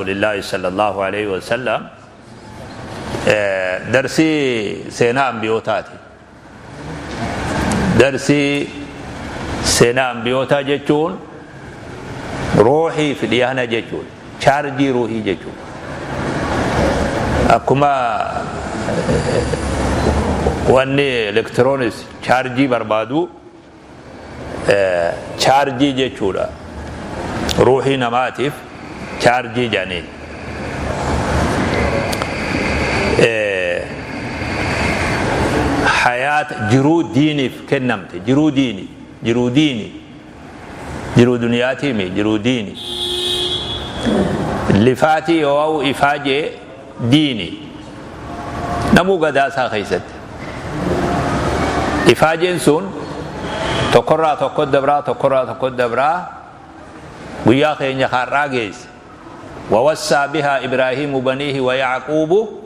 Rasuulillaahi sallallahu aleyhi wasallam darsii seenaa ambiyootaati. Darsii seenaa ambiyootaa jechuun ruuhii fi dhiyahna jechuudha. Chaarjii ruuhii jechuudha. Akkuma wanni elektiroonis chaarjii barbaadu chaarjii jechuudha. Ruuhii namaatiif chaarjii jedhaniin. Hayaata jiruu diiniif kennamte jiruu diini jiruu diini jiruu duniyaatiimi jiruu diini lifaatii yoo ifaajee diini namuu gadaa isaa keessatti ifaajeen sun tokkorraa tokko dabraa tokkorraa tokko dabraa guyyaa keenya har'aa geesse. Wawassaa bihaa Ibraahiimu baniihi wa Yacquubu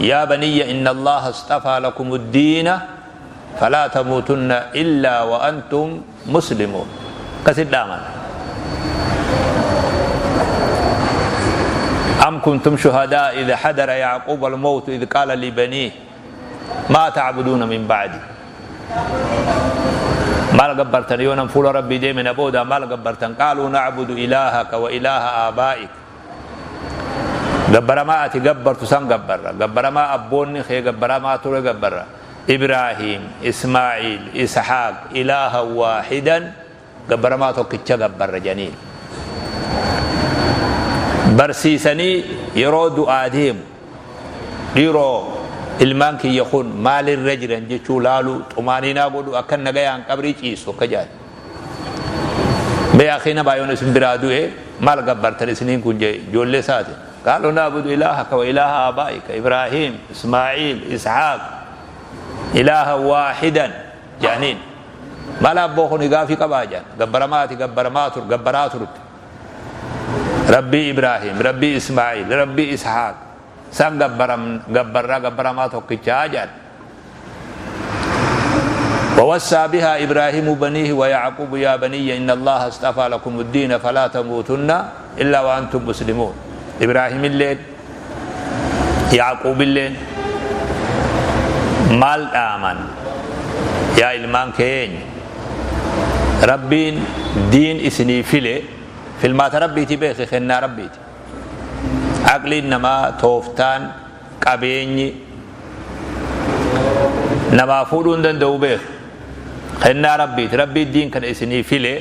yaa baniyya inna Allaaha isxafaa lakumu ddiina falaa tamuutunna illaa wa antum muslimuun. Akkasit dhaaman. Am kuntum shuhadaa idh hadara Yacquuba almawtu idh qaala libaniih maa tacbuduuna min bacdi. Maal gabbartan yoo nan fuula Rabbii deeme na boodaa maal gabbartan? Qaaluu nacbudu ilaahaka wa ilaaha aabaa'ik. Gabbaramaa ati gabbartu san gabbarra. Gabbaramaa abboonni kee gabbaramaa ture gabbarra. Ibraahiim, Ismaa'iil, Ishaaq ilaahan waahidan gabbaramaa tokkicha gabbarra jedhaniin. Barsiisanii yeroo du'aa deemu dhiiroo ilmaan kiyya kun maalirra jiran jechuu laaluu xumaaniinaa godhu akka nagayaan qabrii ciisu akka jedhan. Mee akii namaa yoon isin biraa du'e maal gabbartan isiniin kun jee ijoollee isaati. Qaaluu naabudu ilaahaka wa ilaaha aabaa'ika Ibraahiim, Ismaa'iil, Ishaaq ilaaha waahidan jedhaniin. Maal abboo kuni gaafii qabaa jedhan. Gabbaramaa ati gabbaramaa tur gabbaraa turte. Rabbii Ibraahiim, Rabbii Ismaa'iil, Rabbii Ishaaq san gabbaram gabbarraa gabbaramaa tokkichaa jedhan. ووصى بها إبراهيم بنيه ويعقوب يا بني إن الله اصطفى لكم الدين فلا تموتن إلا وأنتم مسلمون. إبراهيم الليل يعقوب الليل maal dhaaman yaa ilmaan keenya Rabbiin diin isinii file filmaata Rabbiiti beeki kennaa Rabbiiti aqliin namaa tooftaan qabeenyi namaa fuudhuu hin danda'u beeki kennaa Rabbiiti Rabbiin diin kana isinii file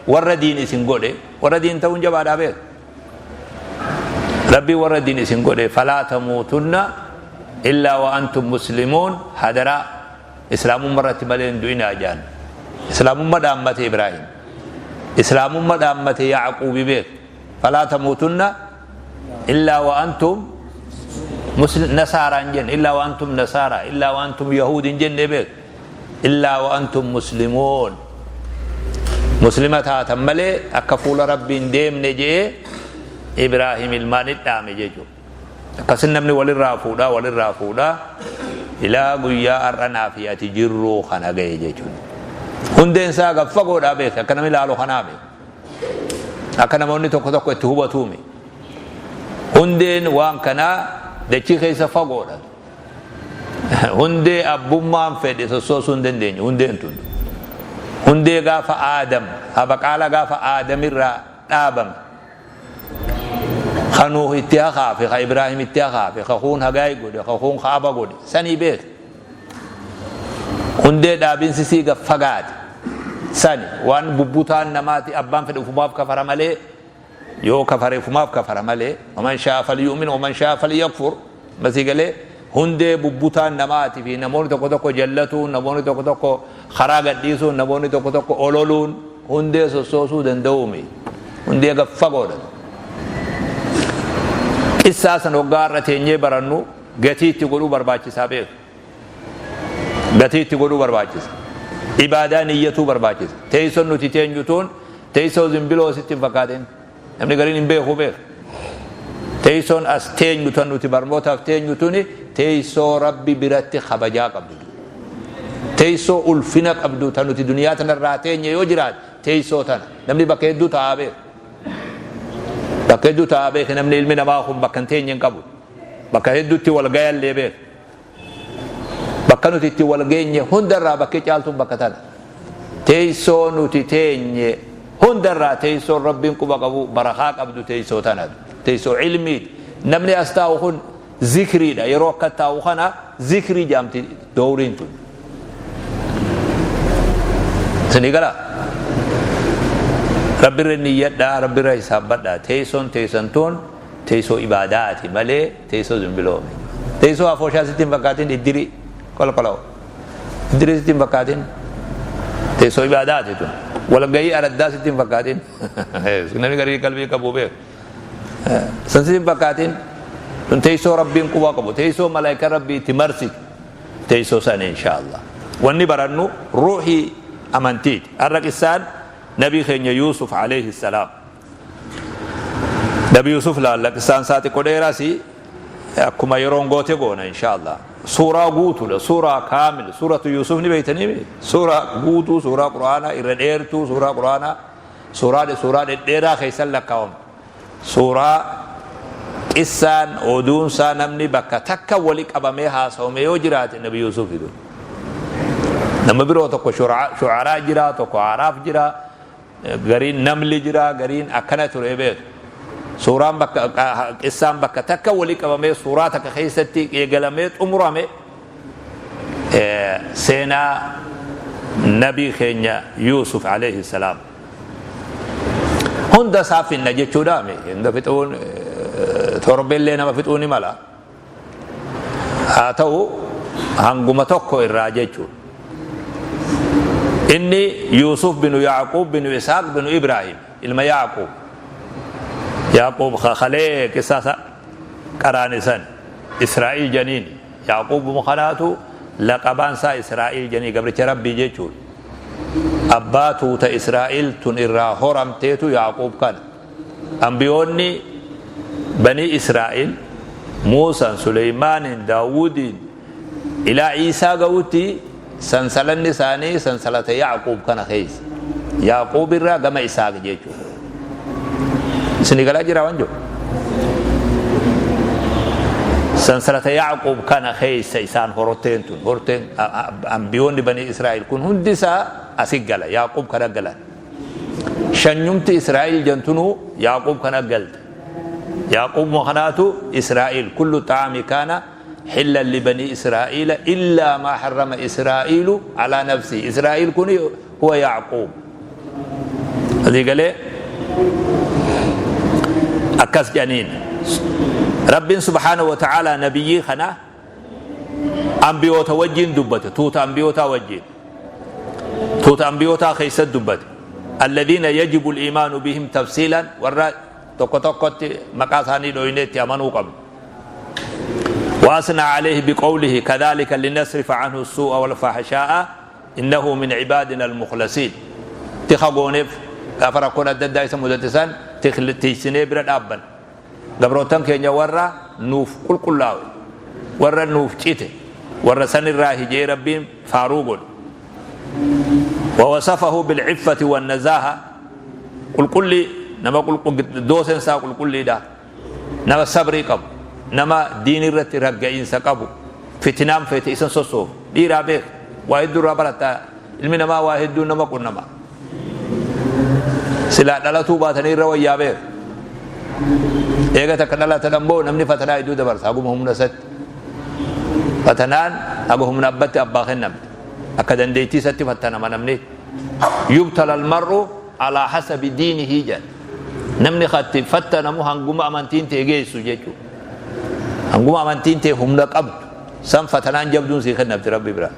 warra diin isin godhe warra diin ta'uun jabaadhaa beeki Rabbiin warra diin isin godhe falaa tamuutunna illaa wa antum muslimuun hadaraa islaamumma irratti malee hin du'inaa jaan. Islaamumma dhaammate Ibraahim. Islaamumma dhaammate Yaaquubi beek. Falaa tamuutunna illaa wa antum muslim nasaaraa hin jenne illaa wa antum nasaaraa illaa wa antum yahuud hin jenne beek. Illaa wa antum muslimuun. Muslima taatan malee akka fuula Rabbii hin deemne je'ee Ibraahim ilmaanit dhaame jechuudha. Akkasin namni walirraa fuudhaa walirraa fuudhaa ilaa guyyaa har'a naa fi ati jirruu kana ga'e jechuudha. Hundeen isaa gad fagoodhaa beeke akka namni ilaalu kanaa beeke. Akka namoonni tokko tokko itti hubatuumi. Hundeen waan kanaa dachii keessa fagoodha. Hundee abbummaan fedhe sossoosuu hin dandeenye hundeen tun. Hundee gaafa Aadam habaqaala gaafa Aadamirraa dhaabame. Ka Nuuh itti hakaafe, ka Ibraahim itti hakaafe, ka kuun hagaay godhe, ka kuun kaaba godhe sanii beeke. Hundee dhaabinsi sii gad fagaate sani waan bubbutaan namaati abbaan fedhe ufumaaf kafara malee Yoo kafare ufumaaf kafara malee waman shaa'a falyu'min waman shaa'a falyakfur masii galee hundee bubbutaan namaati fi namoonni tokko tokko jallatuun namoonni tokko tokko karaa gadhiisuun namoonni tokko tokko ololuun hundee sossoosuu danda'uumi hundee gad fagoodha. Qissaa san hoggaa har'a teenyee barannu gatii itti godhuu barbaachisaa beeku. Gatii itti godhuu barbaachisa. Ibaadaa niyyatuu barbaachisa. Teessoon nuti teenyu tun teessoo zimbiloo sitti hin fakkaatin. Namni gariin hin beeku beeka. Teessoon as teenyu tan nuti barnootaaf teenyu tuni teessoo Rabbi biratti kabajaa qabdu. Teessoo ulfina qabdu tan nuti duniyaa tanarraa teenye yoo jiraate teessoo tana. Namni bakka hedduu taa'aa beeka. Bakka hedduu taa'aa beeke namni ilmi namaa kun bakka hin teenye hin qabu. Bakka hedduutti wal gayallee beeke. Bakka nuti itti wal geenye hundarraa bakki caaltuun bakka tana. Teessoo nuti teenye hundarraa teessoon Rabbiin quba qabu barakaa qabdu teessoo tana. Teessoo ilmiiti. Namni as taa'u kun zikriidha. Yeroo akka taa'u kana zikrii jaamti dowriin tun. Isinii galaa? Rabbirra niyyadhaa, Rabbirra hisaabbadhaa. Teessoon teessan tun teessoo ibaadaati malee teessoo zimbiloomi. Teessoo afooshaa sitti hin fakkaatin iddirii kolkoloo. Iddirii sitti hin fakkaatin. Teessoo ibaadaati tun. Walgahii araddaa sitti hin fakkaatin. Namni garii qalbii qabu beeku. San sitti hin fakkaatin. Tun teessoo Rabbiin quba qabu. Teessoo malaayika Rabbii itti marsitu. Teessoo sani insha Allah. Wanni barannu ruuhii amantiiti. Har'a qissaan nabii keenya Yuusuf alayhi salaam. Nabi Yuusuf laalla qissaan isaa xiqqoo dheeraasi akkuma yeroon goote goona insha Allah. Suuraa guutuudha, suuraa kaamil, suuratu Yuusuf ni beektanii suuraa guutuu, suuraa Qur'aanaa irra dheertuu, suuraa Qur'aanaa, suuraa suuraa dhedheeraa keessan lakkaawamtu. Suuraa qissaan oduunsaa namni bakka takka wali qabamee haasawame yoo jiraate Nabi Yuusufi kun. Nama biroo tokko shu'araa jira, tokko Araaf jira, gariin namli jira, gariin akkana ture beeku. Suuraan bakka qissaan bakka takka wali qabamee suuraa takka keessatti eegalamee xumurame seenaa nabii keenya Yuusuf alayhi salaam. Hunda isaa finna jechuudha mi hunda fixuun torbellee nama fixuu ni mala. Haa ta'u hanguma tokko irraa jechuudha. Inni Yuusuf binu Yaaquub binu Isaaq binu Ibraahim ilma Yaaquub. Yaaquub kalee qissasa qaraane san Israa'iil janiin Yaaquubuma kanaatu laqabaan isaa Israa'iil janii gabricha Rabbii jechuudha. Abbaa tuuta Israa'iil tun irraa horamteetu Yaaquub kana. Anbiyoonni Banii Israa'iil Muusaan, Suleymaaniin, Daawudiin ilaa Iisaa ga'utti sansalanni isaanii sansalata Yaaquub kana keessa. Yaaquub irraa gama Isaaq jechuudha. Isinii galaa jira waan jiru. Sansalata Yaaquub kana keessa isaan horteen tun horteen ambiyoonni banii Israa'el kun hundi isaa asi gala Yaaquub kana galan. Shanyumti Israa'el jantunuu Yaaquub kana galte. Yaaquubuma kanaatu Israa'el kullu xaami kaana حلا لبني إسرائيل إلا ما حرم إسرائيل على نفسه. إسرائيل كن هو يعقوب. هذه قال أكس جنين رب سبحانه وتعالى نبيي خنا أنبيوتا وجين دبته توت أنبيوتا وجين توت أنبيوتا خيس دبته الذين يجب الإيمان بهم تفصيلا ورا tokko tokkotti maqaa isaanii dhooynee itti amanuu qabna. وأثنى عليه بقوله كذلك لنصرف عنه السوء والفحشاء إنه من عبادنا المخلصين. Tika gooneef gaafa rakkoon adda addaa isa mudate san tiiksinee bira dhaabban. Gabrootan keenya warra nuuf qulqullaawe, warra nuuf cite, warra sanirraa hijee Rabbiin faaruu godhe. ووصفه بالعفة والنزاهة qulqulli nama dooseen isaa qulqulliidha. Nama sabrii qabu, nama diin irratti ragga'iinsa qabu, fitinaan feete isan sossoofu. Dhiiraa beek waa hedduu irraa baratta. Ilmi namaa waa hedduu nama qunnama. Silaa dhalatuu baatanii irra wayyaa beek. Eega takka dhalatan ammoo namni fatanaa hedduu dabarsa haguma humna isatti. Fatanaan haga humna abbatti abbaa kennamte. Akka dandeettii isatti fattanama namni. Yubtala almar'u alaa hasabi diinihi jedha. Namni katti fattanamu hanguma amantiin tee geessu jechuudha. Hanguma amantiin tee humna qabdu san fatanaan jabduun sii kennamti Rabbi bira.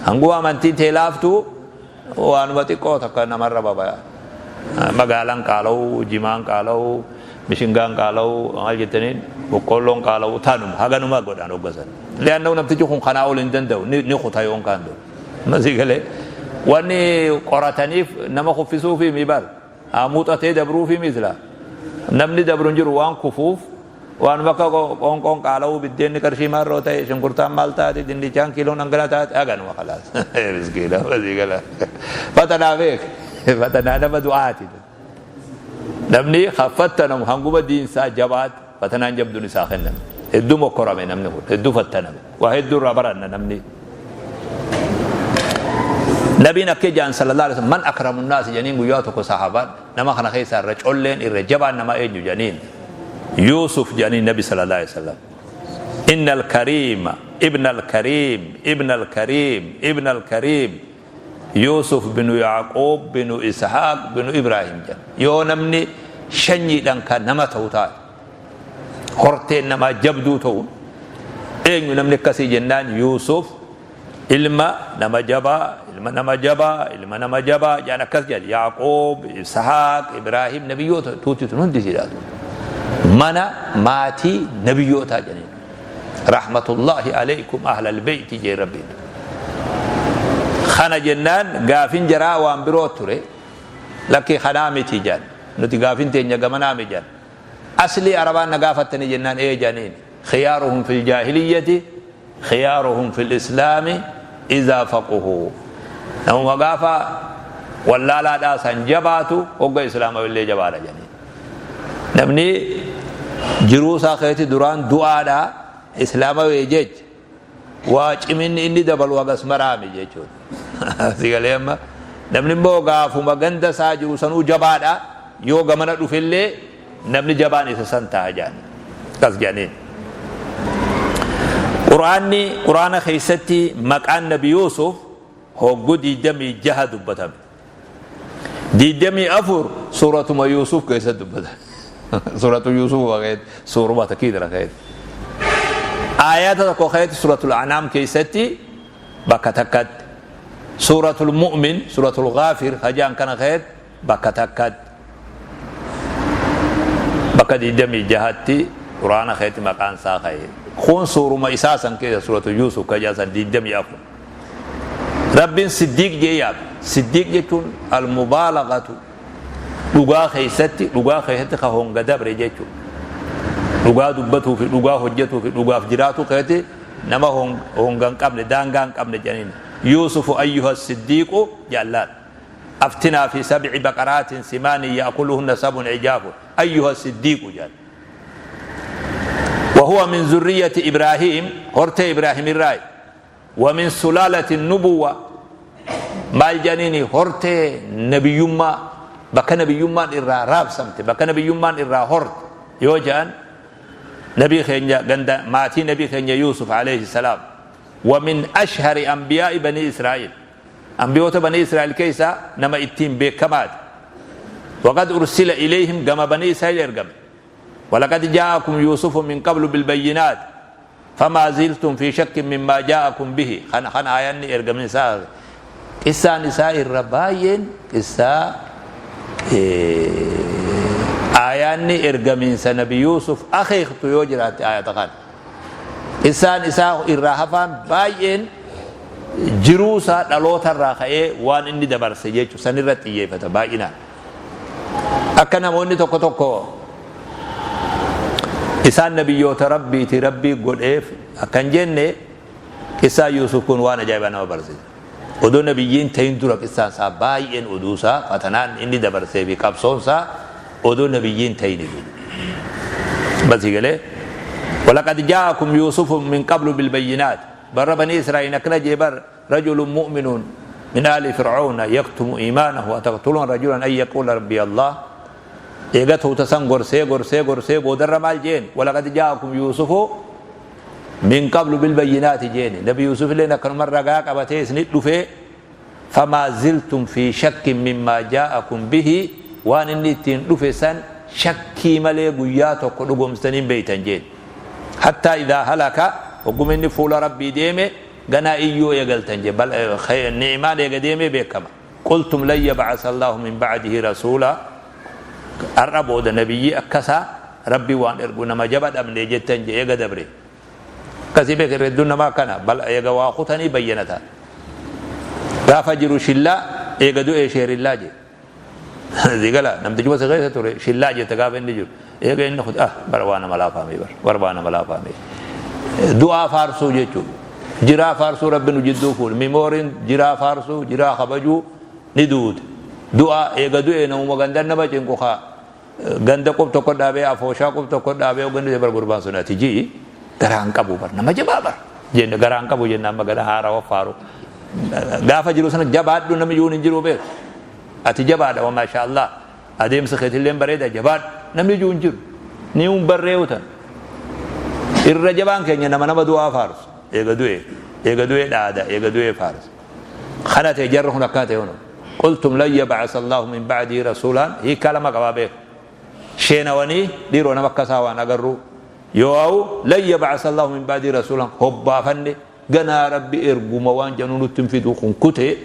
Hanguma amantiin tee laaftu waanuma xiqqoo takka namarra babaya. Magaalaan qaala'uu, jimaan qaala'uu, mishingaan qaala'uu, maal jettaniin boqqoolloon qaala'uu tanuma haganuma godhan hoggasan. Li'annahu namtichi kun kanaa ol hin danda'u ni kuta yoon kaan ta'u. Masii galee wanni qorataniif nama kuffisuufi mi bar haa muuxatee dabruufi misla namni dabru hin jiru waan kufuuf waan bakka qoonqoon qaala'uu biddeenni qarshii maarroo ta'e shunkurtaan maal taate dinnichaan kiiloon hangana taate haganuma khalaas miskiina masii gala fatanaa beek fatanaa nama du'aati. Namni kan fattanamu hanguma diin isaa jabaate fatanaan jabduun isaa kenname. Hedduu mokkorame namni kun, hedduu fattaname. Waa hedduu irraa baranna namni. Nabiin akka jaan sallallahu alaihi wasallam, man akramun naas janiin guyyaa tokko sahaabaan, nama kana keessaa irra colleen, irra jabaan namaa eenyu janiin. Yuusuf janiin Nabi sallallahu alaihi wasallam. Innal kariima ibnal kariim ibnal kariim ibnal kariim Yuusuf binu Yaaquub binu Ishaaq binu Ibraahim jedha. Yoo namni shanyiidhaan kan nama ta'u taate, horteen namaa jabduu ta'u, eenyu namni akkasii jennaan, Yuusuf ilma nama jabaa, ilma nama jabaa, ilma nama jabaa jedhan akkas jedhan. Yaaquub, Ishaaq, Ibraahim, nabiyyoota tuuti tun hundi siidhaatu. Mana maatii nabiyyootaa jedhaniin. Rahmatullahi alaykum ahlal beeyti jee Rabbiin. Kana jennaan gaafin jaraa waan biroo ture. Lakki, kanaa miti jedhan. Nuti gaafin teenya gamanaa miti jedhan. Aslii Arabaan na gaafattanii jennaan, ee jedhaniin. Khiyaaruhum fil jaahiliyyati khiyaaruhum fil islaami izaa faquhu. Namuma gaafa wallaalaadhaa san jabaatu hogga islaama illee jabaadha jedhaniin. Namni jiruu isaa keessatti duraan du'aadha islaama wee jecha waa ciminni inni dabalu hagas maraami jechuudha. Si galee? Amma namni immoo gaafuma ganda isaa jiru sanuu jabaadha, yoo gamana dhufellee namni jabaan isa san ta'a jedhan. Akkas jedhaniin. Quraanni, Quraana keessatti maqaan Nabi Yuusuf hoggu 26 dubbatame. 24 suuratuma Yuusuf keessatti dubbatame. Suuratu Yuusuf keessatti, suuruma takkiidha keessatti. Aayata tokko keessatti, suuratul Anaam keessatti bakka takkatti. Suuratul Mu'min, suuratul Ghaafir hajaan kana keessatti bakka takkatti. Bakka 26tti Quraana keessatti maqaan isaa ka'e. Kun suuruma isaa san keessa, suuratu Yuusuf kajaa san 24. Rabbiin Siddiiq jee yaame. Siddiiq jechuun almubaalagatu dhugaa keessatti, dhugaa keessatti ka honga dabre jechuudha. Dhugaa dubbatuu fi dhugaa hojjetuu fi dhugaaf jiraatu keessatti nama honga hin qabne, daangaa hin qabne jedhaniin. Yuusufu ayyuha siddiiqu jaallaan. Aftinaa fi sab'i baqaraatin simaanin ya'kuluhunna sab'un ijaafu ayyuha siddiiqu jedhan. وهو من ذرية إبراهيم، هرت إبراهيم الراي، ومن سلالة النبوة. Maal jedhaniini? Hortee nabiyyummaa, bakka nabiyyummaan irraa raabsamte, bakka nabiyyummaan irraa horte yoo jedhan, nabii keenya ganda maatii nabii keenya Yuusuf alayhi salaam. ومن أشهر أنبياء بني إسرائيل، ambiyoota banii Israa'el keessaa nama ittiin beekamaati. وقد أرسل إليهم، gama banii Israa'el ergame. ولقد جاءكم يوسف من قبل بالبينات فما زلتم في شك مما جاءكم به. Kan kan aayanni ergamin isaa, qissaan isaa irra baay'een qissaa aayaanni ergamiinsa nabi Yuusuf akeektu yoo jiraatte aayata kana. Qissaan isaa irraa hafaan baay'een jiruu isaa dhaloota irraa ka'ee waan inni dabarse jechuudha, sanirra xiyyeeffata baay'inaan. Akka namoonni tokko tokko isaan nabiyyoota Rabbiiti Rabbii godheef akkan jenne, qissaan Yuusuf kun waan ajaa'ibaa nama barsiisa. Odoo nabiyyiin ta'in dura qissaan isaa baay'een, oduu isaa, fatanaan inni dabarsee fi qabsoon isaa odoo nabiyyiin ta'in. Basii galee, ولقد جاءكم يوسف من قبل بالبينات، بر بني إسرائيل أكنا جبر، رجل مؤمن من آل فرعون يكتم إيمانه، أتقتلون رجلا أن يقول ربي الله. Eegatu tasan gorsee gorsee gorsee boodarra maal jeen? ولقد جاءكم يوسف من قبل بالبينات jeen. Nabi Yuusuf illee akkanuma ragaa qabatee isinit dhufee, فما زلتم في شك مما جاءكم به، waan inni ittiin dhufe san shakkii malee guyyaa tokko dhugomsanii beeytan jeen. حتى إذا هلك، hogguma inni fuula Rabbii deeme ganaa iyyuu eegaltan jee. Ni'imaan eega deeme beekama. قلتم لن يبعث الله من بعده رسولا، har'a booda nabiyyi akkasaa Rabbi waan ergu nama jaba dhabne jettan jee. Eega dabre akkasii beeka. Hedduun namaa akkana bal eega waa kutanii bayyanata. Gaafa jiru shillaa, eega du'ee sheerillaa jee. Zigala namtichi wasa keessa ture shillaa jette gaafa inni jiru. Eega inni ah, bara waa nama laafaame, bar waa nama laafaame. Du'aa faarsuu jechuudha. Jiraa faarsuu Rabbi nu jidduu fuudhe. Mimooriin jiraa faarsuu, jiraa kabajuu ni duute. Du'aa eega du'ee namuma gandan nama cinqu kaa. Ganda qub tokko dhaabee, afooshaa qub tokko dhaabee, gandi bar gurbaan sun ati ji'i garaan qabu bar nama jabaa bar jenna, garaan qabu jenna. Amma gara haarawa faaru gaafa jiru sana jabaadhu, namni jiruun hin jiru beeku. Ati jabaadha, wa maasha Allah, adeemsa keetillee bareeda, jabaadhu, namni jiru hin jiru. Ni hun barreewu tan irra jabaan keenya nama du'aa faarsu, eega du'e, eega du'e dhaada, eega du'e faarsu. Kana ta'e jarri kun akkana ta'e hunu qultum lan yab'asa Allahu min ba'dii rasuulaan hiikkaa lama qabaa beeku. Sheenawanii dhiiroo nama akkasaa waan agarru yoo ha'u, lan yab'asa Allahu min ba'dii rasuulaan hobbaafanne, ganaa Rabbi erguma waan jedhu nutti hin fidu, kun kute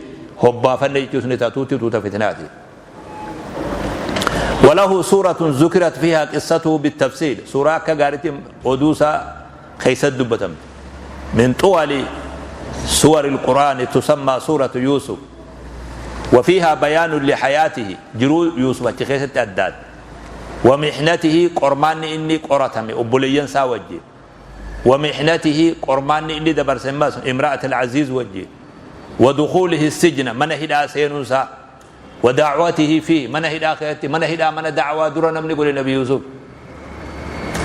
hobbaafanne jechuus ni taatuutti tuuta fitinaati. وله سورة ذكرت فيها قصته بالتفصيل، سورة كغارتي أدوسا خيسد دبتم من طول سور القرآن، تسمى سورة يوسف، وفيها بيان لحياته، jiruu يوسف خيست أداد، ومحنته، qormaan inni qoratame obboleeyyan isaa wajjin، ومحنته، qormaan inni dabarse امرأة العزيز wajjin، ودخوله السجن، mana hidhaa seenuusaa، ودعوته فيه، mana hidhaa keessatti. Mana hidhaa mana dacwaa dura namni godhe Nabi Yusuf.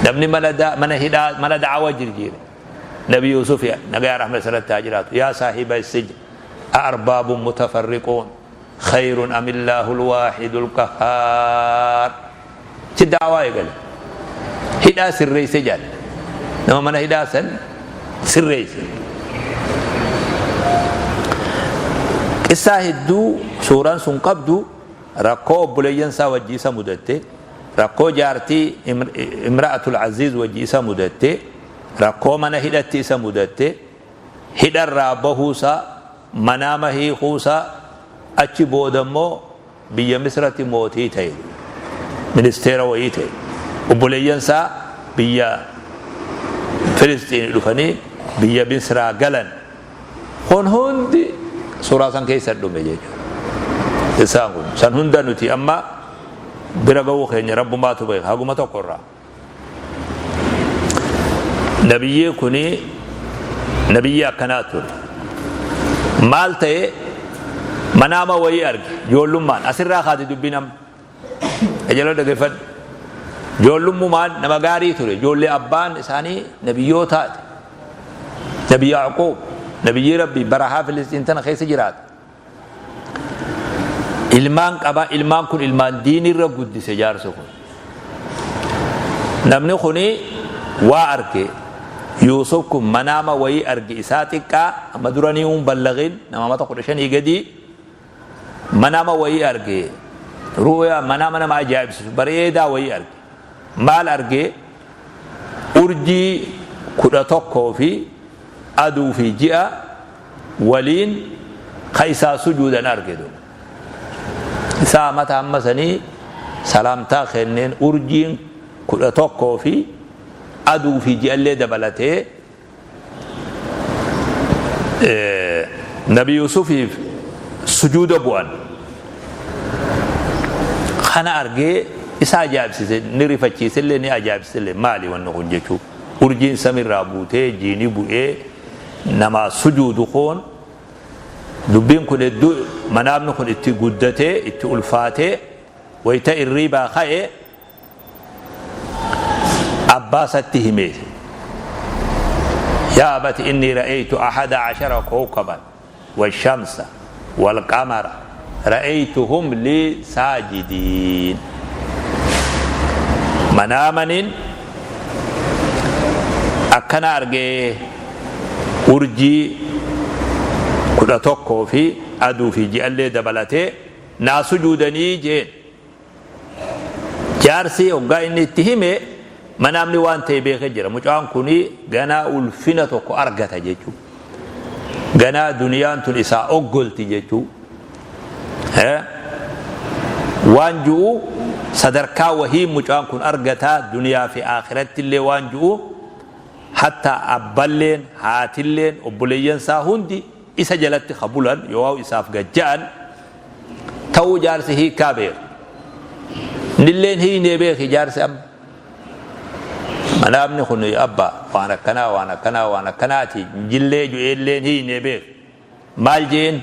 Namni mana hidhaa mana dacwaa jirjiire Nabi Yusuf, nagaa rahmat irratti haa jiraatu. يا صاحبي السجن أأرباب متفرقون خير أم الله الواحد القهار. Ci dacwaa eegale, hidhaa sirreeyse jaal, nama mana hidhaa san sirreeyse. Qissaa hedduu suuraan sun qabdu, rakkoo obboleeyyan isaa wajji isa mudatte, rakkoo jaartii امرأة العزيز wajji isa mudatte, rakkoo mana hidhatti isa mudatte, hidharraa bahuusaa, manaama hiikuusaa, achi booda immoo biyya Misratti mootii ta'e, ministeera wayii ta'e, obboleeyyan isaa biyya Filistiin dhufanii biyya Misraa galan, kun hundi suuraa san keessa dhume jechuudha. Isaan kun san hunda nuti amma bira ga'uu keenya Rabbumaatu beeka, haguma tokko irraa. Nabiyyii kuni nabiyyii akkanaa ture. Maal ta'e? Manaama wayii arge ijoollummaan. Asirraa kaati dubbii nama. Ejaloo dhaggeeffadhu. Ijoollummaan nama gaarii ture. Ijoollee abbaan isaanii nabiyyootaati. Nabi Yaaqoob, nabiyyii Rabbii, barahaa Filistiin tana keessa jiraata. Ilmaan qaba, ilmaan kun ilmaan diinirra guddise jaarsi kun. Namni kuni waa arge. Yuusuf kun manaama wayii arge isaa xiqqaa, amma duranii hin ballagin, nama mata 15 gadii manaama wayii arge. Ruuyaa manaama nama ajaa'ibsiisu bareedaa wayii arge. Maal arge? Urjii 11 fi aduu fi ji'a waliin ka isaa sujuudan arge. Isaa mata amma sanii salaamtaa kenneen, urjiin 11 fi aduu fi ji'allee dabalatee Nabi Yusufiif sujuuda bu'an. Kana argee isa ajaa'ibsiise, ni rifachiisellee, ni ajaa'ibsiisellee. Maali wanni kun jechuu, urjiin samirraa buutee jiini bu'ee namaa sujuudu kun? Dubbiin kun hedduu manaamni kun itti guddatee itti ulfaatee, wayita irriibaa ka'e abbaa isatti hime. يا أبت إني رأيت 11 كوكبا والشمس والقمر رأيتهم لي ساجدين. Manaamanin akkana argee, urjii 11 fi aduu fi ji'allee dabalatee naa sujuudanii jeen. Jaarsi hoggaa inni itti hime manaamni waan ta'e beekee jira. Mucaan kuni ganaa ulfina tokko argata jechuu, ganaa duniyaan tun isaa oggolti jechuu, waan ju'u sadarkaa wahii mucaan kun argataa duniyaa fi akhiratti illee, waan ju'u hatta abballeen, haatilleen, obboleeyyan isaa hundi isa jalatti kabulan yoo isaaf gajja'an ta'uu jaarsi hiikaa beeku. Nilleen hiinee beeki jaarsi. Amma manaamni kun abba waan akkanaa, waan akkanaa, waan akkanaati jillee ju'eelleen hiinee beeku. Maal jeen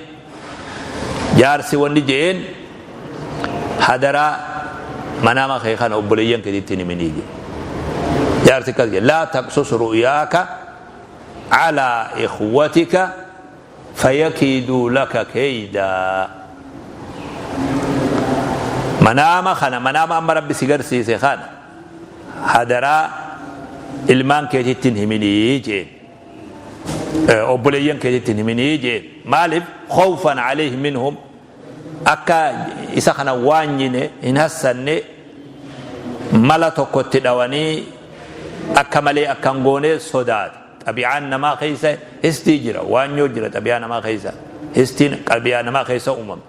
jaarsi? Wanni jeen, hadaraa Manaama kee kana obboleeyyan keetitti hin himinii jedhe. Jaarsi akkas jedhe, laa taqsus ru'yaaka calaa ikhwatika fayakiiduu laka keeydaa. Manaama kana, manaama amma Rabbi si garsiise kana hadaraa ilmaan keetitti hin himinii jeen. Obboleeyyan keetitti hin himinii jeen. Maaliif? Khawfan alayhi minhum, akka isa kana waanyine hin hassanne, mala tokko itti dhawanii akka malee akka hin goone sodaate. Xabi'aan namaa keessa histii jira, waanyoo jira. Xabi'aa namaa keessa histiin xabi'aa namaa keessa uumama.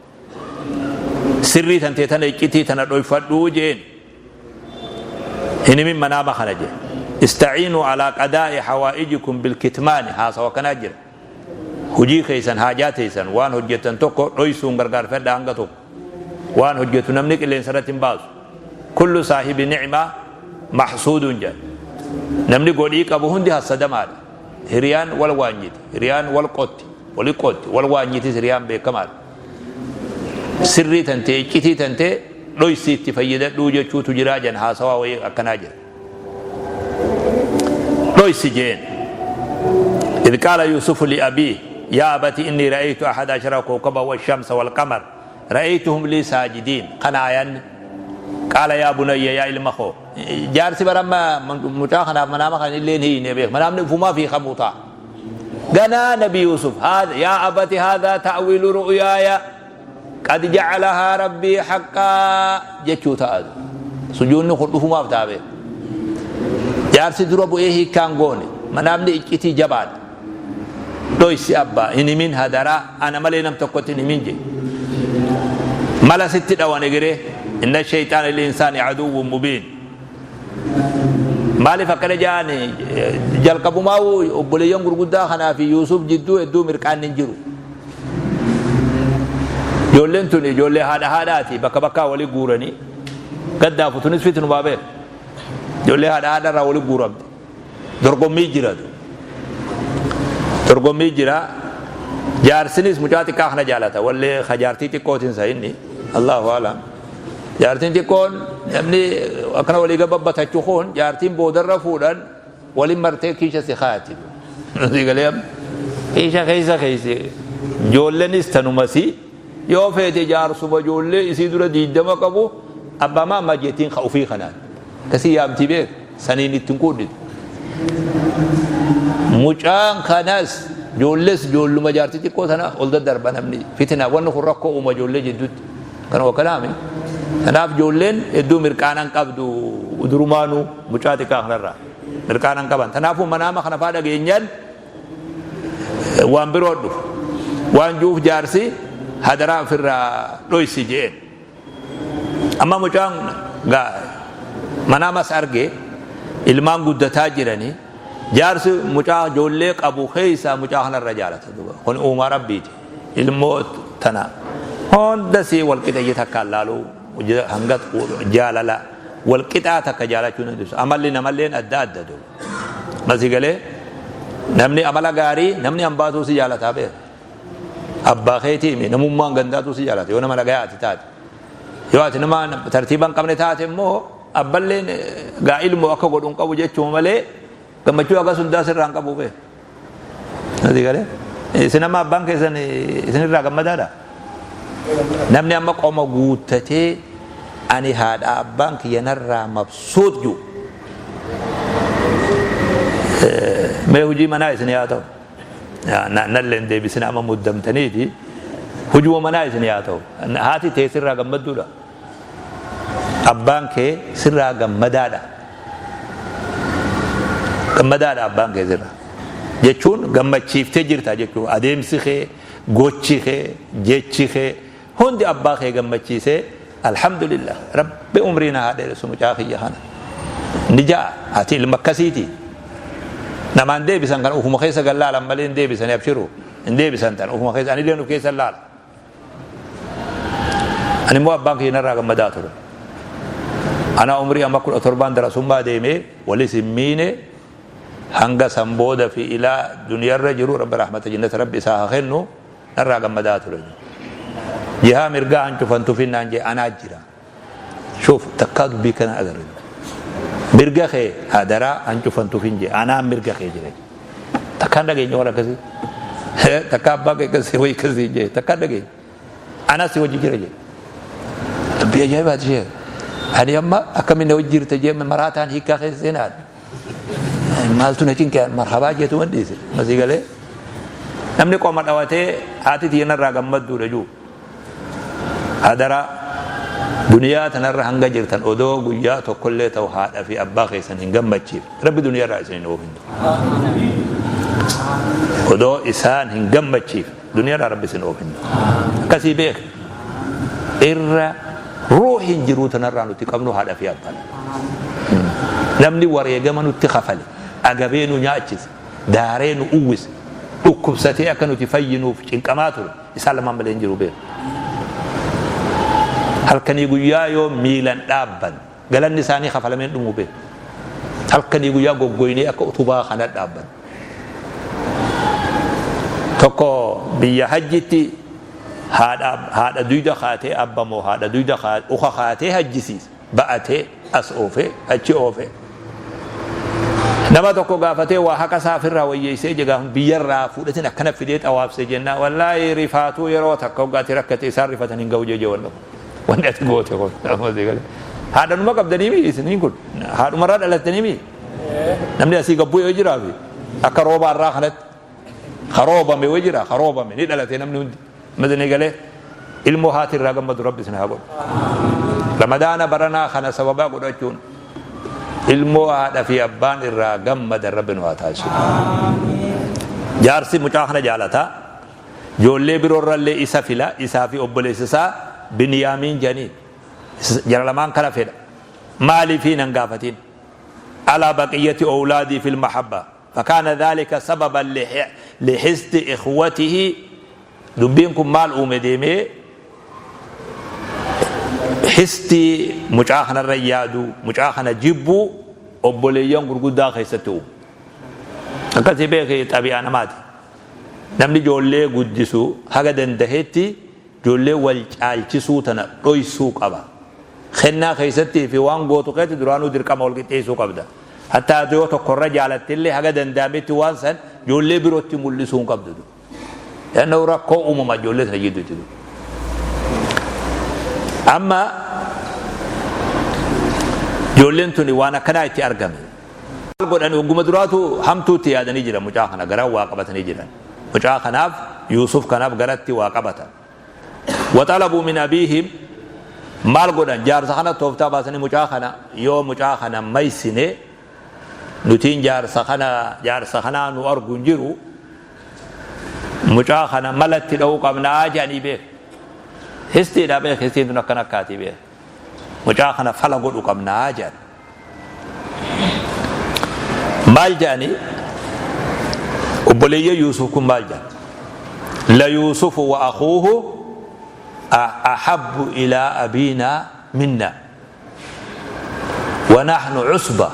Sirrii tantee tana, iccitii tana dhoyfadhuu jeen, hin himin manaama kana jee. Istaciinuu alaa qadaa'i hawaa'ijikum bilkitmaani, haasawa kanaa jira. Hujii keessan, haajaa teessan, waan hojjettan tokko dhoysuun gargaarfadha. Hanga tokko waan hojjetu namni qilleensa irratti hin baasu. Kullu saahibi ni'maa mahsuudun jedha. Namni godhii qabu hundi hassadamaadha. Hiriyaan wal waanyiti, hiriyaan wal qotti, wali qotti, wal waanyitis, hiriyaan beekamaadha. Sirrii tantee, iccitii tantee dhoysii itti fayyadadhuu jechuutu jiraa jedhan. Haasawaa wayii akkanaa jira. Dhoysi jeen. إذ قال يوسف لأبيه يا أبت إني رأيت 11 كوكبا والشمس والقمر رأيتهم لي ساجدين. Kana aayanni. قال يا بني, yaa ilma koo. Jaarsi baramma mucaa kanaaf manaama kan illee hin hiine beek. Manaamni ufumaa fi kamuu ta'a. Ganaa Nabi Yusuf, يا أبت هذا تأويل رؤياي قد جعلها ربي حقا jechuu ta'a. Sujuunni kun dhufumaaf ta'a beek. Jaarsi dura bu'ee hiikkaan goone. Manaamni iccitii jabaadha. Dhoysi abbaa, hin himin hadaraa, ana malee nam tokkotti hin himin jedhe. Mala sitti dhawan egeree. إن الشيطان للإنسان عدو مبين. Maaliif akkana jedhan? Jalqabumaa obboleeyyan gurguddaa kanaa fi Yuusuf jidduu hedduu mirqaan hin jiru. Ijoolleen tun ijoollee haadha haadhaati, bakka bakkaa walii guuranii gaddaafu. Tunis fitnumaa beek. Ijoollee haadha haadha irraa walii guuramte. Dorgommii jiratu, dorgommii jira. Jaarsinis mucaa xiqqaa kana jaalata. Wallee jaartii xiqqootiin sa inni, Allahu alam. Jaartiin xiqqoon namni akkana walii gababbatachuu kun, jaartiin boodarra fuudhan waliin martee kiisha si kaati. Si galee kiisha keessa keessa. Ijoolleenis tanumasi yoo feete jaarsuma ijoollee isii dura 20 qabu, abbaa maammaa jettiin, ka ofii kanaan akkasii yaamtii beek, saniin ittiin kuudhitu. Mucaan kanas ijoollees ijoolluma jaartii xiqqoo tana ol daddarba namni. Fitina wanni kun rakkoo uuma ijoollee jidduutti kan wakkanaame. Kanaaf ijoolleen hedduu mirqaanan qabdu, durumaanuu mucaa xiqqaa kanarraa mirqaanan qaban. Kanaafuu manaama kana faa dhageenyaan waan biroo dhufu waan juuf, jaarsi hadaraa ofirraa dhoysi jeen. Amma mucaan manaamas arge, ilmaan guddataa jiranii, jaarsi mucaa ijoollee qabu keessa mucaa kanarra jaalata. Duba kun uumaa Rabbiiti. Ilmoo tana hunda sii walqixa takkaan laaluu, hanga jaalala walqixaa takka jaalachuu dandeessu. Amalli namalleen adda adda. Duba masii galee namni amala gaarii, namni hambaatuu si jaalataa beeka. Abbaa keetii himi, namummaan gandaatuu si jaalata yoo nama nagayaa ati taate. Yoo ati nama tartiiba hin qabne taate immoo, abballeen gaa ilmoo akka godhu hin qabu jechuu malee gammachuu hagas hundaa sirraa hin qabu beeka. Asii galee isin amma abbaan keessan isinirraa gammadaadha. Namni amma qoma guuttatee ani haadha abbaan kiyya narraa mabsuut jiru. Mee hojii manaa isin haa ta'u. Nalleen deebisina, amma muddamtaniiti. Hujuma manaa isin haa ta'u. Haati tee sirraa gammadduudha. Abbaan kee sirraa gammadaadha. Gammadaadha abbaan kee sirraa. Jechuun gammachiiftee jirta jechuudha. Adeemsi kee, gochi kee, jechi kee hundi abbaa kee gammachiisee, alhamdulillah, Rabbi umrii na haa dheeressu mucaa kiyya kana. Ni ja'a ati ilma akkasiiti. Namaan deebisan kan ufuma keessa gallaalan malee hin deebisan, abshiru hin deebisan tan ufuma keessa. Anillee uf keessa laala. Ani immoo abbaan kiyya narraa gammadaa ture. Ana umrii amma 17n darasummaa deemee walis hin miine. Hanga san booda fi ilaa duniyarra jiru, Rabbi rahmata jannata Rabbi isaa haa kennu, narraa gammadaa ture. Jihaa mirgaa hancufantu finnaan jee anaa jira. Shuuf takkaa dubbii kana agarre. Mirga kee hadaraa an cufantuuf hin jee anaan mirga kee jira. Takkaan dhageenye waan akkasii. Takkaa abbaa kee akkasii wayii akkasii jee takkaan dhageenye. Anas si wajji jira jee. Dubbii ajaa'ibaati ishee. Ani amma akkamiin na wajji jirta jee maraataan hiikkaa keessa seenaan. Maaltu na cinqe marhabaa jeetu waan dhiise. Masii galee. Namni qoma dhawatee haati tiyya narraa gammadduudha jiru. Hadaraa duniyaa tanarra hanga jirtan odoo guyyaa tokkollee ta'u haadha fi abbaa keessan hin gammachiifne. Rabbi duniyaa irraa isin hin oofin. Odoo isaan hin gammachiifne duniyaa irraa Rabbi isin oofin. Akkasii beek. Irra ruuhiin jiruu tanarraa nuti qabnu haadha fi abbaa. Namni wareegama nutti kafale agabee nu nyaachise daaree nu uwwise dhukkubsatee akka nuti fayyinuuf cinqamaa ture isaan lamaan malee hin jiru beeku. Halkanii guyyaa yoo miilan dhaabban galanni isaanii kafalamee hin dhumu beeku. Halkanii guyyaa goggoynee akka utubaa kana dhaabban. Tokko biyya hajjitti haadha haadha duyda kaatee abba moo haadha duyda uka kaatee hajjisiisa. Ba'atee as oofee achi oofee. Nama tokko gaafatee waa haqa isaa ofirraa wayyeessee je gaafa biyyarraa fuudhatin akkana fidee xawaabse jennaa wallaahi rifaatuu yeroo takka hoggaati rakkate isaan rifatan hin ga'u jee wanni kun wanni ati goote kun haadhanuma qabdanii mi isiniin kun haadhumarraa dhalattanii mi namni asii gabbuu yoo jiraafi akka roobaarraa kanatti karoobame yoo jira karoobame ni dhalate namni hundi Madani galee ilmoo haati irraa gammadu Rabbi isin haa godhu. Ramadaana baranaa kana sababaa godhachuun ilmoo haadha fi abbaan irraa gammadan Rabbi nu haa taasisu. Jaarsi mucaa kana jaalata. Ijoollee biroorrallee isa fila isaa fi obboleessa isaa Biniyaamiin jedhanii jara lamaan kana fedha. Maaliifii nan gaafatiin. Alaa baqiyyati owlaadii fil mahabba. Fakaana dhaalika sababan lihisdi ikhwatihi dubbiin kun maal uume deemee histii mucaa kanarra yaaduu mucaa kana jibbuu obboleeyyan gurguddaa keessatti uume. Akkasii beeki xabi'aa namaati. Namni ijoollee guddisu haga dandahetti Ijoollee wal caalchisuu tana dhoysuu qaba. Kennaa keessattii fi waan gootu keetti duraanuu dirqama wal qixxeessuu qabda. Hattaa ati yoo tokko irra jaalattellee haga danda'ametti waan san ijoollee birootti mul'isuu hin qabdu. Li'annahu rakkoo uumama ijoollee sana jidduutti. Amma ijoolleen tuni waan akkanaa itti argame. Maal godhan hogguma duraatu hamtuutti yaadanii jiran mucaa kana garaan waa qabatanii jiran. Mucaa kanaaf Yuusuf kanaaf garatti waa qabatan. Waxalabuu min abiihim maal godhan jaarsa kana tooftaa baasanii mucaa kana yoo mucaa kana maysine nutiin jaarsa kana jaarsa kanaa nu argu hin jiru mucaa kana malatti dha'uu qabnaa jedhanii beek. Histiidha beek histiin tun akkana akkaatii beek. Mucaa kana fala godhu qabnaa jedhan. Maal jedhanii obboleeyyan Yuusuf kun maal jedhan? La Yuusufu wa akuuhu ahabbu ilaa abiinaa minna wa nahnu usba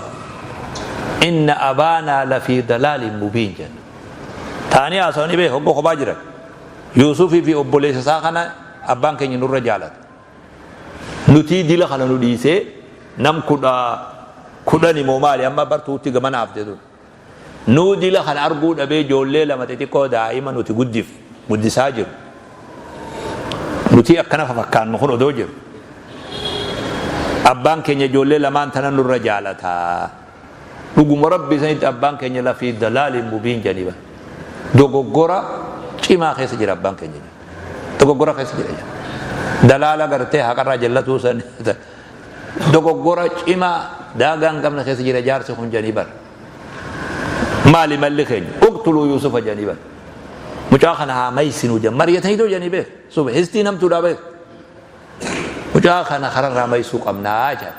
inna abaanaa lafii dalaalin mubiin jedhan. Taanii haasawanii beeku hoggoo kophaa jiran. Yuusufii fi obboleessa isaa kana abbaan keenya nurra jaalata. Nutii dila kana nu dhiisee nam kudha kudhani moo maali amma bartuutti gamana hafte tun. Nuu dila kana arguu dhabee ijoollee lama xixiqqoo daa'ima nuti guddif guddisaa jiru. Nutii akkana fafakkaannu kun odoo jiru. Abbaan keenya ijoollee lamaan tana nurra jaalata. Dhuguma Rabbi sanitti abbaan keenya lafii dalaalin mubiin jedhanii bara. Dogoggora cimaa keessa jira abbaan keenya. Dogoggora keessa jira. Dalaala gartee haqarraa jallatuu san dogoggora cimaa daagaa hin qabne keessa jira jaarsi kun jedhanii bara. Maali malli keenya? Uqtuluu Yuusufa jedhanii bara. Mucaa kana haa maysinuu jedhan. Mari'atanii too jedhanii beeku. Suba histii namtuudhaa beeku. Mucaa kana kararraa maysuu qabnaa jedhan.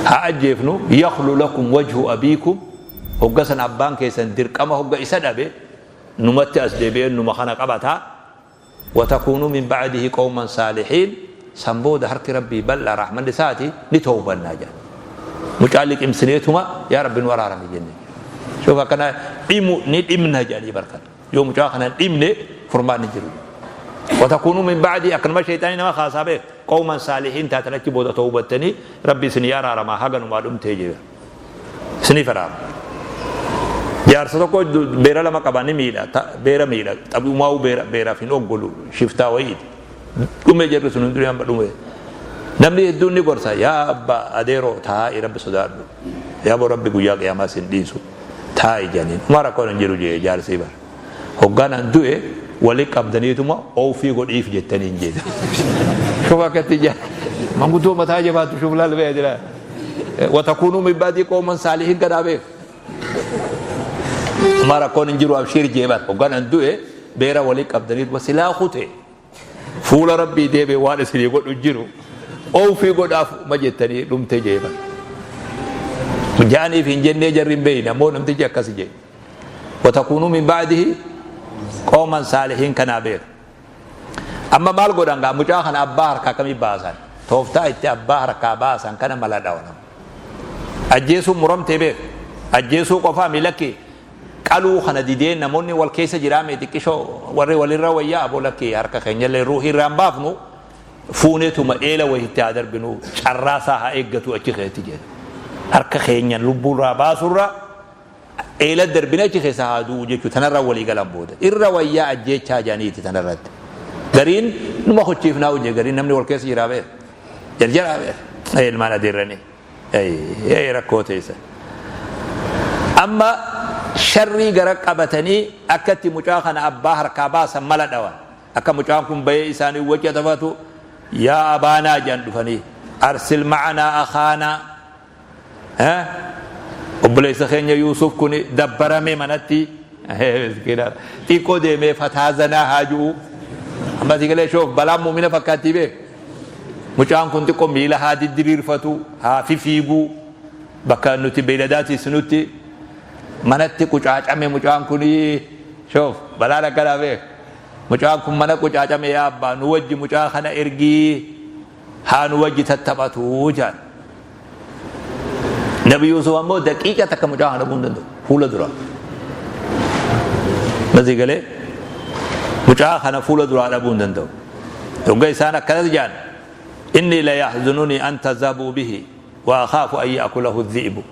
Haa ajjeefnu yakhlu lakum wajhu abiikum hogga san abbaan keessan dirqama hogga isa dhabe numatti as deebi'ee numa kana qabata watakuunuu min ba'dihi qawman saalihiin san booda harki rabbii bal'aa rahmanni isaati ni towbannaa jedhan mucaa liqimsineetuma yaa rabbi nu araarami jenne shuuf akkana dhimu ni dhimna jedhanii barkan yoo mucaa kana hin dhimne furmaanni jiru. Watakuunuu min ba'dii akkanuma sheyxaanni nama kaasaa beek qawman saalihiin taatan achi booda tawbattanii Rabbi isinii araaramaa haganumaa dhumtee jee isiniif araarama. Jaarsa tokko beera lama qaba ni miidha beera miidha xabi'umaa'uu beera beeraaf hin oggolu shiftaa wayiiti. Dhume jarri sun hundinuu amma dhume. Namni hedduun ni gorsa yaa abba adeeroo taa'i Rabbi sodaadhu. Yaa boo Rabbi guyyaa qiyaamaa sin dhiisu taa'i jedhaniin. Homaa rakkoon hin jiru jee jaarsii bara. Hoggaan an du'e wali qabdaniituma oofii godhiif jettaniin jee. Shuf akkatti jaa manguddoo mataa jabaattu shuf laal bee jira. Watakuunuu min baadii qooman saalihin kanaa beek. Homaa rakkoon hin jiru abshiir jee bara. Hoggaan an du'e beera wali qabdaniituma silaa kute. Fuula Rabbii deebi'e waan isinii godhu hin jiru. Oofii godhaaf ma jettanii dhumte jee bara. Ja'aniif hin jennee jarri hin beeyne ammoo namtichi akkasi jee. Watakuunuu min ba'dihi qooman saalihiin kanaa beeka. Amma maal godhan gaa mucaa kana abbaa harkaa akkamii baasan? Tooftaa itti abbaa harkaa baasan kana mala dhawan. Ajjeesuun muramtee beeka. Ajjeesuu qofaa milakkee qaluu kana didee namoonni wal keessa jiraa mee xiqqishoo warri walirra wayyaa aboo lakkii harka keenyallee ruuhii irraa hin baafnu fuuneetuma eela wayitti haa darbinu carraa isaa haa eeggatu achi keessatti jedhe. Harka keenyan lubbuu irraa baasurra eela darbine achi keessa haa du'u jechuu tanarra walii galan booda irra wayyaa ajjeechaa jedhaniiti tanarratti. Gariin numa kochiifnaa hojje gariin namni wal keessa jiraa beeka. Jarjaraa beeka. Ilmaan adeerranii. Ee rakkoo teessa. Amma sharrii gara qabatanii akka itti mucaa kana abbaa harkaa baasan mala dhawan. Akka mucaan kun bahee isaanii wajji taphatu yaa abaanaa jedhan dhufanii arsil ma'anaa akaanaa obboleessa keenya Yuusuf kun dabbarame manatti xiqqoo deemee fataa zanaa haa ju'u. Amma si galee shoof balaan muumina fakkaattii beek. Mucaan kun xiqqoo miila haa diddiriirfatu, haa fifiigu, bakka nuti beeyladaa tiisinutti manatti qucaacame mucaan kun shoof balaan akkanaa beek. Mucaan kun mana qucaacame yaa abbaa nu wajji mucaa kana ergii haa nu wajji tattaphatu jaan. Nabi Yuusuf ammoo daqiiqa takka mucaa kana dhabuu hin danda'u fuula dura. Masii galee mucaa kana fuula duraa dhabuu hin danda'u. Yogga isaan akkanas jaan inni la yahzununi an tazhabuu bihi wa akhaafu an ya'kulahu dhi'bu.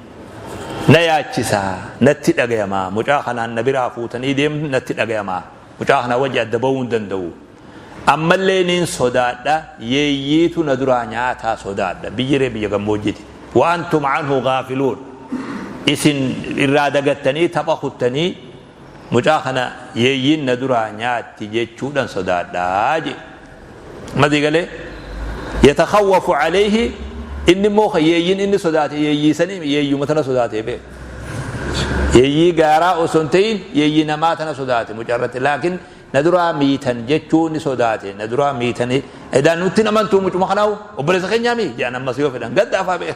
Na yaachisa natti dhagayama mucaa kanaan na biraa fuutanii deemtu natti dhagayama mucaa kana wajji adda ba'uu hin danda'u. Ammallee nin sodaadha, yeeyyiitu na duraa nyaataa sodaadha. Biyyi ree biyya gammoojjiti. Wa antum anhu gaafiluun. Isin irraa dagattanii tapha kuttanii mucaa kana yeeyyiin na duraa nyaatti jechuudhan sodaadha jee. Madii galee yatakawwafu alayhi inni immoo kan yeeyyiin inni sodaate yeeyyii sanii yeeyyuma tana sodaatee beeka. Yeeyyii gaaraa osoo hin ta'in yeeyyii namaa tana sodaate mucaa irratti laakiin Na duraa miitan jechuu ni sodaate. Na duraa miitanii edaa nutti hin amantuu mucuma kanaahu obboleessa keenyaa mii jedhan ammas yoo fedhan gadda afaa beeka.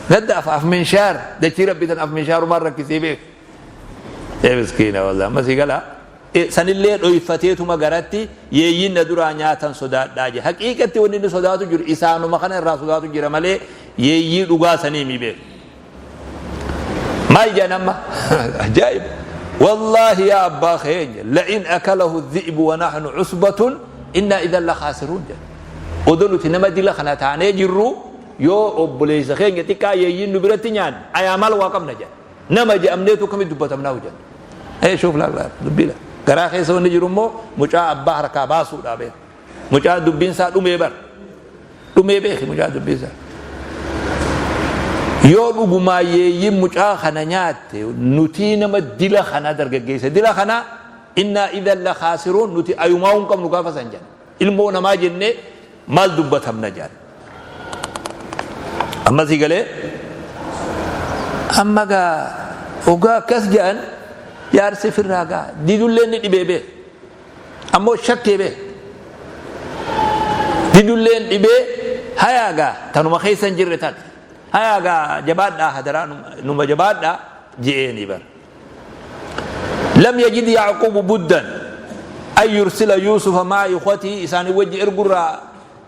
Gadda afa af minshaar dachii rabbii tan af minshaarumaan rakkisee beeka. Ee miskiina wallah amma sii galaa. Sanillee dhoyfateetuma garatti yeeyyiin na duraa nyaatan sodaadhaa jedhe. Haqiiqatti wanni inni sodaatu jiru isaanuma kana irraa sodaatu jira malee yeeyyii dhugaa sanii mii beeka. Maal jedhan amma? Ajaa'iba! Wallaahi yaa abbaa keenya la'in akalahu dhi'bu wa nahnu usbatun innaa idan la khaasiruun jedhan. Odoo nuti nama dila kana taanee jirru yoo obboleessa keenya xiqqaa yeeyyiin nu biratti nyaanne ayaa maal waa qabna jedhan. Nama je'amneetu akkamitti dubbatamnaa jedhan. Ee shuuf laal laal dubbii laal. Garaa keessa wanni jiru immoo mucaa abbaa harkaa baasuudhaa beeka. Mucaa dubbiin isaa dhumee bar. Dhumee beeki mucaa dubbiin isaa. Yoo dhugumaa yeeyyiin mucaa kana nyaatte nutii nama dila kana dargaggeessa dila kana innaa idan la kaasiruun nuti ayumaa hin qabnu gaafa san jedhan. Ilmoo namaa jennee maal dubbatamna jedhan. Amma sii galee amma gaa ogaa akkas jedhan jaarsi firraa gaa didullee ni dhibee beeka. Ammoo shakkee bee. Didulleen dhibee hayaa gaa tanuma keessa hin jirre tan. Hayaa gaa jabaadhaa hadaraa numa jabaadhaa je'eeni bar. Lam yajid Yaaqubu buddan an yursila Yuusufa ma'a ikhwatihi isaanii wajji ergurraa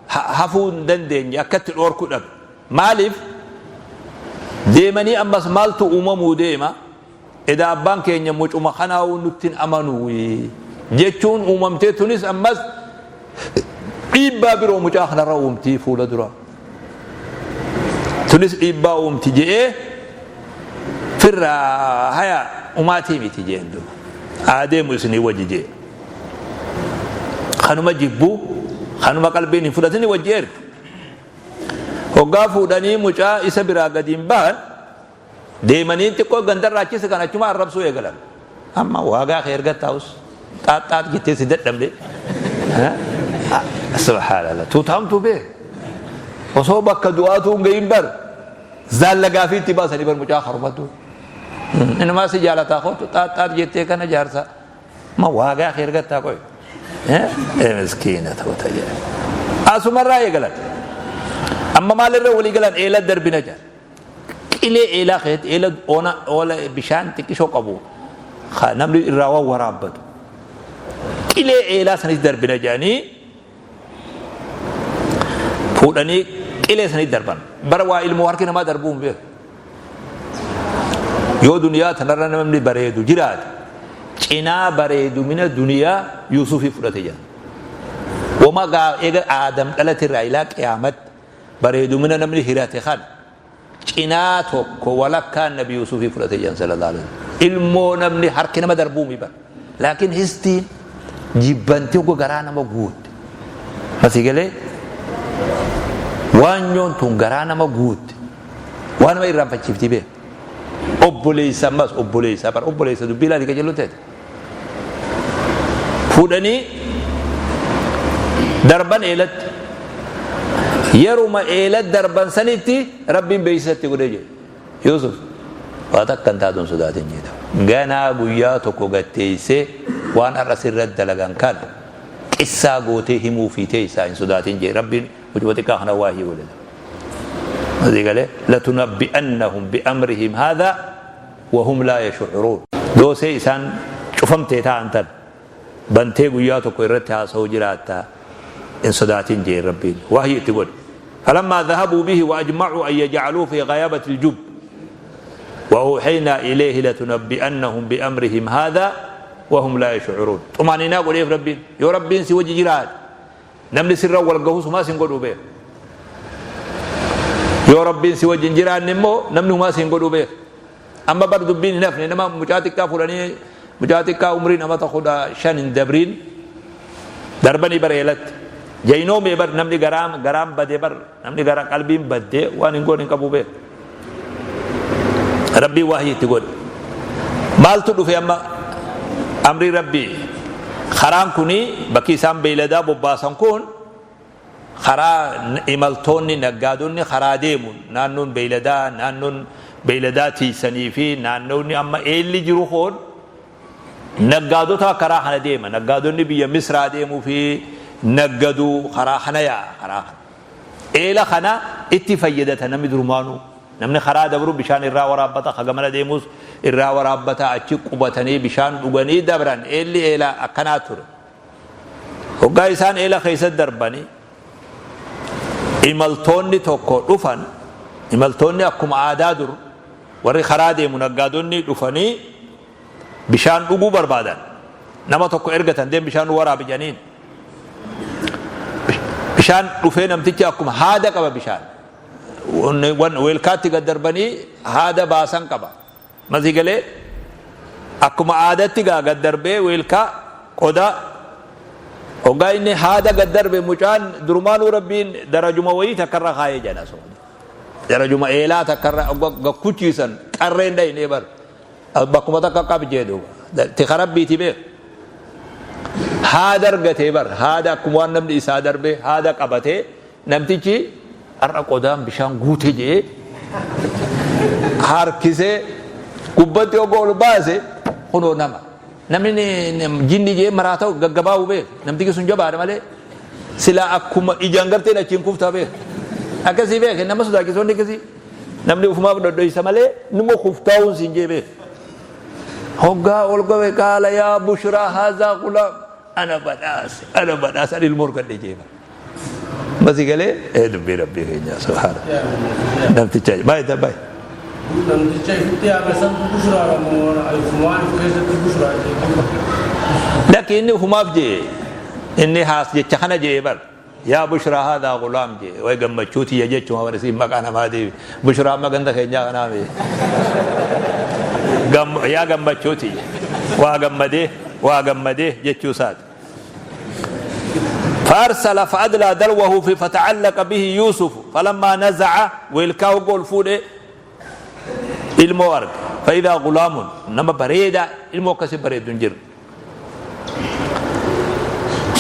hafuu hin dandeenye akkatti dhoorku dhabe. Maaliif deemanii ammas maaltu uumamuu deema? Edaa abbaan keenya mucuma kanaawuu nutti hin amanuuyi jechuun uumamtee tunis ammas Dhiibbaa biroo mucaa kanarra uumtii fuula dura. Tunis dhiibbaa uumti je'ee firraa haya umaatii miti jeen duuba. Haa deemu isinii wajji jee. Kanuma jibbu kanuma qalbiin hin fudhatini wajji erge. Hoggaa fuudhanii mucaa isa biraa gadi hin bahan deemanii xiqqoo gandarraa achi siqan achuma arrabsuu eegalan. Amma waagaa kee ergattaa us xaaxxaat jettee si dadhabde. Subhaanallah. Tuutaamtuu bee. Osoo bakka du'aatuu hin gahin bar zaalla gaafii itti baasanii bar mucaa harumatu. Inumaa si jaalataa kootu xaaxxaat jettee kana jaarsa. Ma waagaa kee ergattaa qoy. Ee miskiina ta'uta jedha. Asumarraa eegalan. Amma maalirra walii galan eela darbina jedha. Qilee eelaa keessatti eela ona oola bishaan xiqqishoo qabu ka namni irraa waan waraabbatu. Qilee eelaa sanis darbina jedhanii fuudhanii qilee sanis darban. Bara waa ilmoo harki namaa darbuu hin beeku. Yoo duniyaa tanarra namni bareedu jiraate cinaa bareedumina duniyaa Yuusufii fudhate jedha. Wama gaa eega Aadam dhalate irraa ilaa qiyaamatti bareedumina namni hirate kana cinaa tokko walakkaan nabi Yuusufii fudhate jedhan sallallahu alaihi wasallam. Ilmoo namni harki nama darbuu mi bara. Laakiin histiin jibbanti hogga garaa nama guutte. Masii galee waanyoon tun garaa nama guutte. Waan nama irraanfachiifti beek. Obboleessa ammas obboleessa bara obboleessa dubbii ilaali qajeeluu ta'e. Fuudhanii darban eelatti. Yeruma eela darban sanitti Rabbiin beeksisatti godhee jedhe. Yuusuf waa takka hin taatu hin sodaatin jedhe. Ganaa guyyaa tokko gatteessee waan har'a sirra dalagan kana qissaa gootee himuu fi teessaa hin sodaatin jedhe. Rabbiin mucuma xiqqaa kana waahii godhe. Asii galee latunabbi'annahum bi'amrihim haadhaa wahum laa yash'uruun. Doosee isaan cufamtee taa'an tan bantee guyyaa tokko irratti haasa'uu jiraatta hin sodaatin jeen Rabbiin wahyi itti godhe. Falammaa dhahabuu bihi wa ajma'uu an yaj'aluu fi ghayaabati al-jubb wa awhaynaa ilayhi latunabbi'annahum bi'amrihim haadhaa wahum laa yash'uruun. Xumaaninaa godheef Rabbiin yoo Rabbiin si wajji jiraate Namni sirra wal gahus humaa sin godhuu beeka. Yoo Rabbiin si wajjin jiraanne immoo namni humaa sin godhuu beeka. Amma bar dubbiin hin hafne nama mucaa xiqqaa fuudhanii mucaa xiqqaa umriin amata 15 hin dabriin darbanii bar eelatti. Jaynoomee bar namni garaan garaan bade bar namni gara qalbiin badde waan hin goone hin qabu beeka. Rabbiin waahii itti godhe. Maaltu dhufe amma amrii Rabbii karaan kuni bakki isaan beeyladaa bobbaasan kun karaa imaltoonni naggaadonni karaa deemu naannoon beeyladaa naannoon beeyladaa tiisanii fi naannoonni amma eelli jiru kun naggaadota karaa kana deema naggaadonni biyya Misraa deemuu fi naggaduu karaa kana yaa'a karaa kana. Eela kana itti fayyadata namni durumaanuu. Namni karaa dabru bishaan irraa waraabbata, ka gamana deemus irraa waraabbata, achi qubatanii bishaan dhuganii dabran. Eelli eela akkanaa ture. Hoggaa isaan eela keessa darbani imaltoonni tokko dhufan, imaltoonni akkuma aadaa dur warri karaa deemu naggaadonni dhufanii bishaan dhuguu barbaadan. Nama tokko ergatan deem bishaan nu waraabi jedhaniin. Bishaan dhufee namtichi akkuma haada qaba bishaan. Weelkaatti gad darbanii haada baasan qaba. Masii galee akkuma aadatti gaa gad darbee weelkaa qodaa hoggaa inni haada gad darbe mucaan durumaanuu rabbiin darajuma wayii takkarra kaayee jedha. Darajuma eelaa takkarra gakkuchiisan qarreen dhayinee bar. Bakkuma takka qab jee duuba. Tika rabbiiti beek. Haada argatee bar haada akkuma waan namni isaa darbe haada qabatee namtichi har'a qodaan bishaan guute jee harkisee gubbatti ogoo ol baase kunoo nama. Namni jinni jee maraa ta'u gaggabaa'u beek. Namtichi sun jabaadha malee silaa akkuma ijaan garteen achiin kuftaa beek. Akkasii beek nama sodaachisoonni akkasii. Namni ufumaaf dhodhoysa malee numa kuftaa'uun siin jee beek. Hoggaa ol gawe qaala yaa bushraa haazaa gulaam ana badhaase ana badhaase ani ilmoo argadhe jee bara. Masi galee ee dubbii rabbii keenyaa subhaana. Namticha baay'ee baay'ee. Namticha ifitti yaame santu bushraadha moo ifumaan if keessatti bushraa jee? Lakki inni ufumaaf jee inni haas jecha kana jee bar. Yaa bushraa haadhaa gulaam jee way gammachuu tiyya jechuma bara isiin maqaa namaa deebi. Bushraa amma ganda keenyaa kanaa mee. Yaa gammachuu tiyya waa gammadee waa gammadee jechuu isaati. فأرسل فأدلى دلوه في فتعلق به يوسف فلما نزع ويلكاه قول فوده ilmoo arge fa'idaa gulaamun nama bareedaa ilmoo akkasii bareedu hin jiru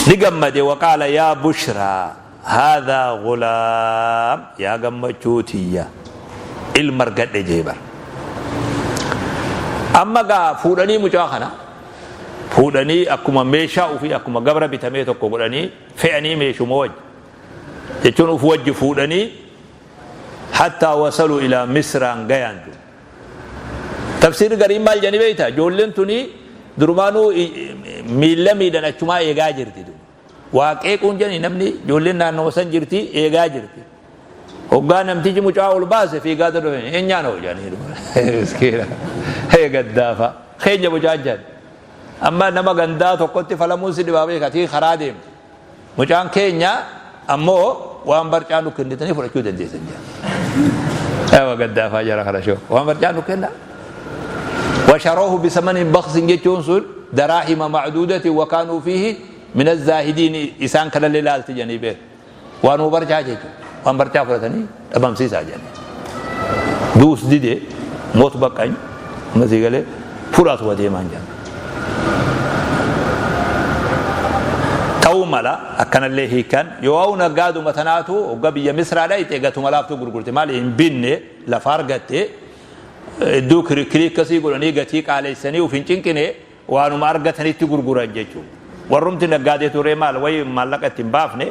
ni gammade waqaala yaa bushraa haadhaa gulaam yaa gammachuu tiyya ilma argadhe jee bar amma gaa fuudhanii mucaa kana fuudhanii akkuma meeshaa ofii akkuma gabra bitamee tokko godhanii fe'anii meeshuma wajji jechuun uf wajji fuudhanii Hattaa wasaluu ilaa misraan gayaan tun. Tafsiirri gariin maal jedhanii beektaa? Ijoolleen tuni durumaanuu miilla miidhan achumaa eegaa jirti. Waa qeequun jedhani namni ijoolleen naannoo san jirti eegaa jirti. Hoggaa namtichi mucaa ol baase fiigaa dhufe eenyaan hoo jedhanii miskiina eegaddaafa keenya mucaan jedhan. Amma nama gandaa tokkotti falamuun si dhibaa beekatii karaa deemte. Mucaan keenya ammoo waan barcaa nu kennitanii fudhachuu dandeessan jedhan. Ewa gaddaafaa jara kana shoo. Waan barcaa nu kenna. Washaroohu bisamanin baksin jechuun sun daraahima macduudatin wakaanuu fiihi min azaahidiin isaan kanallee laalti jedhanii beeku. Waan nu barcaa jechuudha. Waan barcaa fudhatanii dhabamsiisaa jedhanii. Duus dide moot baqqany amma sii galee fudhatuma deemaan jedhan. Ta'uu mala akkanallee hiikan yoo ha'u naggaaduma tanaatu hogga biyya Misraa dhayxe gatuma laaftuu gurgurte maali hin binne lafa argatte iddoo kirikkirii akkasii godhanii gatii qaaleessanii of hin cinqine waanuma argatanitti gurguran jechuudha. Warrumti naggaadee turee maal wayi maallaqa itti hin baafne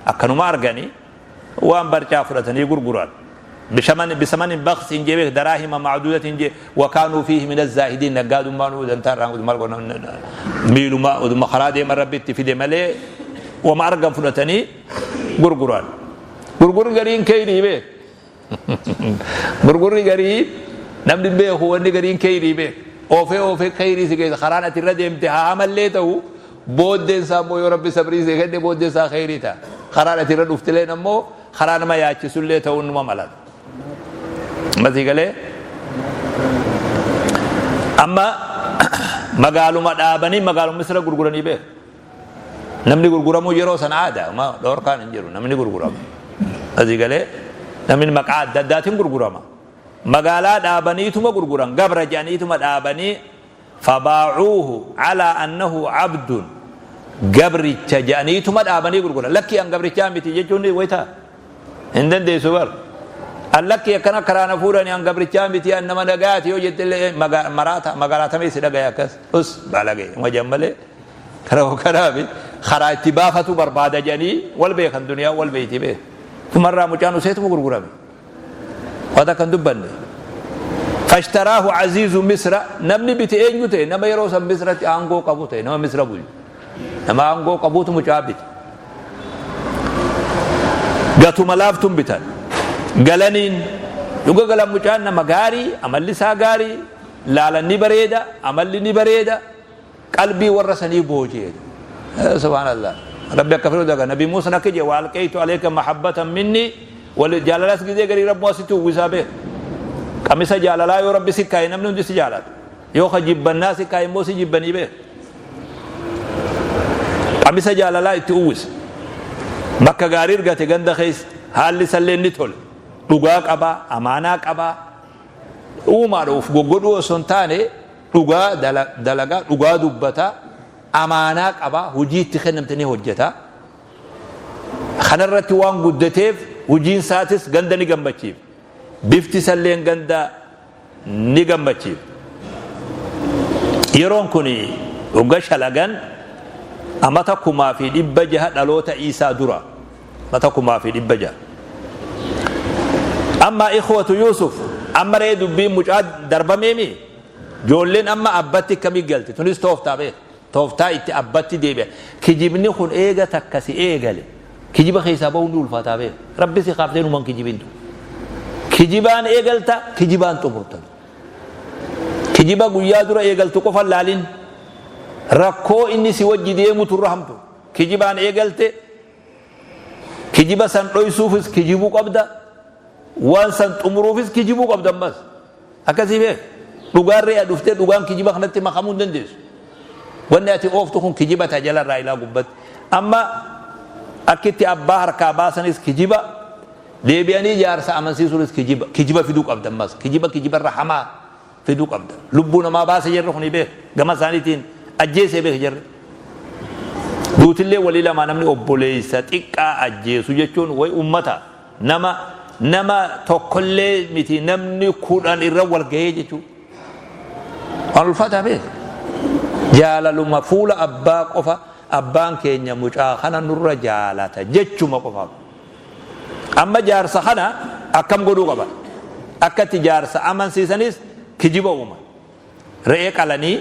akkanuma arganii waan barcaa fudhatanii gurguran. Bisamanin baksiin jee beek daraahima macduudatin jee wakaanuu fiihi min azaahidiin naggaadummaan dantaa irraan maal godhan miiluma oduma karaa deeman rabbi itti fide malee wama argan fudhatanii gurguran. Gurgurri gariin keeyrii beek. Gurgurri garii namni beeku wanni gariin keeyrii beek. Oofee oofee keeyrii si keessa karaan ati irra deemte haa hamallee ta'u booddeen isaa immoo yoo rabbi sabrii si kenne booddeen isaa keeyrii ta'a. Karaan ati irra dhuftileen ammoo karaa nama yaachisullee ta'uun numa mala. Masii galee amma magaaluma dhaabanii magaaluma misira gurguranii beeku. Namni gurguramuu yeroo sana aadaa ma dhoorkaan hin jiru namni gurgurama. Asii galee namni maqaa adda addaatiin gurgurama. Magaalaa dhaabaniituma gurguran gabra jedhaniituma dhaabanii fabaacuuhu calaa annahu cabdun gabricha jedhaniituma dhaabanii gurguran. Lakkii an gabrichaa miti jechuun waytaa hin dandeessu bar. An lakkii akkana karaa na fuudhani an gabrichaa miti an nama nagaati yoo jettillee maraata magaalaa tamee si dhagaya akkas us baalagee wajan malee. Kanaaf karaa itti baafatu barbaada jedhanii wal beekan duniyaa wal beeyti beeku. Kumarraa mucaan useetuma gurgurame. Waan akka hin dubbanne. Fashtaraahu aziizu Misra namni bite eenyu ta'e nama yeroo san Misratti aangoo qabu ta'e nama Misra bulchu. Nama aangoo qabuutu mucaa bite. Gatuma laaftuun bitan. Galaniin dhuga galan mucaan nama gaarii amalli isaa gaarii laalan ni bareeda amalli ni bareeda. Qalbii warra sanii booji'e. Subhaanallah. Rabbi akka fedhu daga. Nabi Muusan akka jedhe wa alqaytu alayka mahabbatan minni wal jaalalas gizee garii rabbu asitti uwwisaa beeku. Qamisa jaalalaa yoo rabbi si kaa'e namni hundi si jaalata. Yoo ka jibbannaa si kaa'e immoo si jibbanii beeku. Qamisa jaalalaa itti uwwise. Bakka gaarii argate ganda keessa haalli isallee ni tole. Dhugaa qabaa, amaanaa qabaa. Uumaadha of goggodhuu osoo hin taane Dhugaa dalaga, dhugaa dubbata, amaanaa qaba, hojii itti kennamte ni hojjeta. Kanarratti waan guddateef hojiin isaatis ganda ni gammachiif. Bifti isalleen ganda ni gammachiif. Yeroon kun hogga shalagan amata 1600 dhaloota Iisaa dura. Amata 1600. Amma ikhwatu Yuusuf amma ree dubbiin mucaa darbameemi Joolleen amma abbatti akkamii galti? Tunis tooftaa beek. Tooftaa itti abbatti deebi'a. Kijibni kun eega takka si eegale. Kijiba keessaa bahuun ni ulfaataa beek. Rabbi si kaaftee numan kijibintu. Kijibaan eegalta, kijibaan xumurta. Kijiba guyyaa dura eegaltu qofa laalin. Rakkoo inni si wajji deemutu irra hamtu. Kijibaan eegalte. Kijiba san dhoysuufis kijibuu qabda. Waan san xumuruufis kijibuu qabda ammas. Akkasii beek. Dhugaarree dhuftee dhugaan kijiba kanatti makamuu hin dandeessu. Wanni ati ooftu kun kijiba ta jalarraa ilaa gubbatti. Amma akkitti abbaa harkaa baasanis kijiba, deebi'anii jaarsa amansiisuunis kijiba. Kijiba fiduu qabda ammas. Kijiba kijibarra hamaa fiduu qabda. Lubbuu namaa baase jarri kuni beek. Gama isaaniitiin ajjeesee beek jarri. Duutillee walii lamaa namni obboleessa xiqqaa ajjeesu jechuun way ummata nama nama tokkollee miti, namni 10 irra wal gahee jechuudha. Waan ulfaataa beek. Jaalaluma fuula abbaa qofa, abbaan keenya mucaa kana nurra jaalata jechuma qofaaf. Amma jaarsa kana akkam godhuu qaba? Akka itti jaarsa amansiisanis kijiba uuman. Re'ee qalanii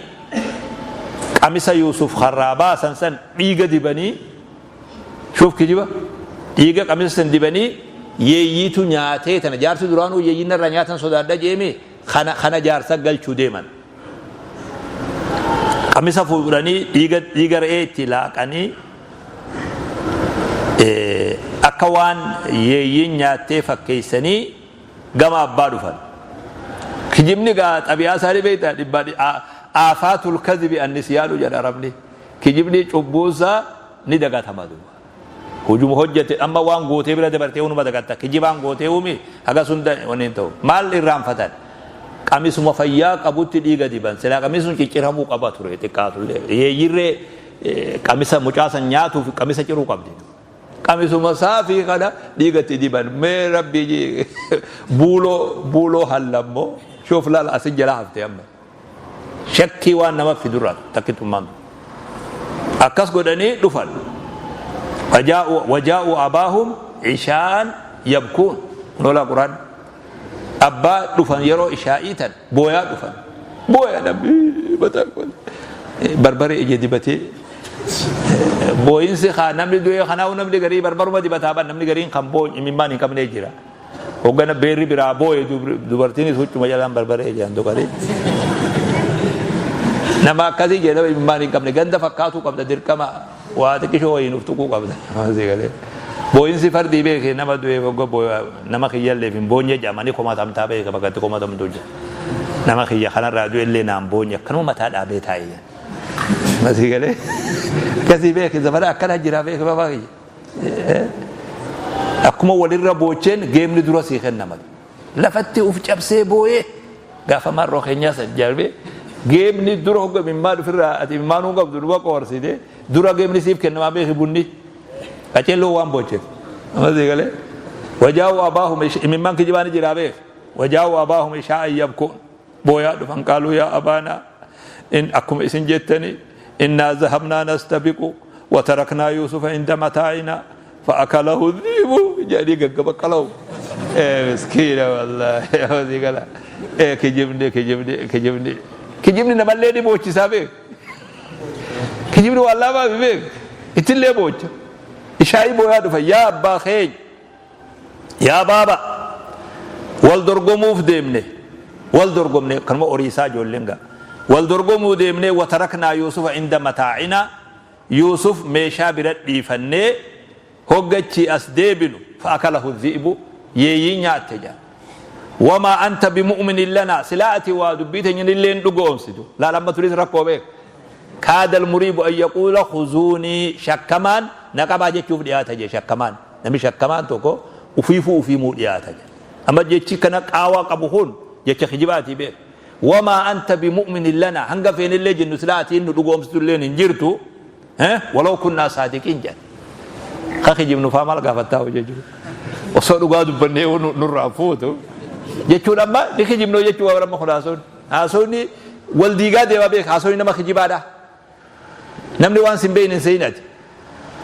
qamisa Yuusuf harraa baasan san dhiiga dibanii, shuuf kijiba, dhiiga qamisa san dibanii yeeyyiitu nyaatee tana, jaarsi duraanuu yeeyyiin narraa nyaatan sodaadha jeemi, kana kana jaarsa galchuu deeman. Qamisa fuudhanii dhiiga dhiiga re'ee itti laaqanii akka waan yeeyyiin nyaattee fakkeessanii gama abbaa dhufan. Kijibni gaa xabi'aa isaanii beektaa, dhibbaa aafaatul kadhibi annisyaanu jedha arabni. Kijibni cubbuunsaa ni dagatama duuba. Hujuma hojjete amma waan gootee bira dabartee hunuma dagatta. Kijibaan gootee uumi hagas hunda wanni hin ta'u. Maal irraanfatan? Qamisuma fayyaa qabutti dhiiga diban. Silaa qamisni sun cicciramuu qaba ture xiqqaatullee. Yeeyyirree qamisa mucaa san nyaatuuf qamisa ciruu qabdi. Qamisuma saafii kana dhiiga itti diban. Mee rabbii buuloo buuloo hallammoo shuuf laala asin jalaa hafte amma. Shakkii waan nama fidurraa takkittummaan akkas godhanii dhufan. Wajaa'u abaahum ishaan yabkuun lolaa quraan abbaa dhufan yeroo ishaa'ii tan booyaa dhufan. Booyaa namni mataa kun barbaree ija dibatee booyinsi kaa namni du'ee kanaa'u, namni garii barbaruma dibataa ban, namni gariin kan boo'u imimmaan hin qabnee jira. Hoggana beerri biraa booye dubartiinis huccuma jalaan barbaree ijaan tuqanii. Nama akkasii jedhama, imimmaan hin qabne ganda fakkaatuu qabda, dirqama waa xiqqishoo wayiin uf tuquu qabda. Booyinsi fardii beeke, nama du'eef hogga booya nama kiyyalleef hin boonye jedhamanii komatamtaa beeke, bakka itti komatamtu jira. Nama kiyya kanarraa du'ellee naan boonye, akkanuma mataa dhaabee taa'e. Masii galee akkasii beeke, zamana akkana jira beeke babaa kiyya. Akkuma walirra boocheen geemni dura sii kennama. Lafatti uf cabsee booyee gaafa marroo keenyaa san jarbee geemni dura hogga imimmaan ofirraa ati imimmaanuu qabdu duba qoorsite dura geemni siif kennamaa beeki, bunni qaceelloo waan boocheef. Amma sii galee wajaa'u abaahum imimmaan kijibaani jiraa beek, wajaa'u abaahum ishaa'an yabkuun, booyaa dhufan. Qaaluu yaa abaanaa, in akkuma isin jettani, innaa zahabnaa nastabiqu wataraknaa Yuusufa inda mataa'ina fa'akalahu dhiibu jedhanii gaggaba qalau. Miskiina wallaahi, sii gala, kijibni kijibni kijibni kijibni namallee ni boochisaa beek. Kijibni waan laafaa beek, ittillee boocha. Ishaa'ii booyaa dhufa, yaa abbaa keenya, yaa baaba, wal dorgomuuf deemne, wal dorgomne, kanuma horiisaa ijoolleen gaa wal dorgomuu deemne, wataraknaa Yuusufa inda mataa'inaa, Yuusuf meeshaa bira dhiifannee hoggachii as deebinu fa'akalahu dhi'bu, yeeyyii nyaatte jedha. Wamaa anta bimu'minin lanaa, silaa ati waa dubbii teenyanillee hin dhugoomsitu. Laal amma turis rakkoo beek. Kaada almuriibu an yaquula khuzuunii, shakkamaan na qabaa jechuuf dhiyaata jee. Shakkamaan, namni shakkamaan tokko ufiifuu ufiimuu dhiyaata jee. Amma jechi kana qaawaa qabu kun jecha kijibaatii beek. Wamaa anta bimu'minin lanaa, hanga feenillee jennu silaa ati nu dhugoomsitu illeen hin jirtu, walaw kunnaa saadiqiin jedhan. Ka kijibnu faa maal gaafattaa hojii jiru, osoo dhugaa dubbannee nurraa fuutu jechuun, amma ni kijibnoo jechuu. Waan amma kun haasawni haasawni wal diigaa deemaa beek. Haasawni nama kijibaadha. Namni waan sin beekne hin seyin ati.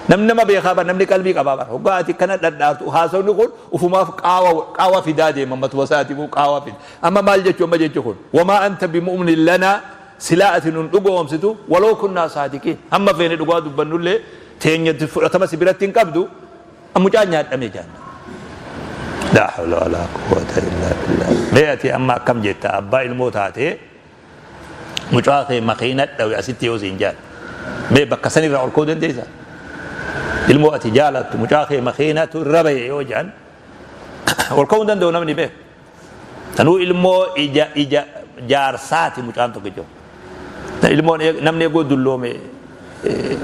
Namni nama beekaa bar, namni qalbii qabaa bar. Hoggaa ati kana dhadhaartu haasawni kun ufumaaf qaawa qaawa fidaa deema, matuma isaatiifuu qaawa fida. Amma maal jechuu amma jechi kun, wamaa anta bimu'minin lanaa, silaa ati nun dhugoomsitu, waloo kunnaa saadiqiin, hamma feene dhugaa dubbannullee teenya fudhatama si biratti hin qabdu, mucaan nyaadhame jaanna. Laa hawla walaa quwwata illaa billah. Mee ati amma akkam jetta, abbaa ilmoo taatee mucaa kee makiina dhawe asitti yoo siin jaan, mee bakka sanirraa ol ka'uu dandeessaa? Ilmoo ati jaalattu mucaa kee makiinatu irra bahe yoo jedhan ol ka'uu hin danda'u namni beeku. Tanuu ilmoo ija ija jaarsaati mucaan tokkicho. Ilmoon namni eeguu dulloome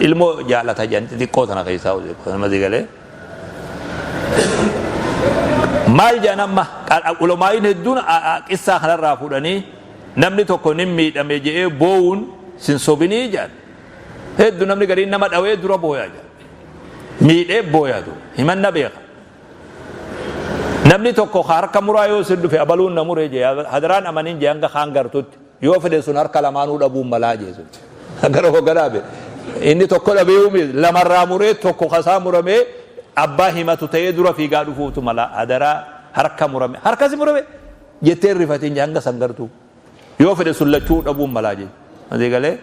ilmoo jaalata jedhan xixiqqoo tana keessaa nama galee. Maal jedhan amma ulamaa'iin hedduun qissaa kanarraa fuudhanii namni tokko ni miidhame jedhee boowuun sin sobinii jedhan. Heddu namni gariin nama dhawee dura booyaa jedhan. Miidhee booyaatu himanna beeka. Namni tokko harka muraa yoo sin dhufe abaluun na muree jee hadaraan amanin jee hanga kaan gartutti yoo fedhe sun harka lamaanuu dhabuun malaa jee sun. Gara hogganaa be. Inni tokko dhabee uume lamarraa muree tokko kasaa muramee abbaa himatu ta'ee dura fiigaa dhufuutu mala hadaraa harka murame harkasi murame jettee hin rifatin jee hanga san gartuu. Yoo fedhe sun lachuu dhabuun malaa jee. Asii galee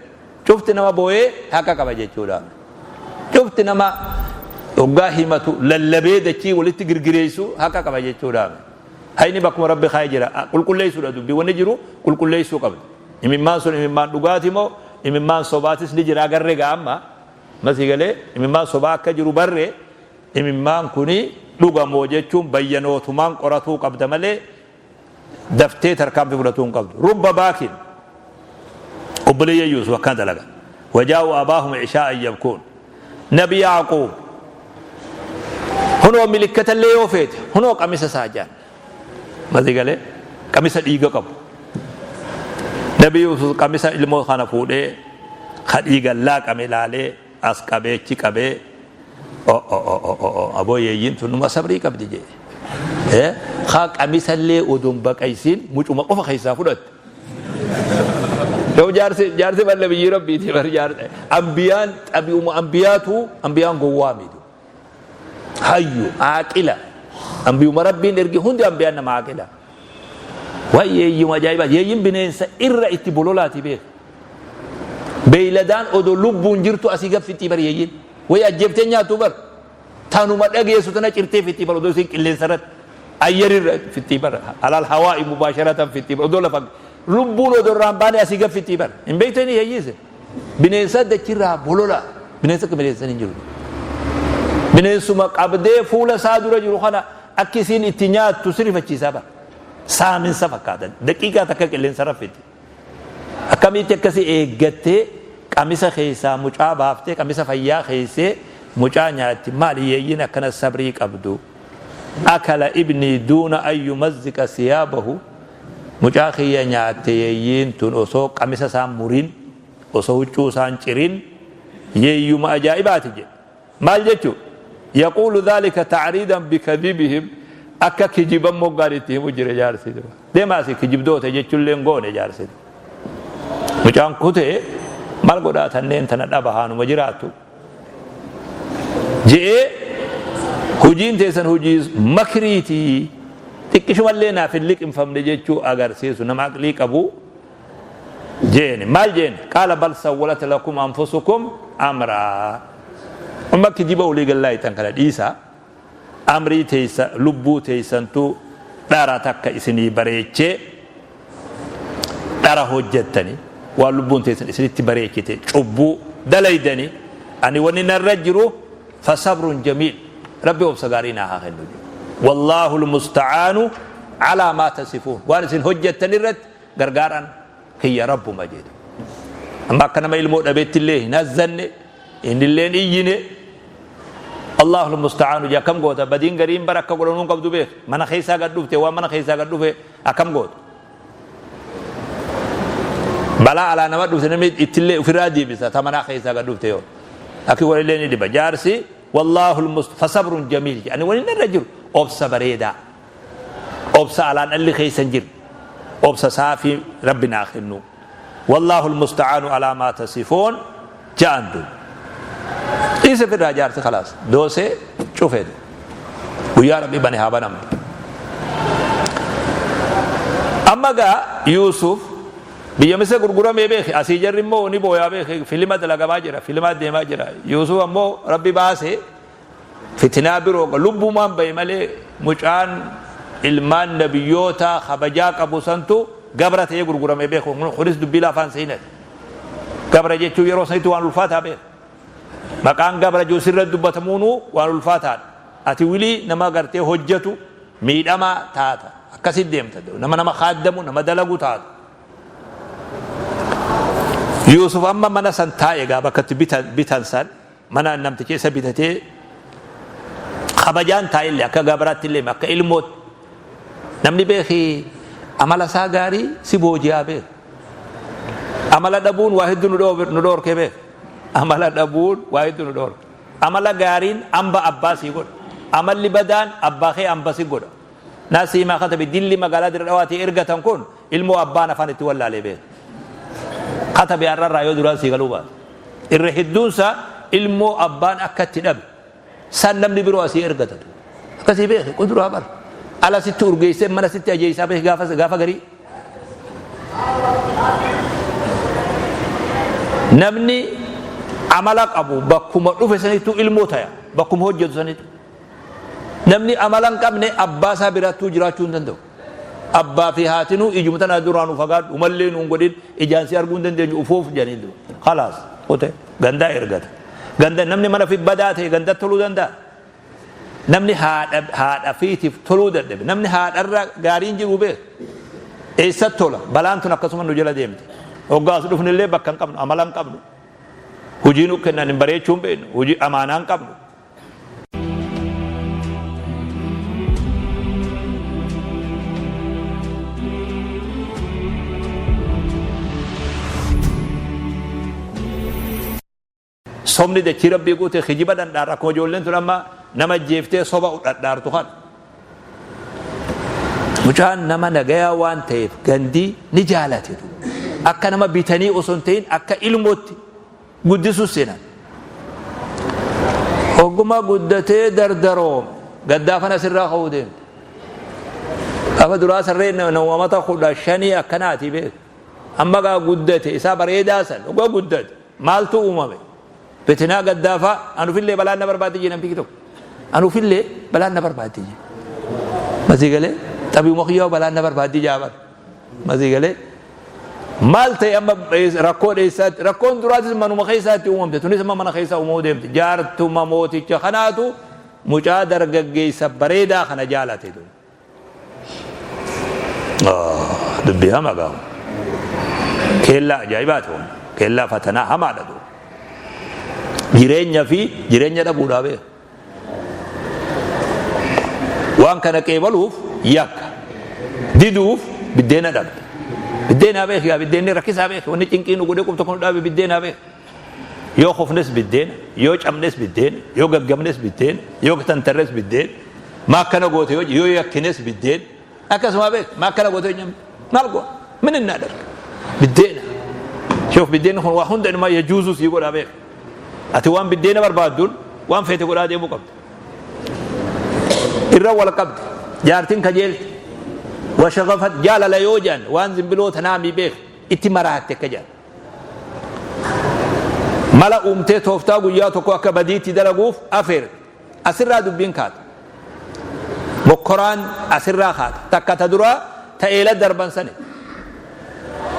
cufti nama booyee haqa qaba jechuudha. Cufti nama hoggaa himatu lallabee dachii walitti girgireessu haqa qaba jechuudha. Hayni bakkuma rabbi kaa'ee jira. Qulqulleessuudha dubbii wanni jiru qulqulleessuu qabda. Imimmaan sun imimmaan dhugaati moo imimmaan sobaatis ni jira agarree gaa amma. Masii galee imimmaan sobaa akka jiru barree imimmaan kuni dhugamoo jechuun bayyanootumaan qoratuu qabda malee daftee tarkaanfii fudhatuu hin qabdu. Rubba baakin obboleeyyan Yuusuf akkana dalagan. Wajaa'u abaahum ishaa'an yabkuun. Nabi Yaaquub hunoo milikkatallee yoo feete hunoo qamisa isaa jaan. Masii galee qamisa dhiiga qabu. Nabi Yuusuf qamisa ilmoo kana fuudhee ka dhiigan laaqame laalee as qabee achi qabee aboo yeeyyiin tun numa sabrii qabdi jee. Kaa qamisallee odoon baqaysiin mucuma qofa keessaa fudhatte. Yoo jaarsi jaarsi balla biyyi rabbiiti bar jaarsi ambiyaan xabi'uma ambiyaatu ambiyaan gowwaa miti. Hayyu aaqila ambiyuma rabbiin erge hundi ambiyaan nama aaqila. Waan yeeyyuma ajaa'ibaa yeeyyiin bineensa irra itti bololaati beeka. Beeyladaan odoo lubbuun jirtu asii gad fixxii bar yeeyyiin. Wayi ajjeeftee nyaattu bar. Tanuma dhageessu tana cirtee fixxii bar odoo isin qilleensa irratti ayyarirra fixxii bar. Alal hawaa'i mubaasharatan fixxii bar odoo lafa lubbuun odoo irraan baane asii gad fixxii bar. Hin beektanii yeeyyiise. Bineensa dachirraa bolola. Bineensa akka bineensa hin jiru. Bineensuma qabdee fuula isaa dura jiru kana akki isiin itti nyaattu si rifachiisaa bar. Saaminsa fakkaata. Daqiiqaa takka qilleensa irra fixxi. Akkamitti akkasi eeggattee qamisa keessaa mucaa baaftee qamisa fayyaa keessee mucaa nyaatti maali yeeyyiin akkana sabrii qabdu akala ibnii duuna an yumazziqa siyaabahu mucaa kiyya nyaatte yeeyyiin tun osoo qamisa isaan murin osoo huccuu isaan cirin yeeyyuma ajaa'ibaati jedhe Maal jechu? Yaquulu dhaalika ta'riidan bikadhibihim akka kijiban moggaan itti himu jira jaarsi. Deemaa asii kijibdoota jechuullee hin goone jaarsi. Mucaan kutee maal godhaa tanneen tana dhaba haanuma jiraattu. Je'ee hojiin teessan hojii makriitii xiqqishumallee naaf hin liqimfamne jechuu agarsiisu nama aqlii qabu jeeni maal jeeni qaala bal sawwalat lakum anfusukum amraa amma kijiba olii gallaayitan kana dhiisa amrii teeysa lubbuu teeysantu dhara takka isinii bareechee dhara hojjattani waan lubbuun teessan isinitti bareechite cubbuu dalaydani ani wanni narra jiru fasabrun jamiil rabbi obsa gaarii naa haa kennu wallaahu lmusta'aanu calaa maa tasifuun waan isin hojjattan irratti gargaaraan kiyya rabbuma jedhe amma akka nama ilmoo dhabetti illee hin hazzanne innillee hin iyyine Allahu musta'aanu jee akkam goota badiin gariin bara akka godhanuun qabdu beek mana keessaa gad dhufte waan mana keessaa gad dhufe akkam goota balaa alaa nama dhufte namni ittillee ofirraa deebisa ta manaa keessaa gad dhufte yoo akki godhallee ni dhiba jaarsi wallaahu fasabrun jamiil jedhani wani narra jiru obsa bareedaa Obsa alaan dhalli keessa hin jirre. Obsa saafii Rabbi naa kennu. Wallaahu almusta'aanu alaa maa tasifuun ja'an duuba. Dhiise firraa jaarsi khalaas. Doosee cufee. Guyyaa Rabbi bane haa banamtu. Amma gaa Yuusuf biyya Misra gurguramee beeke asii jarri immoo ni booyaa beeke filima dalagamaa jira filimaa deemaa jira Yuusuf ammoo Rabbi baasee Fitinaa biroo lubbumaan bahe malee mucaan ilmaan nabiyyootaa kabajaa qabu santu gabra ta'ee gurguramee beeku. Kunis dubbii laafaan seenati. Gabra jechuun yeroo sanitti waan ulfaataa beeku. Maqaan gabra jiru sirra dubbatamuunuu waan ulfaataadha. Ati wilii nama gartee hojjetu miidhamaa taata. Akkasitti deemta. Nama nama kaaddamu, nama dalagu taata. Yuusuf amma mana san taa'e gaa bakka itti bitan san mana namtichi isa bitatee kabajaan taa'ellee akka gabraatti illee akka ilmootti. Namni beeki amala isaa gaarii si booji'aa beeka. Amala dhabuun waa hedduu nu dhoorkee beeka. Amala dhabuun waa hedduu nu dhoorke. Amala gaariin amba abbaa sii godha. Amalli badaan abbaa kee amba si godha. Naasii maa katabi dilli magaalaa Dirre Dhawaatii ergatan kun ilmoo abbaan afaan itti wallaalee beeka. Katabi har'arraa yoo duraan sii galuu baate. Irra hedduunsaa ilmoo abbaan akka itti dhabe. San namni biroo asii ergata. Akkasii beeki kuduraa bara. Ala sitti urgeessee mana sitti ajeessaa beeki gaafa gaafa garii. Namni amala qabu bakkuma dhufe sanittuu ilmoo taya. Bakkuma hojjetu sanittuu. Namni amala hin qabne abbaa isaa birattuu jiraachuu hin danda'u. Abbaa fi haatinuu ijuma tana duraa nu fagaadhu umallee nuun godhin ijaan si arguu hin dandeenyu ufoof jedhanii du'a. Khalaas qote gandaa ergata. Ganda namni mana fi badaa ta'e ganda toluu danda'a. Namni haadha haadha fiitiif toluu dadhabe. Namni haadharra gaariin jiru beeku. Eessatti tola? Balaan tun akkasuma nu jala deemte. Hoggaa as dhufnillee bakka hin qabnu, amala hin qabnu. Hojii nu kennan hin bareechuu hin beeknu. Hojii amaanaa hin qabnu. Sobni dachii Rabbii guute kijiba dhandhaarra akkuma ijoolleen tun amma nama jeeftee soba dhadhaartu kana. Mucaan nama nagayaa waan ta'eef gandii ni jaalate. Akka nama bitanii osoo hin ta'in akka ilmootti guddisuu seenan. Hogguma guddatee dardaroome gaddaafan asirraa ka'uu deemte. Gaafa duraa sarree namata 15 akkanaati beeku. Amma gaa guddate isaa bareedaa san hogga guddate maaltu uumame? Fitinaa gaddaafaa anufillee balaan na barbaadde jee namtichi tokko. Anufillee balaan na barbaadde jee. Masii galee xabiuma kiyyaa balaan na barbaadde jaa bar. Masii galee maal ta'e amma rakkoo dheessaatti rakkoon duraatis manuma keessaatti uumamte tunis amma mana keessaa uumamuu deemte jaartuma mooticha kanaatu mucaa dargaggeessa bareedaa kana jaalate. Dubbii hamaa gaafa. Keellaa ajaa'ibaati kun. Keellaa fatanaa hamaadha kun. Jireenya fi jireenya dhabuudhaa beeka. Waan kana qeebaluuf yakka. Diduuf biddeena dhabde. Biddeenaa beeki yaa biddeenni rakkisaa beeki. Wanni cinqii nu godhee qubta kun dhaabe biddeenaa beeki. Yoo kufnes biddeena, yoo cabnes biddeena, yoo gaggabnes biddeena, yoo tantarres biddeena, maa akkana goote yoo yoo yakkines biddeena. Akkasuma beek maa akkana goote yoo nyamne maal goona min innaa darga biddeena. Shoof biddeenni kun waa hunda inumaa yajuuzuu sii godhaa beek. Ati waan biddeena barbaadduun waan feete godhaa deemuu qabda. Irra wal qabde jaartiin kajeelte washagafat jaalala yoo jedhan waan zimbiloo tanaamii beek itti maraatte akka jedhan. Mala uumtee tooftaa guyyaa tokko akka badiitti dalaguuf afeerte. Asirraa dubbiin kaata. Mokkoraan asirraa kaata. Takka ta duraa ta eela darban sani.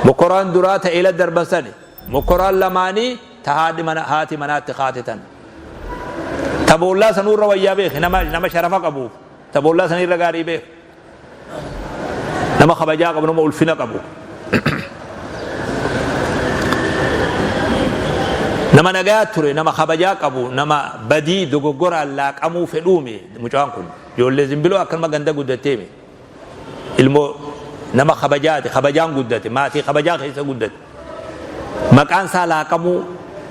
Mokkoraan duraa ta eela darban sani. Mokkoraan lamaanii ta haadhi mana haati manaatti kaate tan. Ta boollaa sanuurra wayyaa beeki nama nama sharafa qabuuf. Ta boollaa sanirra gaarii beeki. Nama kabajaa qabu, nama ulfina qabu. Nama nagaa ture, nama kabajaa qabu, nama badii dogoggoraan laaqamuu fedhuumi mucaan kun. Ijoollee zimbiloo akkanuma ganda guddatteemi. Ilmoo nama kabajaati, kabajaan guddate, maatii kabajaa keessa guddate. Maqaan isaa laaqamuu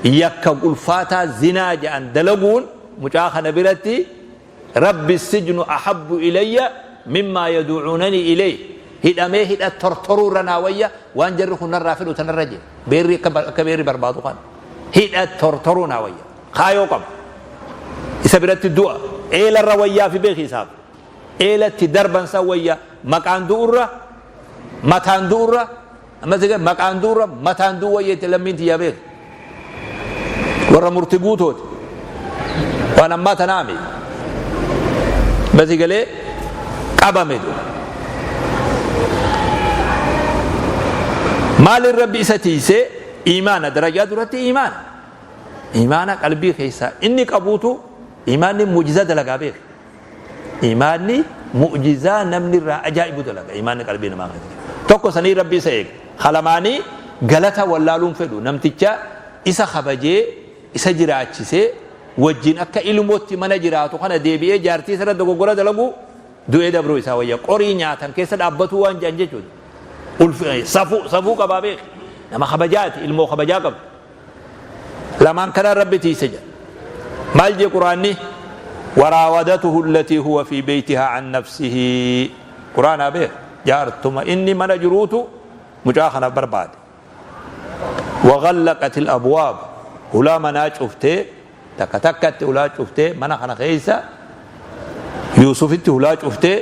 yakka ulfaataa zinaa jedhan dalaguun mucaa kana biratti Rabbi sijnu ahabbu ilayya mimmaa yadu'uunanii ilayh hidhamee hidha tortoruu irra naa wayya waan jarri kun narraa fedhu tanarra jee beerri akka beerri barbaadu kana hidha tortoruu naa wayya kaayoo qaba isa biratti du'a eelarra wayyaa fi beeki isaaf eelatti darban san wayya maqaan du'urra mataan du'urra amma siga maqaan du'urra mataan du'u wayya itti lammiin tiyyaa beeki warra murti guutooti waan ammaa tanaa miti basi galee qabame du maalin rabbi isa tiisee iimaana darajaa duratti iimaana. Iimaana qalbii keessaa inni qabuutu iimaanni mu'jizaa dalagaa beeka. Iimaanni mu'jizaa namni irraa ajaa'ibu dalaga iimaanni qalbii namaa keessa. Tokko sanii Rabbi isa eega. Kalamaanii galata wallaaluun fedhu namticha isa kabajee isa jiraachisee wajjin akka ilmootti mana jiraatu kana deebi'ee jaartii isarra dogoggora dalagu du'ee dabruu isaa wayya. Qorii nyaatan keessa dhaabbatuu waan jedhan jechuudha. Safuu safuu qabaa beeki. Nama kabajaati ilmoo kabajaa qabdu. Lamaan kanaan Rabbi tiiyse jedha. Maal jee Qur'aanni? Waraawadatuhu allatii huwa fi beeytihaa an nafsihi. Qur'aanaa beek. Jaartuma inni mana jiruutu mucaa kana barbaade. Waghallaqat al-abwaab. Hulaa manaa cuftee takka takkatti hulaa cuftee mana kana keessa Yuusufitti hulaa cuftee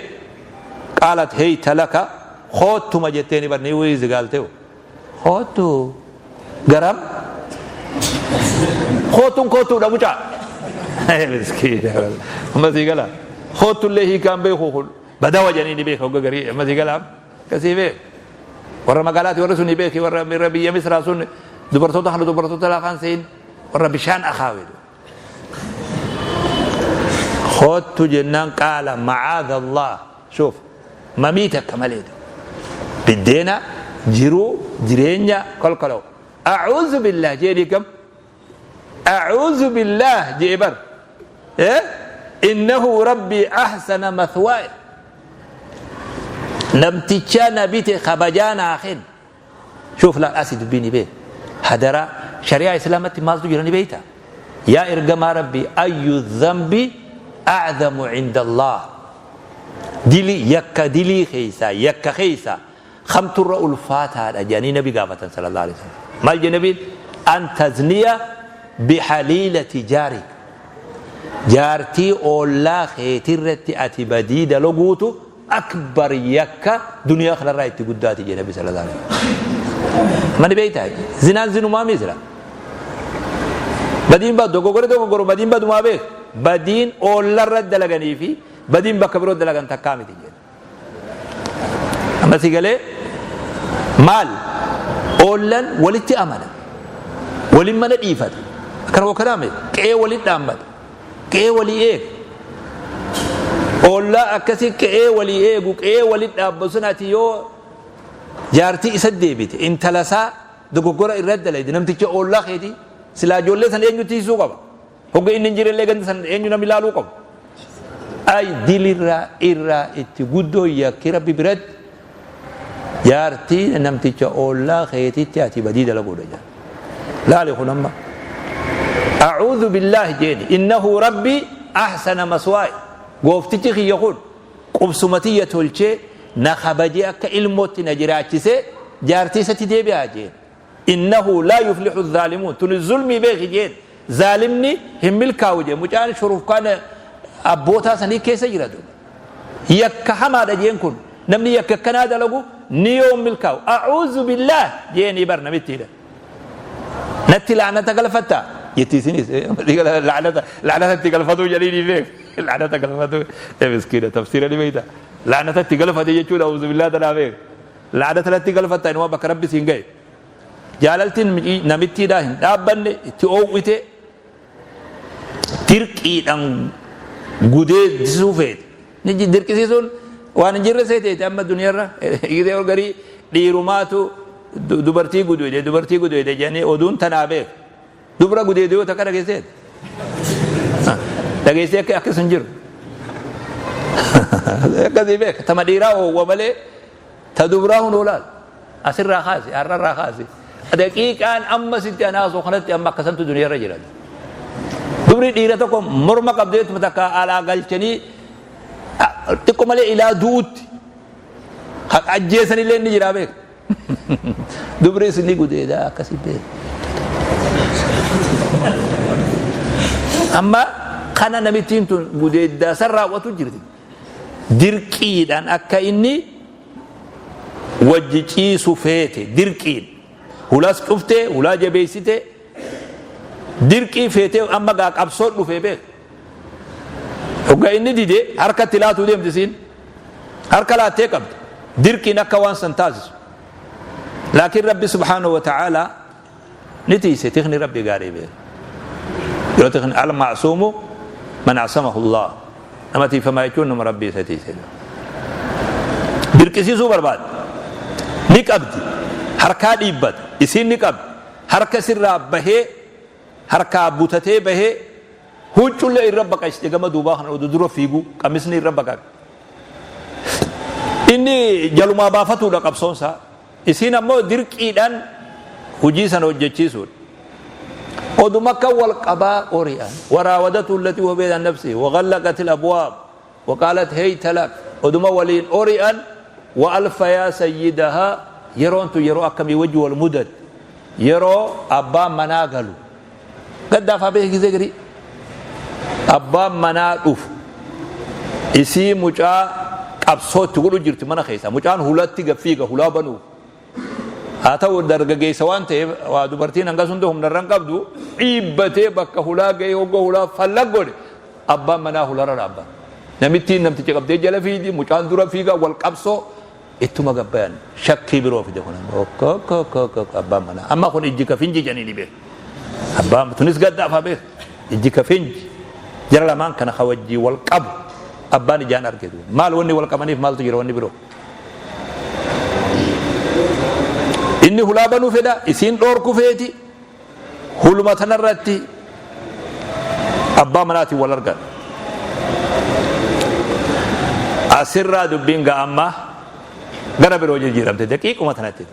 qaalat heyta laka koottuma jetteeni bar ni wiizi gaalteewu. Koottu. Garam? Koottuun koottuudha mucaa. Miskiina. Amma sii gala. Koottullee hiikaan beeku kun badawa jedhanii ni beeka hogga garii. Amma sii gala. Akkasii beeku. Warra magaalaati warri sun ni beeki warra biyya Misraa sun dubartoota kana dubartoota lafaan se'in warra bishaan akaaweetu. Koottu jennaan qaala macaadha Allah. Shuuf mamii takka malee biddeena jiruu jireenya kolkolaw. A'uuzu billah jeeni gam. A'uuzu billah jee bar. Innahu rabbii ahsana mathwaaya. Namtichaa na bite kabajaa naa kenna. Shuuf laal asi dubbii ni beeka. Hadaraa shari'aa islaamatti maaltu jira ni beekta? Yaa ergamaa Rabbii ayyu dhanbi a'zamu inda Allah. Dili yakka dilii keessaa yakka keessaa kamtu irra ulfaataadha jedhanii nabi gaafatan sallallahu alaihi wasallam. Maal jedhe nabiin? An tazniya bihaliilati jaarik. Jaartii oollaa keetirratti ati badii dalaguutu akbar yakka duniyaa kanarraa itti guddaati jedhe nabi sallallahu alaihi wasallam. Mani beektaa? Zinaan zinumaa misira. Badiin badu dogoggorri dogoggoru badiin badumaa beek. Badiin oollarra dalaganii fi badiin bakka biroo dalagan takkaa miti jedhe. Amma si galee maal oollan walitti amana. Walin mana dhiifata. Akkana wakkanaa miti. Qe'ee walin dhaammata. Qe'ee walii eega. Ollaa akkasii qe'ee walii eegu qe'ee walii dhaabbatu sun ati yoo jaartii isa deebite intala isaa dogoggora irra dalayde namticha ollaa keetii silaa ijoollee san eenyu tiisuu qaba. Hogga inni hin jirellee ganda san eenyu namni ilaaluu qabu. Ay dilirraa irraa itti guddoo yakki rabbi biratti jaartii namticha ollaa keetitti ati badii dalaguudha jedha. Laali kun amma. A'uudhu billaahi jeeni innahu rabbi ahsana maswaaya. Gooftichi kiyya kun qubsuma tiyya tolchee na kabajee akka ilmootti na jiraachisee jaartii isatti deebi'aa jeen. Innahu laa yuflihu zaalimuun tuni zulmii beeki jeen. Zaalimni hin milkaa'u jee mucaan shurufkaan abbootaa sanii keessa jira duuba. Yakka hamaadha jeen kun namni yakka akkanaa dalagu ni yoom milkaa'u. A'uuzu billaah jeenii bar namittiidha. Natti la'anata galfatta jetti isinis la'anata la'anata itti galfatuu jedhanii beek la'anata galfatuu miskiina tafsiira ni beekta la'anata itti galfate jechuudha a'uuzu billaah tanaa beek la'anata natti galfatta inuma bakka rabbi siin ga'e. Jaalaltiin namittiidhaa hin dhaabbanne itti oowwite dirqiidhaan gudeessisuu feete. Dirqisiisuun waan hin jirre seeteeti amma duniyaarra gisee ol garii dhiirumaatu dubartii gudeede dubartii gudeede jedhanii oduun tanaa beeku. Dubra gudeede yoo takka dhageesseet. Dhageessee akka akkas hin jiru. Akkasii beeka tama dhiiraa oowwa malee Ta dubraa hunoo laal. Asirraa kaasi, har'arraa kaasi. Daqiiqaan amma sitti an haasoo kanatti amma akkasantu duniyaarra jira. Dubri dhiira tokko morma qabdeetuma takka alaa galchanii xiqqoo malee ilaa du'utti ajjeesanillee inni jira beeka. Dubri isin gudeedaa akkasii beeka. Amma kana namittiin tun gudeeddaa san raawwatu jirti. Dirqiidhaan akka inni wajji ciisu feete dirqiin. Hulaas cuftee hulaa jabeessite dirqii feetee amma gaa qabsoon dhufee beek. Hogga inni dide harkatti laatuu deemti siin. Harka laattee qabdi. Dirqiin akka waan san taasisu. Laakiin Rabbi subhaanahu wa ta'aalaa ni tiise tikni Rabbi gaarii beeka. Yoo ta'an al-ma'suumu man asamahu Allah. Nama tiifamaa jechuun nama Rabbii isa tiise. Dirqisiisuu barbaada. Ni qabdi. Harkaa dhiibbata. Isiin ni qabdi. Harka sirraa bahee harkaa butatee bahee huccullee irra baqaysite gama duubaa kana oduu dura fiigu qamisni irra baqaqe. Inni jalumaa baafatuudha qabsoonsaa. Isiin ammoo dirqiidhaan hujii sana hojjechiisuudha. Oduma akka wal qabaa ori'an. Waraawadatu allatii huwa beeyna nafsi wagallaqat al-abwaab waqaalat heyta lak. Oduma waliin ori'an wa alfa yaa sayyidahaa yeroon tun yeroo akkamii wajji wal mudatte. Yeroo abbaan manaa galu. Gaddaafaa beeki gizee garii. Abbaan manaa dhufu. Isii mucaa qabsoo itti godhu jirti mana keessa. Mucaan hulatti gaffiiga hulaa banuuf. Haa ta'u dargaggeessa waan ta'eef waa dubartiin hangas hunda humna irra hin qabdu dhiibbatee bakka hulaa ga'ee hogga hulaa fallag godhe abbaan manaa hularra dhaabbata. Namittiin namticha qabdee jala fiigi mucaan dura fiiga wal qabsoo ittuma gabbayan shakkii biroo fide kun abbaan manaa amma kun ijji ka finji jedhanii ni beeku. Abbaan tunis gaddaaf haa beeku ijji ka finji jara lamaan kana ka wajjii wal qabu abbaan ijaan arge maal wanni wal qabaniif maaltu jira wanni biroo. Inni hulaa banuu fedha, isiin dhoorku feeti. Huluma tanarratti abbaa manaatiin wal argan. Asirraa dubbiin ga'a amma gara biroo jijjiiramte daqiiquma tanatti.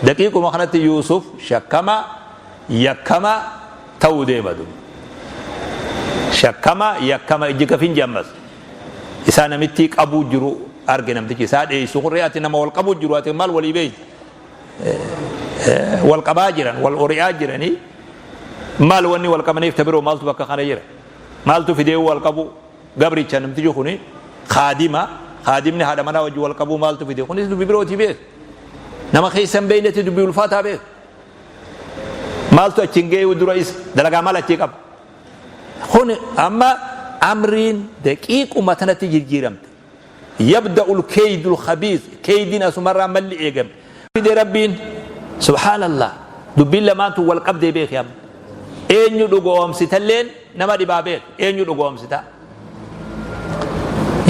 Daqiiquma kanatti Yuusuf shakkama yakkama ta'uu deema duuba. Shakkama yakkama ijji kafin ammas. Isaa namittii qabuu jiru arge namtichi isaa dheessu kurree ati nama wal qabuu jiru ati maal walii beekta. Wal qabaa jiran wal ori'aa jiranii maal wanni wal qabaniif ta biroo maaltu bakka kana jira. Maaltu fidee wal qabu gabricha namtichi kuni kaadima kaadimni haadha manaa wajji wal qabuu maaltu fide kunis dubbi birootii beek. Nama keessa hin beeknetti dubbii ulfaataa beek. Maaltu achiin ga'ee dura isa dalagaa maal achii qaba. Kun amma amriin daqiiquma tanatti jijjiiramte. Yabda'ul keeydul khabiis keeydiin asumarraa malli eegame. Fide Rabbiin subhaanallah dubbiin lamaan tun wal qabdee beeki amma. Eenyu dhugoomsitalleen nama dhibaa beek eenyu dhugoomsita.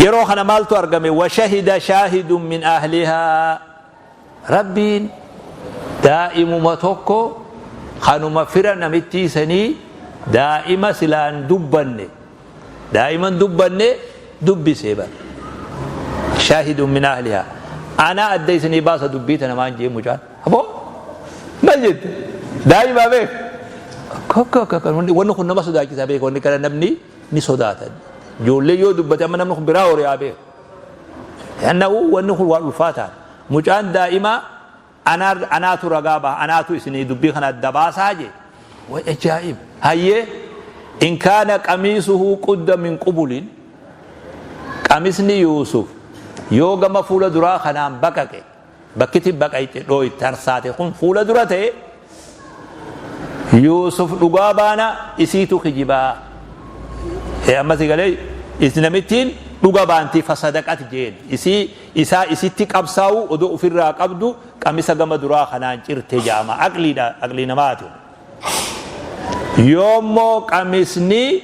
Yeroo kana maaltu argame washahida shaahidun min ahlihaa Rabbiin daa'imuma tokko kanuma fira namittii sanii daa'ima silaan dubbanne daa'ima hin dubbanne dubbisee bar shaahidun min ahlihaa anaa adda isinii baasa dubbii tana maan jee mucaan aboo maal jette daa'imaa beek wanni kun nama sodaachisaa beek wanni kana namni ni sodaata ijoollee yoo dubbate amma namni kun biraa horiyaa beek Annahu wanni kun waan ulfaataadha. Mucaan daa'imaa anaatu ragaa baha anaatu isinii dubbii kana adda baasaa jee. Way ajaa'ib. Hayyee in kaana qamiisuhu qudda min qubulin qamisni Yuusuf yoo gama fuula duraa kanaan baqaqe bakkiti baqayxe dhooy tarsaate kun fuula dura ta'e Yuusuf dhugaa baana isiitu kijibaa. Amma si galee is namittiin dhuga baanti fasadaqati jeen isii isaa isitti qabsaa'u odoo ofirraa qabdu qamisa gama duraa kanaan cirte jaama aqliidha aqlii namaati. Yoommoo qamisni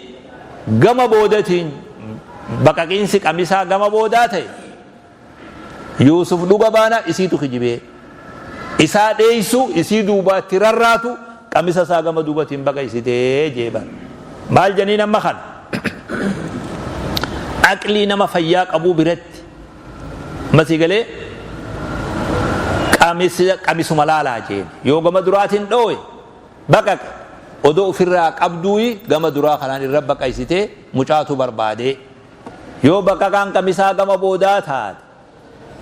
gama boodatiin baqaqiinsi qamisaa gama boodaa ta'e Yuusuf dhuga baana isiitu kijibee. Isaa dheeysu isii duubaatti rarraatu qamisa isaa gama duubatiin baqaysitee jee bar. Maal janiin amma kana? Aqlii nama fayyaa qabuu biratti masii galee qamisuma laalaa jeen. Yoo gama duraatiin dhoowe baqaqe odoo ofirraa qabduuyi gama duraa kanaan irra baqaysitee mucaatu barbaadee. Yoo baqaqaan qamisaa gama boodaa taate,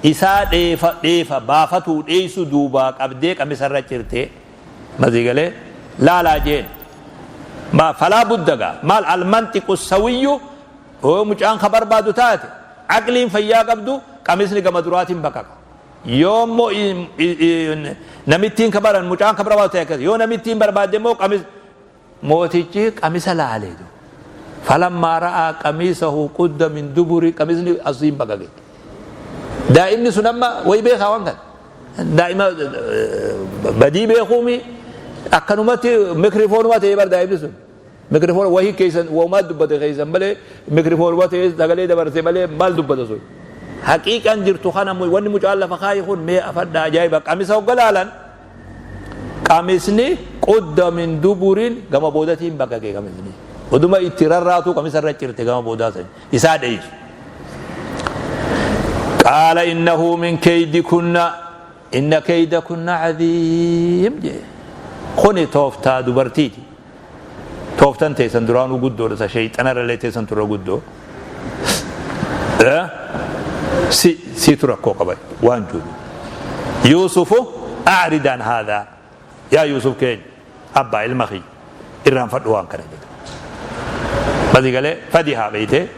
isaa dheefa, dheefa, baafatuu, dheeysu duubaa qabdee qamisa irra cirtee, masii galee, laalaa jeen. Ma falaa budda gaa, maal almanxiqu sawiyyu, yoo mucaan ka barbaadu taate, aqliin fayyaa qabdu, qamisni gama duraatiin baqaqa. Yoo immoo namittiin ka baran, mucaan ka barbaadu ta'e akkas. Yoo namittiin barbaadde immoo qamis, Mootichi qamisa laale. Falammaa ra'aa qamiisahu qudda min duburi qamisni asiin baqaqe. Daa'imni sun amma wayi beekaa waan kana. Daa'ima badii beekuumi akkanumatti mikrifoonuma ta'ee bar daa'imni sun. Mikrifoona wahii keessan waumaa dubbate keessan malee, mikrifoonuma ta'ee sagalee dabarse malee maal dubbata sun? Haqiiqaan jirtu kana, wanni mucaan lafa kaayi kun mee afadha ajaa'iba. Qamisa hogga laalan, qamisni qudda min duburiin, gama boodatiin baqaqe. Qamisni oduma itti rarraatu qamisa irra cirte, gama boodaa san isaa dheeysu. Qaala innahu min keydikunna, inna keydakunna cadiim jee. Kuni tooftaa dubartiiti. Tooftan teessan duraanuu guddoodha, ta sheyxana irrallee teessan turre guddoo. Si siitu rakkoo qaba waan jiru. Yuusufu a'rid an haadhaa, yaa Yuusuf keenya abbaa ilma kiyya, irraanfadhu waan kana jedhe. Basi galee fadihaa beeytee,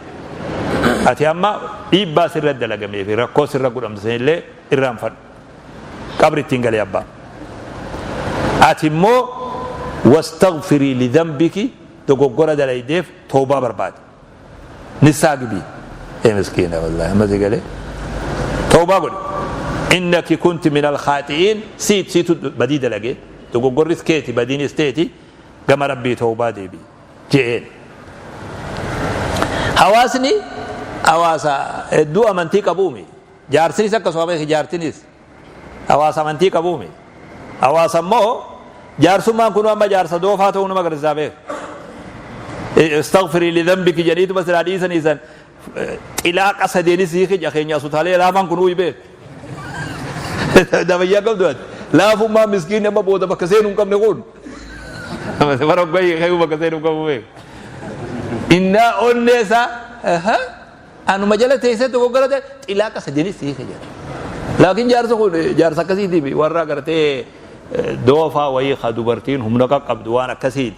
ati amma dhiibbaa sirra dalagamee fi rakkoo sirra godhamte sanillee irraanfadhu. Qabri ittiin galee abbaa. Ati immoo wastaghfirii lidhanbiki, dogoggora dalaydeef tawbaa barbaade. Nissaa gibii. Ee miskiina, wallahi amma si galee. Tawbaa godhi. Innaki kunti min alkhaaxi'iin, siit siitu badii dalagee, dogoggorris keeti, badiinis teeti, gama Rabbii tawbaa deebi'i je'een. Hawaasni hawaasa hedduu amantii qabuumi. Jaarsinis akkasuma beeki, jaartinis hawaasa amantii qabuumi. Hawaasa immoo jaarsummaan kun amma jaarsa doofaa ta'uu nama agarsiisaa beeka. Istaghfirii lidhanbiki jedhaniituma silaa dhiisanii san xilaaqa sadeenis hiiki keenya asutaalee laafaan kun uyi beeka. Dabayyaa qabdu ati. Laafummaa miskiinni amma booda bakka seenuu hin qabne kun. Bara hoggaa hiikuu bakka seenuu hin qabu beeka. Innaa onnee isaa anuma jala teessee dogoggora ta'e xilaaqa sadeenis hiike jedha. Laakiin jaarsi kun jaarsa akkasiiti, warra agartee doofaa wayii ka dubartiin humna qaqqabdu waan akkasiiti.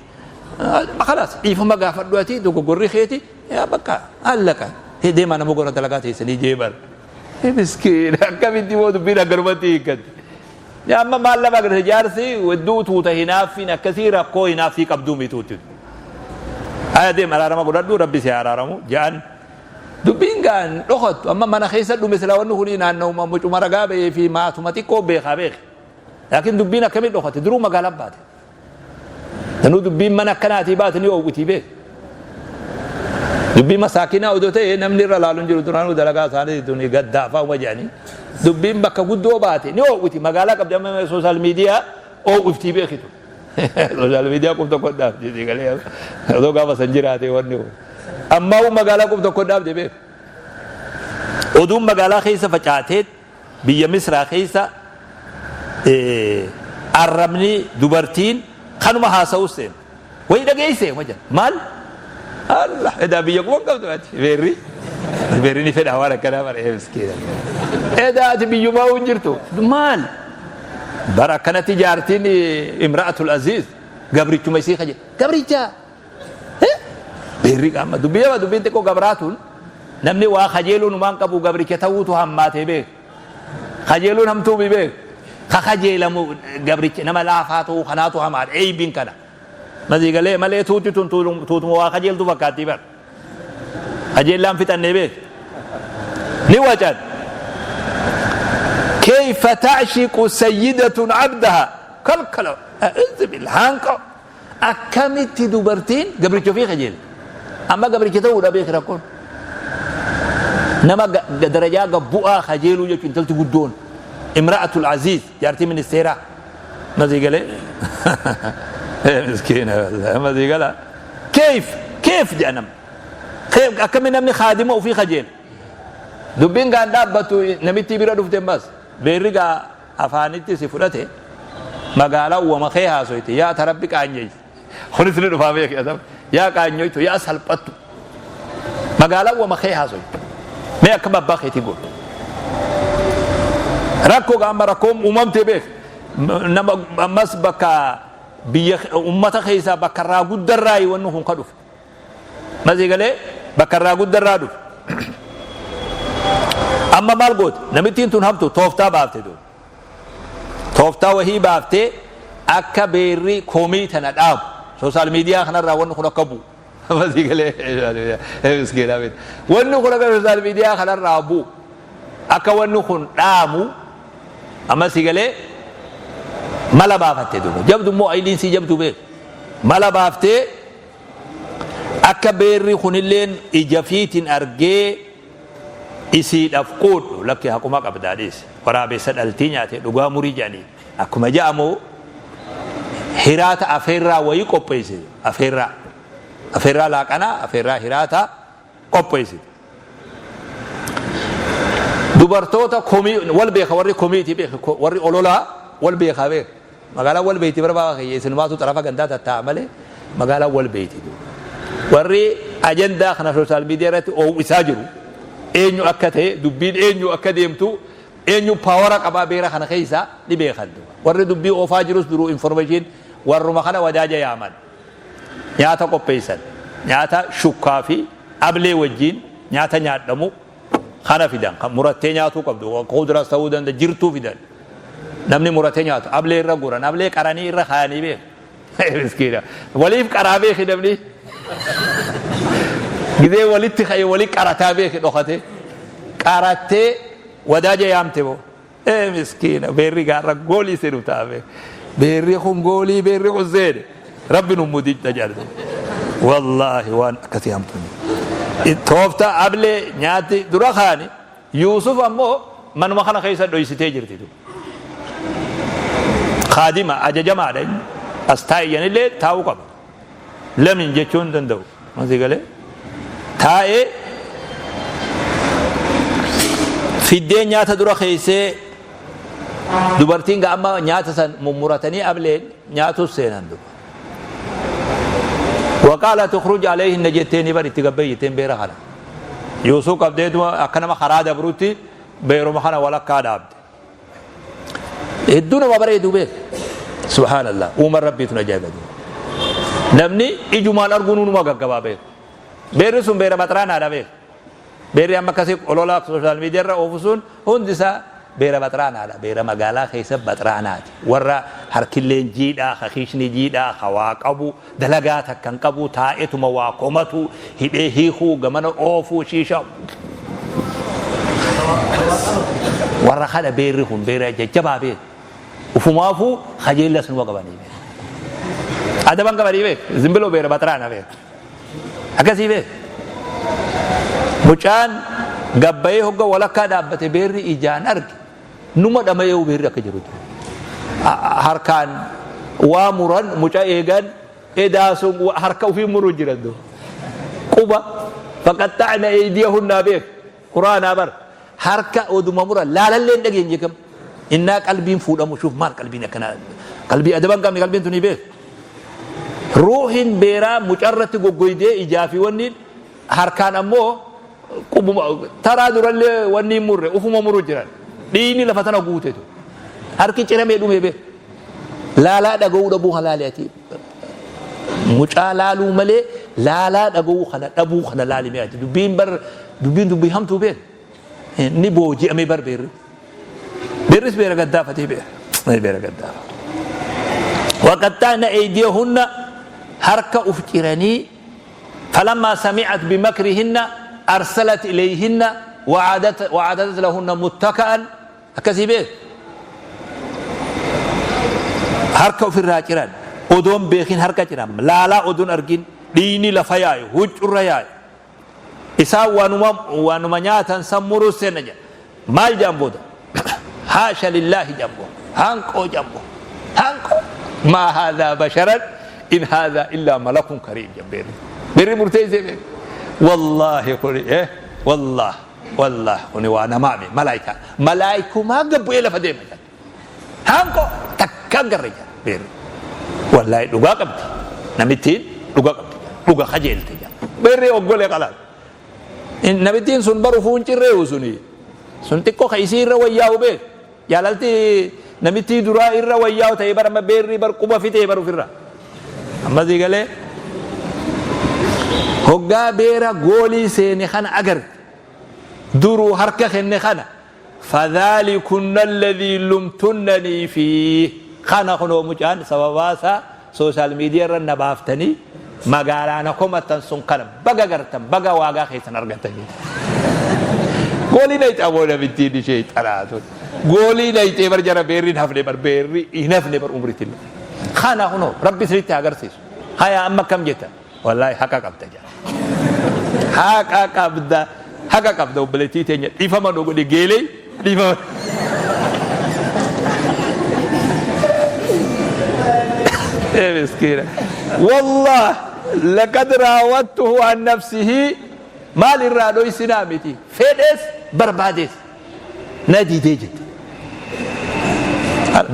Kalaas, dhiifama gaafadhu, ati dogoggorri keeti yaa bakka allaqa deemaa nama gora dalagaa teessanii jee bar. Miskiin, akkamitti immoo dubbiin akkanumatti hiikkatti? Amma maal lama agarsiisa, jaarsi hedduu tuuta hinaaffiin akkasii rakkoo hinaaffii qabduu mituutti. Aya, deem, araarama godhadhu, Rabbi si haa araaramu jedhan. Dubbiin gaan dhokattu, amma mana keessa dhume. Silaa wanni kuni naanna'uma mucuma ragaa ba'ee fi maatuma xiqqoo beekaa beeke. Laakiin dubbiin akkamiin dhokate? Duruu magaalaa baate. Danuu dubbiin mana akkanaatii baate ni oowwitii beek. Dubbii masaakinaa odoo ta'e namni irra laalu hin jiru, duraanuu dalagaa isaanii tuni gaddaafaa uma jedhanii. Dubbiin bakka guddoo baate ni oowwiti, magaalaa qabdi, amma social media oowwiftii beekitu. Social media qub tokko dhaabde galee odoo gaafa san jiraate wanni kun. Ammaa magaalaa qub tokko dhaabde beeku. Oduun magaalaa keessa facaatee, biyya Misraa keessa arrabni dubartiin kanuma haasa'us seenu. Wayi dhageessee ma jedha. Maal? Allah, edaa biyya quban qabdu ati beerri. Beerri ni fedha waan akkanaa bara, miskiina. Edaa ati biyyumaa hin jirtu. Maal? Bara akkanatti jaartiin imra'atul aziz gabrichuma isii kaje. Gabricha! Beerri qaama dubbii nama dubbiin xiqqoo gabraatuun namni waa kajeeluun waan qabu gabricha ta'uutu hammaatee beek. Kajeeluun hamtuu mi beek. Ka kajeelamu gabricha nama laafaa ta'uu kanaatu hamaadha eeybiin kana. Masii galee malee tuuti tun tuutuma waa kajeeltu fakkaattii bar. Kajeellaan fixannee beek. Ni wacan. Kayfa ta'shiqu sayyidatun abdaha kalkala haanqa. Akkamitti dubartiin gabricha ofii kajeelti? Amma gabricha ta'uudha beeki rakkoon. Nama darajaa gabbu'aa kajeeluu jechuun intalti guddoon. Imra'atul Aziz, jaartii ministeeraa. Masii galee? Miskiina, masii gala. Keef keef jedha nama. Akkami namni kaadima ofii kajeela? Dubbiin gaan dhaabbattu, namittii bira dhufte ammas. Beerri gaa afaanitti si fudhate, magaalaa uwwama kee haasoyte, yaa ta Rabbi qaanyeeyse. Kunis ni dhufaa beeki asab. Yaa qaanyoytu, yaa salphattu, magaalaa uwwama kee haasoyte, mee akkam abbaa keetii goote? Rakkoo gaa amma rakkoon uumamtee beek. Nama ammas bakka biyya ummata keessaa bakka irraa guddarraa wanni kun ka dhufe. Masii galee, bakka irraa guddarraa dhufe. Amma maal goote? Namittiin tun hamtu tooftaa baafte duuba. Tooftaa wahii baaftee akka beerri komii tana dhaabu. Social media kanarraa wanni kun akka bu'u. Masii galee, miskiina. Wanni kun akka social media kanarraa bu'u. Akka wanni kun dhaamu amma si galee mala baafatte duuba. Jabdu immoo ayiliin sii jabdu beeku. Mala baaftee. Akka beerri kunilleen ija fiitiin argee isiidhaaf quudhu, lakki haquma qabdaa dhiisi. Waraabessa dhaltii nyaate dhugaa murii jedhanii akkuma ja'amu hiraata afeerraa wayii qopheessite. Afeerraa. Afeerraa laaqanaa, afeerraa hiraataa qopheessite. Dubartoota komii wal beeka, warri komiitii beeka, warri ololaa wal beekaa beeka. Magaalaan wal beeyti bara kiyya, isinumaatu xarafa gandaa tattaa'a malee magaalaan wal beeyti. Warri ajandaa kana social media irratti oowwisaa jiru eenyu akka ta'e, dubbiin eenyu akka deemtu, eenyu power qabaa beera kana keessaa ni beekan. Warri dubbii oofaa jirus duruu information warruma kana wadaaja yaaman. Nyaata qopheessan. Nyaata shukkaa fi ablee wajjin nyaata nyaadhamu kana fidan. Kan murattee nyaatuu qabdu. Kuduraas ta'uu danda'a, jirtuu fidan. Namni muratee nyaatu ablee irra guuran, ablee qaranii irra kaayanii beeku. Miskiina. Waliif qaraa beeki namni. Gizee walitti ka'e wali qarataa beeki dhokate. Qarattee wadaaja yaamte moo. Ee miskiina, beerri gaarra goolii seenu ta'a beek. Beerri kun goolii, beerri kun seene. Rabbi nu mudidha jedhu. Wallaahi waan akkasii hamtuun. Tooftaa ablee nyaatti dura kaani. Yuusuf ammoo manuma kana keessa dhoysitee jirti. Kaadima ajajamaadha inni. As taa'iyyanillee taa'uu qaba. Lamin jechuu hin danda'u. Masii galee taa'ee fiddee nyaata dura keessee, dubartiin ga amma nyaata san mummuratanii ableen nyaatus seenan duba. Waqaalat ukhruj alayhinna jetteeni bar itti gabbayi jetteen beera kana. Yuusuf qabdeetuma akka nama karaa dabrutti beeruma kana walakkaa dhaabde. Hedduu nama bareedu beek. Subhaanallah, uuman Rabbiitu ajaa'iba. Namni ijumaan arguun numa gaggabaa beek. Beerri sun beera baxraanaadha beek. Beerri amma akkasii ololaa social media irra oofu sun hundi isaa beera baxraanaadha. Beera magaalaa keessa baxraanaati. Warra harkilleen jiidhaa, hakiishni jiidhaa, hawaa qabu, dalagaa takka hin qabu, taa'etuma waa komatu, hidhee hiikuu, gamana oofuu, shiishaa. Warra kana beerri kun beera jajjabaa beeku. Ufumaafuu kajeellas numa qabanii beeku. Adaban qabanii beeku. Zimbiloo beera baxraana beeku. Akkasii beeku. Mucaan gabbayee hogga walakkaa dhaabbate beerri ijaan arge, numa dhama'ee beerri akka jirutu. Harkaan waa muran mucaa eegan edaa sun harka ofii muruu jiran duuba. Quba faqaxxa'na eydiyahunna beek quraanaa bar harka oduma muran laalallee hin dhageenye kam innaa qalbiin fuudhamu shuuf maal qalbiin akkanaa, qalbii adaba hin qabne, qalbiin tuni beek. Ruuhin beeraa mucarratti goggoydee ijaa fi wanni harkaan ammoo qubuma taraa durallee wanni hin murre ufuma muru jiran, dhiigni lafa tana guutetu harki ciramee dhumee beek. Laalaa dhaga'uu dhabuu kana laali ati. Mucaa laaluu malee laalaa dhaga'uu kana dhabuu kana laali mee ati. Dubbiin bar dubbiin dubbii hamtuu beek. Ni booji'amee bar beerri. Beerris beera gaddaafatee beera. Beera gaddaafa. Waqaxxaana eydiyahunna harka uf ciranii, falammaa sami'at bimakrihinna arsalat ilayhinna wa'adatat lahunna muttaka'an. Akkasii beek, harka ofirraa ciran, odoon beekin harka ciran, laalaa odoon argin dhiigni lafa yaa'e, huccurra yaa'e. Isaan waanuma nyaatan san muruu seenna jedha. Maal jedhan booda? Haasha lillaahi jedhan booda. Hanqoo jedhan booda. Hanqoo. Maa haadhaa basharan in haadhaa illaa malakun kariim jedhan beerri. Beerri murteessee beeku. Wallaahi kuni wallaah wallaah kuni waa namaami malaayikaa. Malaayikumaa gabbu'ee lafa deema jedhan. Hanqoo takkaan garre jedhan beerri. Wallaahi dhugaa qabdi. Namittiin dhugaa qabdi. Dhuga kajeelte jedhan. Beerri oggolee qalaas. Namittiin sun baru fuun cirreewu suni. Sun xiqqoo ka isii irra wayyaa'u beek. Jaalalti namittii duraa irra wayyaa'u ta'e bara amma beerri bar quba fixee bar ofirra. Amma sii galee hoggaa beera goolii seene kana agarte, duruu harka kenne kana, fadhaalikunna alladhii lumtunnanii fi kana kunoo mucaan sababaasaa social media irra na baaftanii magaalaa na komattan sun kana baga gartan, baga waagaa keessan argattan jedhe. Goolii nayxe aboo namittiin ishee xalaatun. Goolii nayxee bar jara beerri hin hafne bar, beerri hin hafne bar umritti. Kana kunoo rabbi isinitti haa agarsiisu. Haya, amma akkam jetta? Wallaahi haqa qabda jedha. Haqa qabda, haqa qabda obboleettii teenya, dhiifama nu godhi geelee, dhiifama. Ee miskiina. Wallah laqad raawattuhu an nafsihi, maal irraa dhoysinaa miti, fedhes barbaadees na didee jette.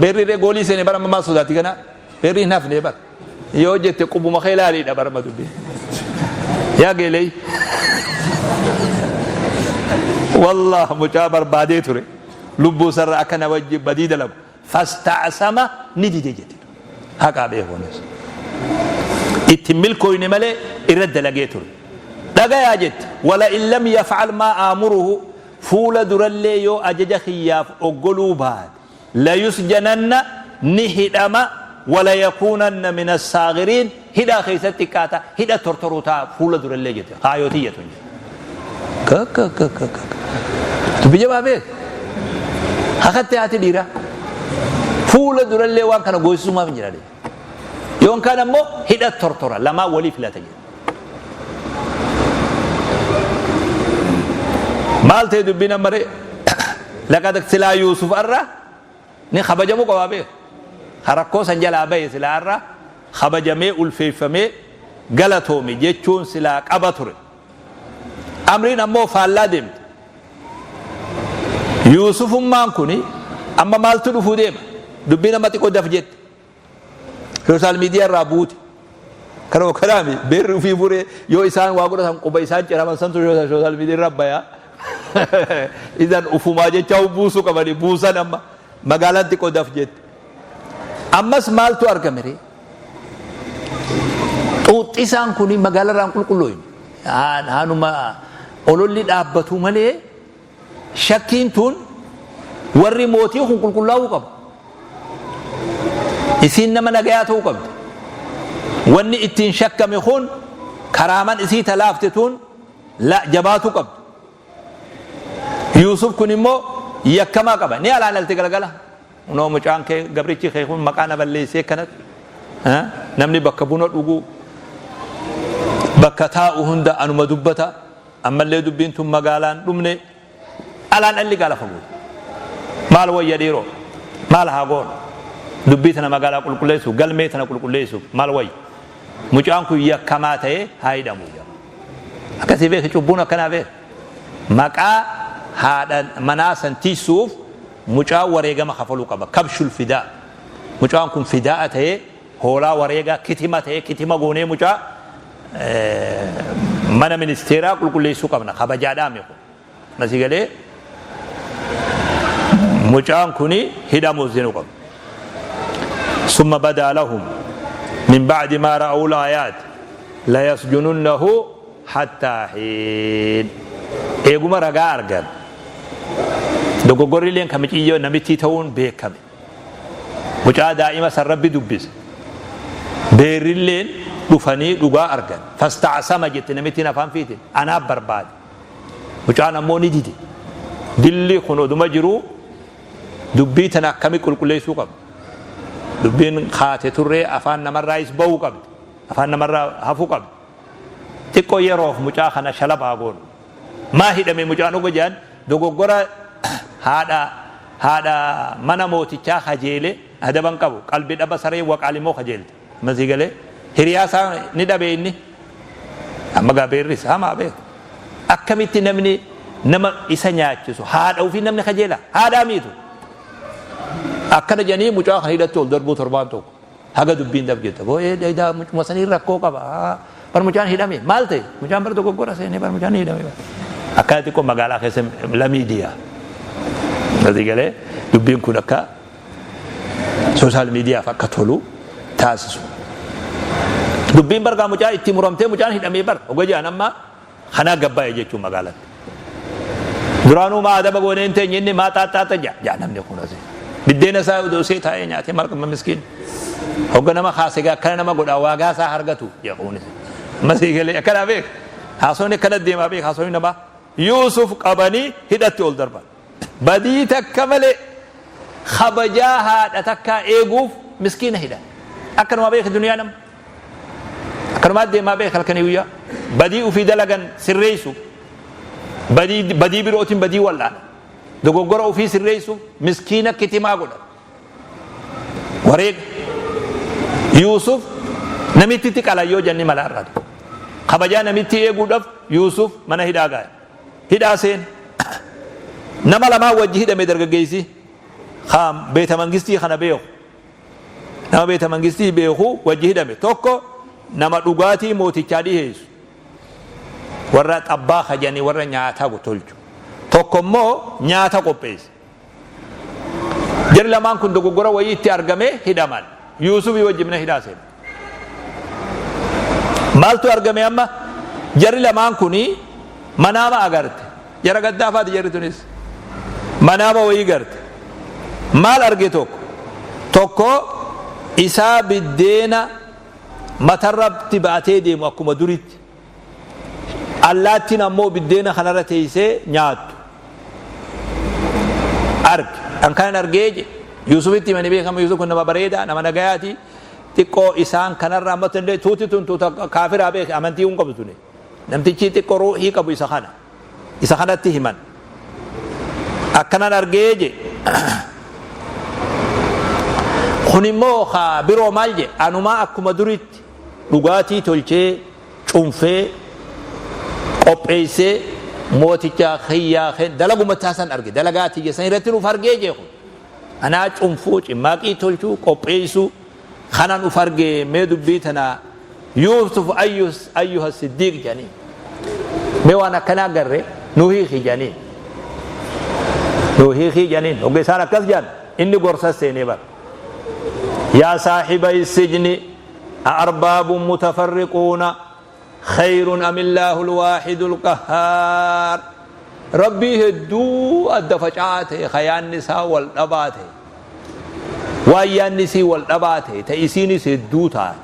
Beerri irree goolii seene bara amma maal sodaatti kana? Beerri hin hafne bara. Yoo jette qubuma kee laaliidha bara amma dubbii. Yaa geeley. Wallah mucaa barbaadee ture. Lubbuu sarra akka na wajji badii dalagu. Fasta'sama, ni dide jette. Haqaa beekuunis. Itti milkooyne malee irra dalagee ture. Dhagayaa jette. Wala in lam yaf'al maa aamuruhu, fuula durallee yoo ajaja kiyyaaf oggoluu baate, layusjananna, ni hidhama, walayakuunanna min assaagiriin, hidhaa keessatti xiqqaata, hidha tortoruu ta'a fuula durallee jette. Kaayoo tiyya tun jette. Dubbii jabaa beek. Hakattee haati dhiiraa. Fuula durallee waan kana goosisuu maaf hin jiraate. Yoon kaan ammoo hidha tortora lamaan walii filata jedhe. Maal ta'e dubbiin amma ree? Laqad silaa Yuusuf arra ni kabajamuu qabaa beek. Rakkoo san jalaa bahe silaa arra kabajamee ulfeeffamee galatoomi jechuun silaa qaba ture. Amriin ammoo faallaa deemte. Yuusufummaan kun amma maaltu dhufuu deema? Dubbiin amma xiqqoo daf jette. Sooshaal miidiyaa irraa buute. Kanuma kanaami beerri ofii furee yoo isaan waa godhatan quba isaan ciraman santu sooshaal miidiyaa irra baya. Idan ufumaa jecha buusuu qabani buusan amma magaalaan xiqqoo daf jette. Ammas maaltu argame ree? Xuuxxisaan kun magaalarraa hin qulqullooyne. Haanuma ololli dhaabbatu malee shakkiin tun warri mootii kun qulqullaa'uu qaba. Isiin nama nagayaa ta'uu qabdi. Wanni ittiin shakkame kun karaaman isii talaafte tun jabaatuu qabdi. Yuusuf kun immoo yakkamaa qaba. Ni alaalalti galgala. Kunoo mucaan kee, gabrichi kee kun maqaa na balleessee akkanatti. Namni bakka buna dhugu, bakka taa'u hunda anuma dubbata. Ammallee dubbiin tun magaalaan dhumne, alaan dhalli gaa lafa guute. Maal wayya dhiiroo? Maal haa goonu? Dubbii tana magaalaa qulqulleessuuf, galmee tana qulqulleessuuf maal wayya? Mucaan kun yakkamaa ta'ee haa hidhamu jedha. Akkasii beeki, cubbuun akkanaa beeki. Maqaa haadha manaa san tiisuuf mucaan wareegama kafaluu qaba. Kabshul fidaa. Mucaan kun fidaa'a ta'ee hoolaa wareegaa kitima ta'ee kitima goonee mucaa mana ministeeraa qulqulleessuu qabna. Kabajaadhaami kun. Masii galee mucaan kun hidhamuus jenuu qaba. Summa badaa lahum min ba'di maa ra'awul aayaat layasjununnahu hattaa hiin. Eeguma ragaa argan. Dogoggorri illeen kan miciyyoo namittii ta'uun beekame. Mucaa daa'ima san Rabbi dubbise. Beerrilleen dhufanii dhugaa argan. Fasta'sama jette namittiin afaan fiite. Anaaf barbaade. Mucaan ammoo ni dide. Dilli kun oduma jiruu dubbii tana akkami qulqulleessuu qabna? Dubbiin kaate turree afaan namarraayis ba'uu qabdi. Afaan namarraa hafuu qabdi. Xiqqoo yeroof mucaa kana shalab haa goonu. Maa hidhame mucaan oga jedhan, dogoggora haadha mana mootichaa kajeele adaban qabu. Qalbi dhaba saree waqaalimoo kajeelte. Amma sii galee hiriyaa isaa ni dhabe inni. Amma gaa beerris hamaa beeku. Akkamitti namni nama isa nyaachisu haadha ofii namni kajeela haadhaa miitu. Akkana jedhanii mucaa kana hidhatti ol darbuu torbaan tokko. Haga dubbiin daf jette. Boo'ee dheedaa mucuma sanii rakkoo qaba. Bar mucaan hidhame. Maal ta'e? Mucaan bar dogoggora seenee bar mucaan hidhame. Akkana xiqqoo magaalaa keessa lamii diyaa. Asii galee dubbiin kun akka sooshaal miidiyaaf akka tolu taasisu. Dubbiin bargaa mucaa itti muramtee mucaan hidhamee bar oga jedhan amma kanaa gabbaa'e jechuun magaalatti. Duraanuu maa adaba goonee hin teenye, inni maa xaaxxaaxa jaa namni kun asii. Biddeena isaa odoo taa'ee nyaatee marqama miskiin. Hogga nama kaase gaa akkana nama godhaa waagaa isaa argatu jedhuunis. Amma sii galee akkanaa beek. Haasawni akkana deemaa beek haasawni namaa. Yuusuf qabanii hidhatti ol darban. Badii takka malee kabajaa haadha takkaa eeguuf miskiina hidhan. Akkanumaa beek duniyaa nama. Akkanumaa deemaa beek halkanii guyyaa. Badii ufii dalagan sirreessu, badii birootiin badii wal'aana, dogoggora ufii sirreessu, miskiina kitimaa godhan, wareega. Yuusuf namittitti qalayyoo janni malaarraa tokko kabajaa namitti eeguudhaaf Yuusuf mana hidhaa gaa'e. Hidhaa seen nama lamaan wajji hidhame. Dargaggeessi beeta mangistii kana beeku, nama beeta mangistii beeku wajji hidhame. Tokko nama dhugaatii mootichaa dhiheessu, warra xabbaa kajanii, warra nyaataa tolchu. Tokko immoo nyaata qopheesse. Jarri lamaan kun dogoggora wayii itti argame hidhaman. Yuusufii wajji mana hidhaa seene. Maaltu argame amma? Jarri lamaan kuni manaama agarte. Jara gaddaafaati jarri tunis. Manaama wayii garte. Maal arge? Tokko tokko isaa biddeena matarratti baatee deemu akkuma duritti, allaattiin ammoo biddeena kanarra teessee nyaattu arge. An kanan argee je Yuusufitti himanii beekama. Yuusuf kun nama bareedaa, nama nagayaati. Xiqqoo isaan kanarra amma tun tuuti tun tuuta kaafiraa beeke, amantii hin qabdu tuni. Namtichi xiqqoo ruuhii qabu isa kana, isa kanatti himan. Akkanan argee je. Kun immoo ka biroo maal je? Anumaa akkuma duritti dhugaatii tolchee, cunfee, qopheessee mooticha kiyyaa dalaguma taasan arge, dalagaa tiyya san irratti nuuf argee jee. Kun anaa cunfuu, cimmaaqii tolchuu, qopheessuu kanan uf arge. Mee dubbii tana Yuusuf ayyuha siddiiq jedhanii, mee waan akkanaa garre nu hiiki jedhaniin, nu hiiki jedhaniin. Hogga isaan akkas jedhan inni gorsa seenee bara. Yaa saahiba sijni أأرباب متفرقون خير أم الله الواحد القهار. Rabbii hedduu adda faca'aa ta'e, kayaanni isaa wal dhabaa ta'e, waan yaanni isii wal dhabaa ta'e, ta'e isiinis hedduu taate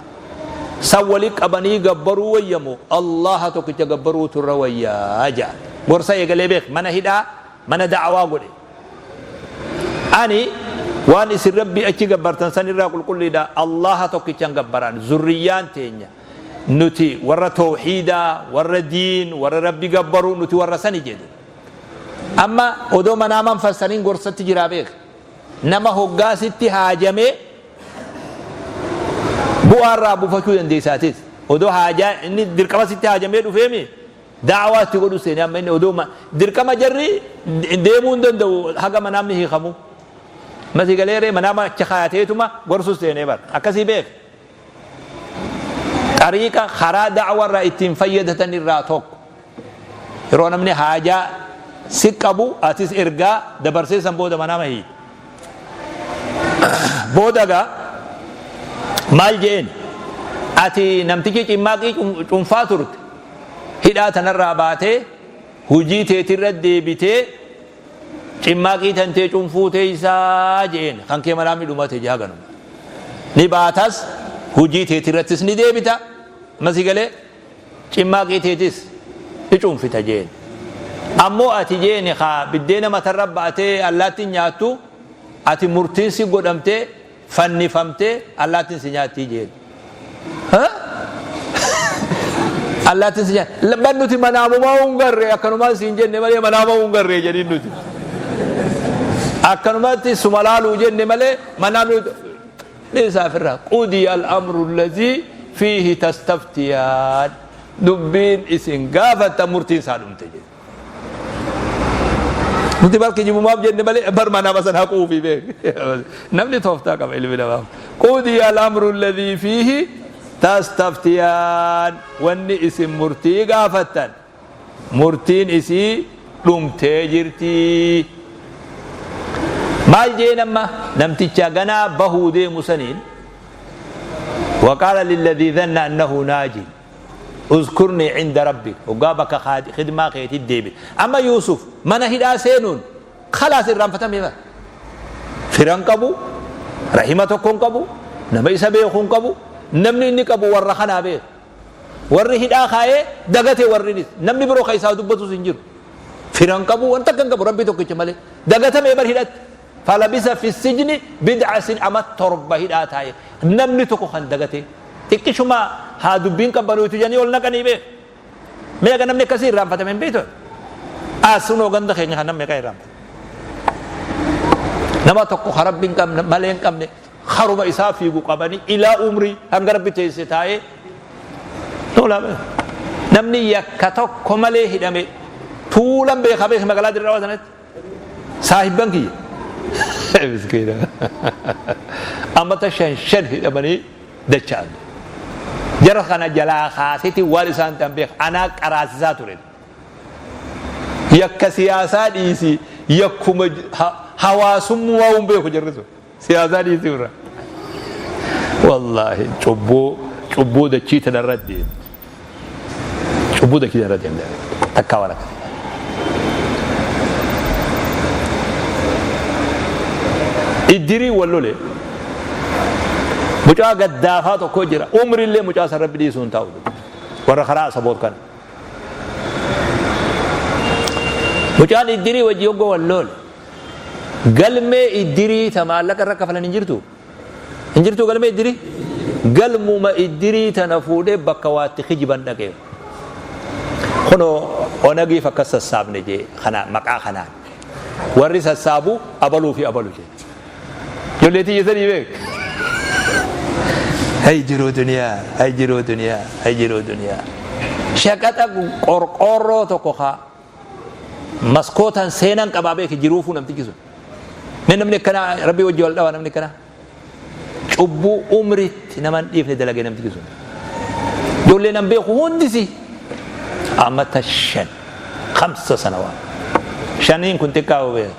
san wali qabanii gabbaruu wayyamu, Allaha tokkicha gabbaruutu irra wayyaa jedha. Gorsa eegalee beek. Mana hidhaa mana da'awaa godhe. Ani waan isin Rabbii achi gabbartan san irraa qulqulliidha. Allaha tokkichan gabbaran. Zurriyyaan teenya nuti warra tawhiidaa, warra diin, warra Rabbi gabbaru, nuti warra sani jedhe. Amma odoo manaaman fassariin gorsatti jiraa beek. Nama hoggaasitti haajamee bu'aa irraa buufachuu dandeessaatis. Odoo haajaa inni dirqama sitti haajamee dhufeemi, da'awaa itti godhu seene. Amma inni odoo dirqama jarri deemuu hin danda'u haga manaamni hiikamu. Masii galeeree manaama achi kaayateetuma gorsu seenee bar akkasii beek. Xariiqa karaa da'awaa irraa ittiin fayyadatan irraa tokko, yeroo namni haajaa si qabu atis ergaa dabarsee san booda manaama hiika. Booda gaa maal je'een? Ati namtichi cimmaaqii cunfaa turte, hidhaa tanarraa baatee hujii teetirra deebitee cimmaaqii tantee cunfuu teeysaa je'een. Kan kee manaamni dhumate jaa ganuma. Ni baatas, hujii teetirrattis ni deebita, masii galee cimmaaqii teetis ni cunfita jeen. Ammoo ati jeeni kaa biddeena matarra ba'atee allaattiin nyaattu, ati murtiin si godhamtee fannifamtee allaattiin si nyaattii jeen. Allaattiin si nyaatti. Ban nuti manaamumaa hin garree, akkanumaan siin jenne malee manaama hin garree jedhiin. Nuti akkanumatti suma laaluu jenne malee manaamni dhiisaa ofirraa. Qudiya al-amru allazii fiihi tastaftiyaan, dubbiin isin gaafatta murtiin isaa dhumte jedhe. Nuti bar kijibumaaf jenne malee bar manaama san haquufi beek. Namni tooftaa qaba ilmi namaa. Qudiya al-amru alladhii fiihi tastaftiyaan, wanni isin murtii gaafattan murtiin isii dhumtee jirti. Maal jeen amma namticha ganaa bahuu deemu saniin? وقال للذي ظن أنه ناج اذكرني عند ربك. Hoggaa bakka khidmaa keetii deebi. Amma Yuusuf mana hidhaa seenuun khalaas irraanfatame bara. Firan qabu, rahima tokko hin qabu, nama isa beeku hin qabu. Namni inni qabu warra kanaa beeku. Warri hidhaa kaayee dagate. Warrinis namni biroo ka isaa dubbatus hin jiru. Firan qabu, wanta akka hin qabu, Rabbi tokkicha malee. Dagatame bar hidhatti. فلبث في السجن بضع سنين, ama 7 hidhaa taa'e. Namni tokko kan dagate xiqqishuma haa dubbiin qabbanuutu jedhanii ol naqanii beek. Meeqa namni akkasii irraanfatame hin beektu? As sunoo ganda keenya kan namni meeqa irraanfate? Nama tokko ka rabbi hin qabne malee hin qabne haruma isaa fiigu qabanii ilaa umrii hanga rabbi teesse taa'ee tolaa beeka. Namni yakka tokko malee hidhame tuulan beeka beeka magaalaa Dirre Dhawaa sanatti. Saahibban kiyya. Miskiina. Amata shan shan hidhamanii dacha'an. Jara kana jalaa kaaseti waan isaan ta'an beeka. Anaa qaraasisaa ture. Yakka siyaasaa dhiisi yakkuma hawaasummaa hin beeku jarri sun. Siyaasaa dhiisii irra. Wallaahi cubbuu cubbuu dachii tanarra deemti. Cubbuu dachii tanarra deemti. Takkaa waan akkasii. Iddirii wal lole. Mucaa gaddaafaa tokko jira. Umriillee mucaa san rabbi dhiisuu hin taa'u. Warra karaa asaboot kana. Mucaan iddirii wajji hoggoo wal lole. Galmee iddirii ta maallaqa irra kafalan hin jirtu? Hin jirtuu galmee iddirii? Galmuma iddirii tana fuudhee bakka waatti kijiban dhaqee. Kunoo onagiif akkas sassaabne jee kana maqaa kanaan. Warri sassaabu abaluu fi abalu jee. Ijoollee tiyya sanii beek. Hay jiruu duniyaa, hay jiruu duniyaa, hay jiruu duniyaa. Shaqaxa qorqoorroo tokko kaa maskootaan seenaan qabaa beeki jiruufuu namtichi sun. Mee namni akkanaa rabbii wajji wal dhawaa namni akkanaa. Cubbuu umritti nama hin dhiifne dalagee namtichi sun. Ijoollee nan beeku hundisi amata shan kamsa sanawaa. Shaniin kun xiqqaa beeka.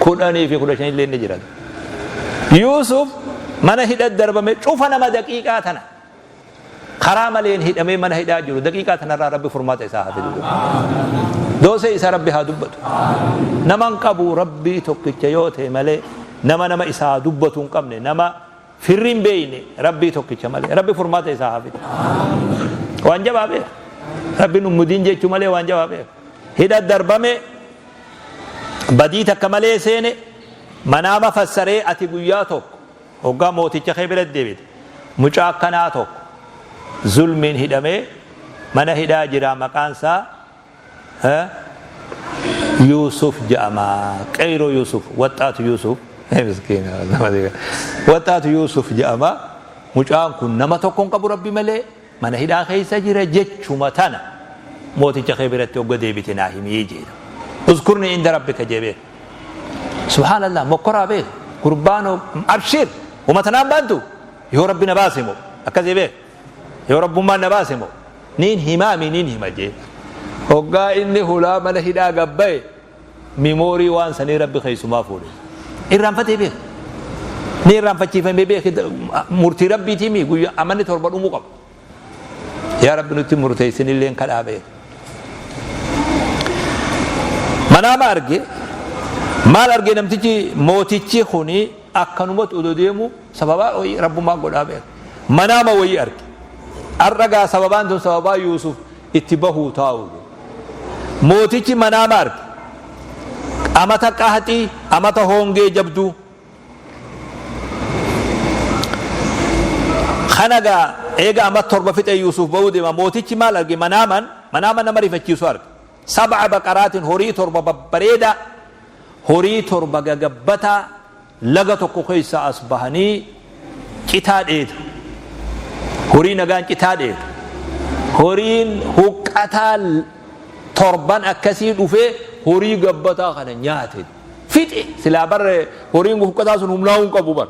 10 fi 15 illee ni jira. Yuusuf mana hidha darbame cufa nama daqiiqaa tana. Karaa maleen hidhamee mana hidhaa jiru daqiiqaa tanarraa Rabbi furmaata isaa haa fidu. Doosee isaa Rabbi haa dubbatu. Nama hin qabu Rabbii tokkicha yoo ta'e malee nama nama isaa dubbatu hin qabne nama firri hin beeyne Rabbii tokkicha malee Rabbi furmaata isaa haa fidu. Waan jabaa beeka. Rabbi nu mudiin jechuu malee waan jabaa beeka. Hidha darbame badii takka malee seene manaama fassaree ati guyyaa tokko Hoggaa mooticha kee bira deebite mucaa akkanaa tokko zulmiin hidhamee mana hidhaa jira maqaan isaa Yuusuf jedhama. Qeyroo Yuusuf waxxaatu Yuusuf miskiina waxxaatu Yuusuf jedhama. Mucaan kun nama tokko hin qabu rabbi malee mana hidhaa keessa jira jechuma tana mooticha kee biratti hogga deebite naa himii jedha. Uzkurni inda rabbika jee beeka. Subhaanallah mokkoraa beeka. Gurbaan abshir homa tanaan baantu yoo rabbi na baase moo akkasii beeka. Yoo rabbummaan na baase moo niin himaami niin hima jee. Hoggaa inni hulaa mana hidhaa gabbaye Mimoorii waan sanii Rabbi keessumaa fuudhe. Irraanfatee beeka. Ni irraanfachiifamee beeke murtii Rabbiitii mii guyyaa amanni torba dhumuu qaba. Yaa Rabbi nutti murteessin illeen kadhaa beeka. Manaama arge maal arge namtichi mootichi kuni akkanumatti odoo deemu sababaa wayii Rabbumaa godhaa beeka. Manaama wayii arge. Har'a gaa sababaan tun sababaa Yuusuf itti bahuu taa'u. Mootichi manaama arge. Amata qahaxii, amata hoongee jabduu. Kana gaa eega amata torba fixee Yuusuf bahuu deema. Mootichi maal arge manaaman manaama nama rifachiisu arge. Sab'a baqaraatiin horii torba babbareedaa, horii torba gagabbataa laga tokko keessaa as bahanii citaa dheedu. Horii nagaan citaa dheedu. Horiin huqqataa torban akkasii dhufee horii gabbataa kana nyaate. Fixe silaa bar horiin huqqataa sun humnaa hin qabu bar.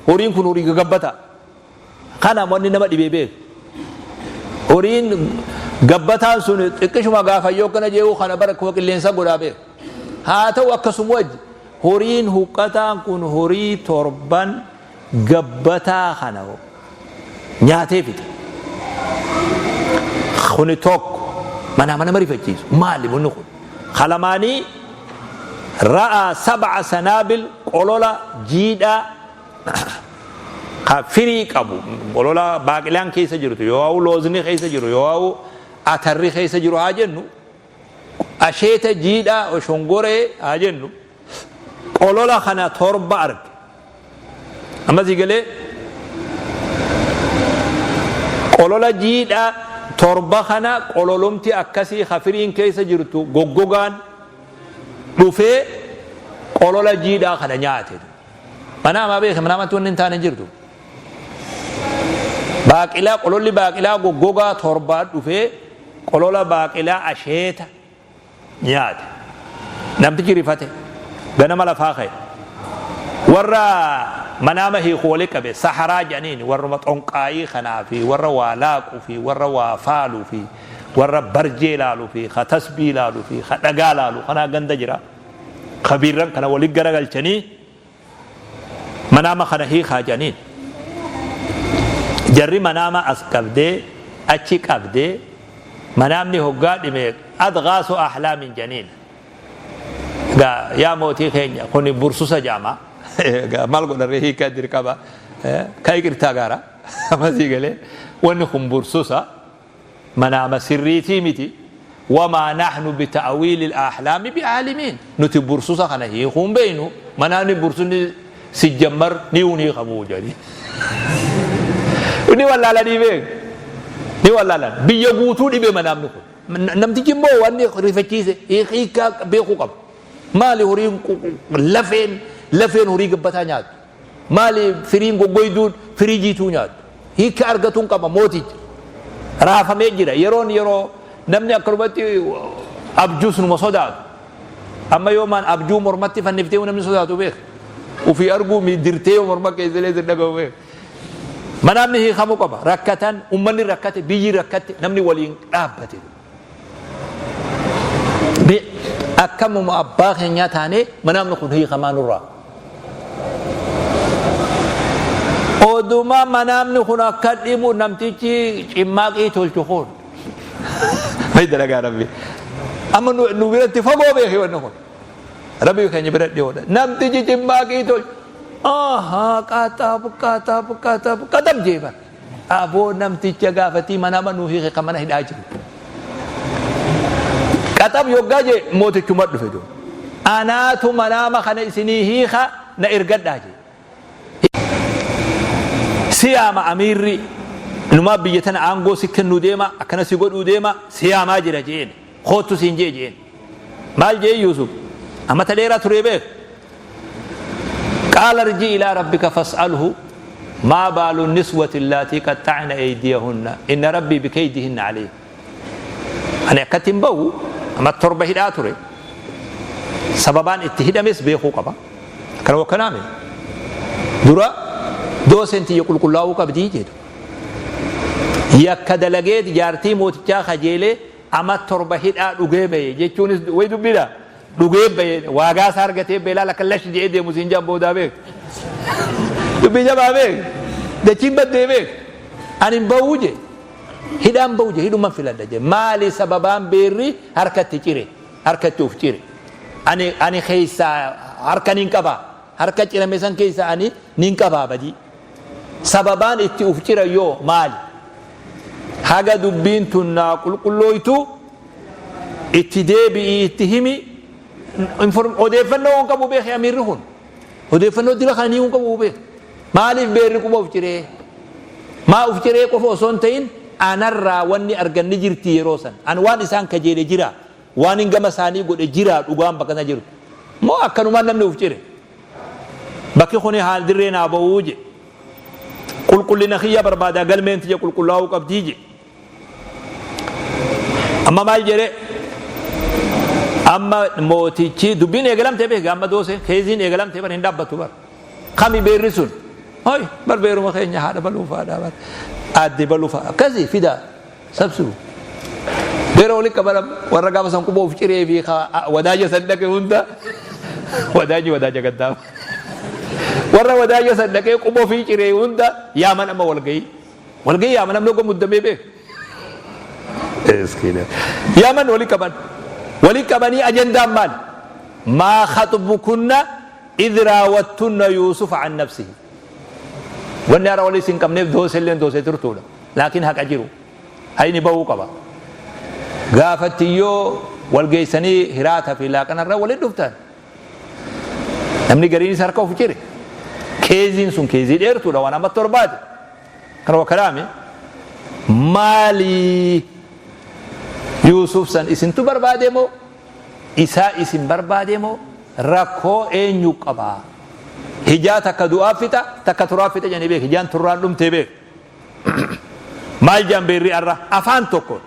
Horiin kun horii gagabbataa. Kana wanni nama dhibee beeku. Horiin gabbataan sun xiqqishuma gaafa yoo akkana jee'u kana bara akkuma qilleensa godhaa beeku. Haa ta'u akkasuma wajji horiin huqqataan kun horii torban gabbataa kana nyaatee fixe. Kuni tokko manaa nama rifachiisu. Maali bunni kun? Kalamaanii ra'aa sab'a sanaabil qolola jiidhaa ka firii qabu olola baaqilaan keessa jirtu yoo loozni keessa jiru yoo atarri keessa jiru haa jennu asheeta jiidhaa shongoree haa jennu qolola kana torba arge amma sii galee qolola jiidhaa Torba kana qololomti akkasii ka firiin keessa jirtu goggogaan dhufee qolola jiidhaa kana nyaate. Manaamaa beeke, manaamatti wanni hin taane hin jirtu. Baaqilaa, qololli baaqilaa goggogaa torbaa dhufee qolola baaqilaa asheeta nyaate. Namtichi rifate. Ganama lafaa ka'e. Warra manaama hiiku wali qabe, saharaa jedhaniin, warruma xonqaayii kanaa fi warra waa laaqu fi warra waa faalu fi warra barjee laalu fi ka tasbii laalu fi ka dhagaa laalu kanaa ganda jira. Kabiirran kana wali garagalchanii manaama kana hiikaa jedhaniin. Jarri manaama as qabdee achi qabdee, manaamni hoggaa dhime adghaasu ahlaamin jedhaniin. Egaa yaa mootii keenya, kuni bursusa jedhama. Egaa maal godharree, hiikaa dirqama ka iqirtaa gaara amasii galee, wanni kun bursusa, manaama sirriitii miti. Wamaa nahnu bita'wiili al-ahlaami bi'aalimiin, nuti bursusa kana hiikuu hin beeynu, manaamni bursunni sijjammar ni hin hiikamuu jedhanii. Ni wallaalanii beek, ni wallaalan. Biyya guutuu dhibe manaamni kun. Namtichi immoo wanni rifachiise hiikaa beekuu qaba. Maali horiin lafeen horii gabbataa nyaatu? Maali firiin goggoyduun firii jiituu nyaatu? Hiika argatuun qaba mooticha. Raafamee jira. Yeroon yeroo namni akkanumatti abjuus numa sodaatu. Amma yoomaan abjuu mormatti fanniftee namni sodaatu beeka. Ufii arguu dirtee yoo morma keessalee sin dhagahu beeka. Manaamni hiikamuu qaba. Rakkatan, ummanni rakkate, biyyi rakkatte, namni waliin dhaabbate. Akkamuma abbaa keenyaa taanee manaamni kun hiikamaa nurraa. Oduma manaamni kun akka dhibu namtichi cimmaaqii tolchu kun. May dalagaa Rabbi. Amma nu biratti fagoo beeki wanni kun. Rabbi keenya bira dhiyoodha. Namtichi cimmaaqii tolchu. Ahaa, qaxab qaxab qaxab qaxab jee bara. Aboo, namticha gaafatii manaama nuu hiike kan mana hidhaa jiru. Qaxab yoggaa jee mootichuma dhufe duuba. Anaatu manaama kana isinii hiika, na ergadhaa jee. Siyaama amiirri numaa biyya tana aangoo si kennuu deema, akkana si godhuu deema, siyaamaa jira jeen, koottu siin jee jeen. Maal jee Yuusuf? Amata dheeraa turee beek. Qaala irji ilaa rabbika fas'alhu maa baalu niswati allaatii qaxxacna eydiyahunna inna rabbii bikeydihinna aliim. Ani akkatti hin bahu, amma 7 hidhaa ture. Sababaan itti hidhames beekuu qaba. Akkana wakkanaame. Dura dooseen tiyya qulqullaa'uu qabdii jedhu. Yakka dalageet jaartii mootichaa kajeelee ama 7 hidhaa dhugee bahe jechuunis way dubbiidha. Dhugee bahe, waagaa isaa argatee beelaa lakka lash jedhee deemu siin jaan boodaa beek. Dubbii jabaa beek. Dachiin baddee beek. Ani hin bahuu jee. Hidhaan bahu jee, hidhuman filadha jee. Maali sababaan beerri harkatti cire? Harkatti of cire. Ani keessaa harka nin qabaa. Harka cirame san keessa ani nin qabaa badii. Sababaan itti uf cira yoo maali? Haga dubbiin tun naa qulqullooytu itti deebi'ii itti himi. Odeeffannoo hin qabu beeki amiirri kun. Odeeffannoo dila kana ni hin qabu beeki. Maaliif beerri quba uf ciree? Maa uf ciree qofa osoo hin ta'in, anarraa wanni arganni jirti yeroo san. An waan isaan kajeele jira. Waan hin gama isaanii godhe jira, dhugaan bakka sana jirtu. Moo akkanumaan namni uf cire? Bakki kuni haal dirree naa ba'uu je. Qulqullina kiyya barbaada, galmeen tiyya qulqullaa'uu qabdii je. Amma maal jedhe? Amma mootichi dubbiin eegalamtee beeki, amma doose keeziin eegalamtee bar, hin dhaabbattu bar. Kami beerri sun? Hoy, bar beeruma keenya haadha baluufaadha bar. Aadde baluufaa akkasii fidaa sabsibu. Beera walitti qaban, warra gaafa san quba of ciree fi wadaaja san dhaqe hunda, wadaaji wadaaja gaddaa. Warra wadaaja san dhaqee quba ofii ciree hunda yaaman, amma walgahii. Walgahii yaaman, namni ogga muddamee beeku. Yaaman, walii qaban. Walii qabanii ajandaan maali? Maa khaxbukunna idh raawattunna Yuusufa an nafsihi. Wanni hara walii isin qabneef dooselleen doosee turtuudha. Laakiin haqa jiru. Hayni bahuu qaba. Gaafattiyyoo wal geessanii hiraata fi laaqanarra walitti dhuftan. Namni gariinis harka of cire. Keeziin sun keezii dheertuudha, waan amma torbaati. Kana wakkalaame. Maali Yuusuf san isintu barbaade moo isaa isin barbaade moo rakkoo eenyu qaba? Hijaa takka du'aa fixa, takka turaa fixa jedhanii beek. Hijaan turraan dhumtee beek. Maal jedhan beerri arra afaan tokko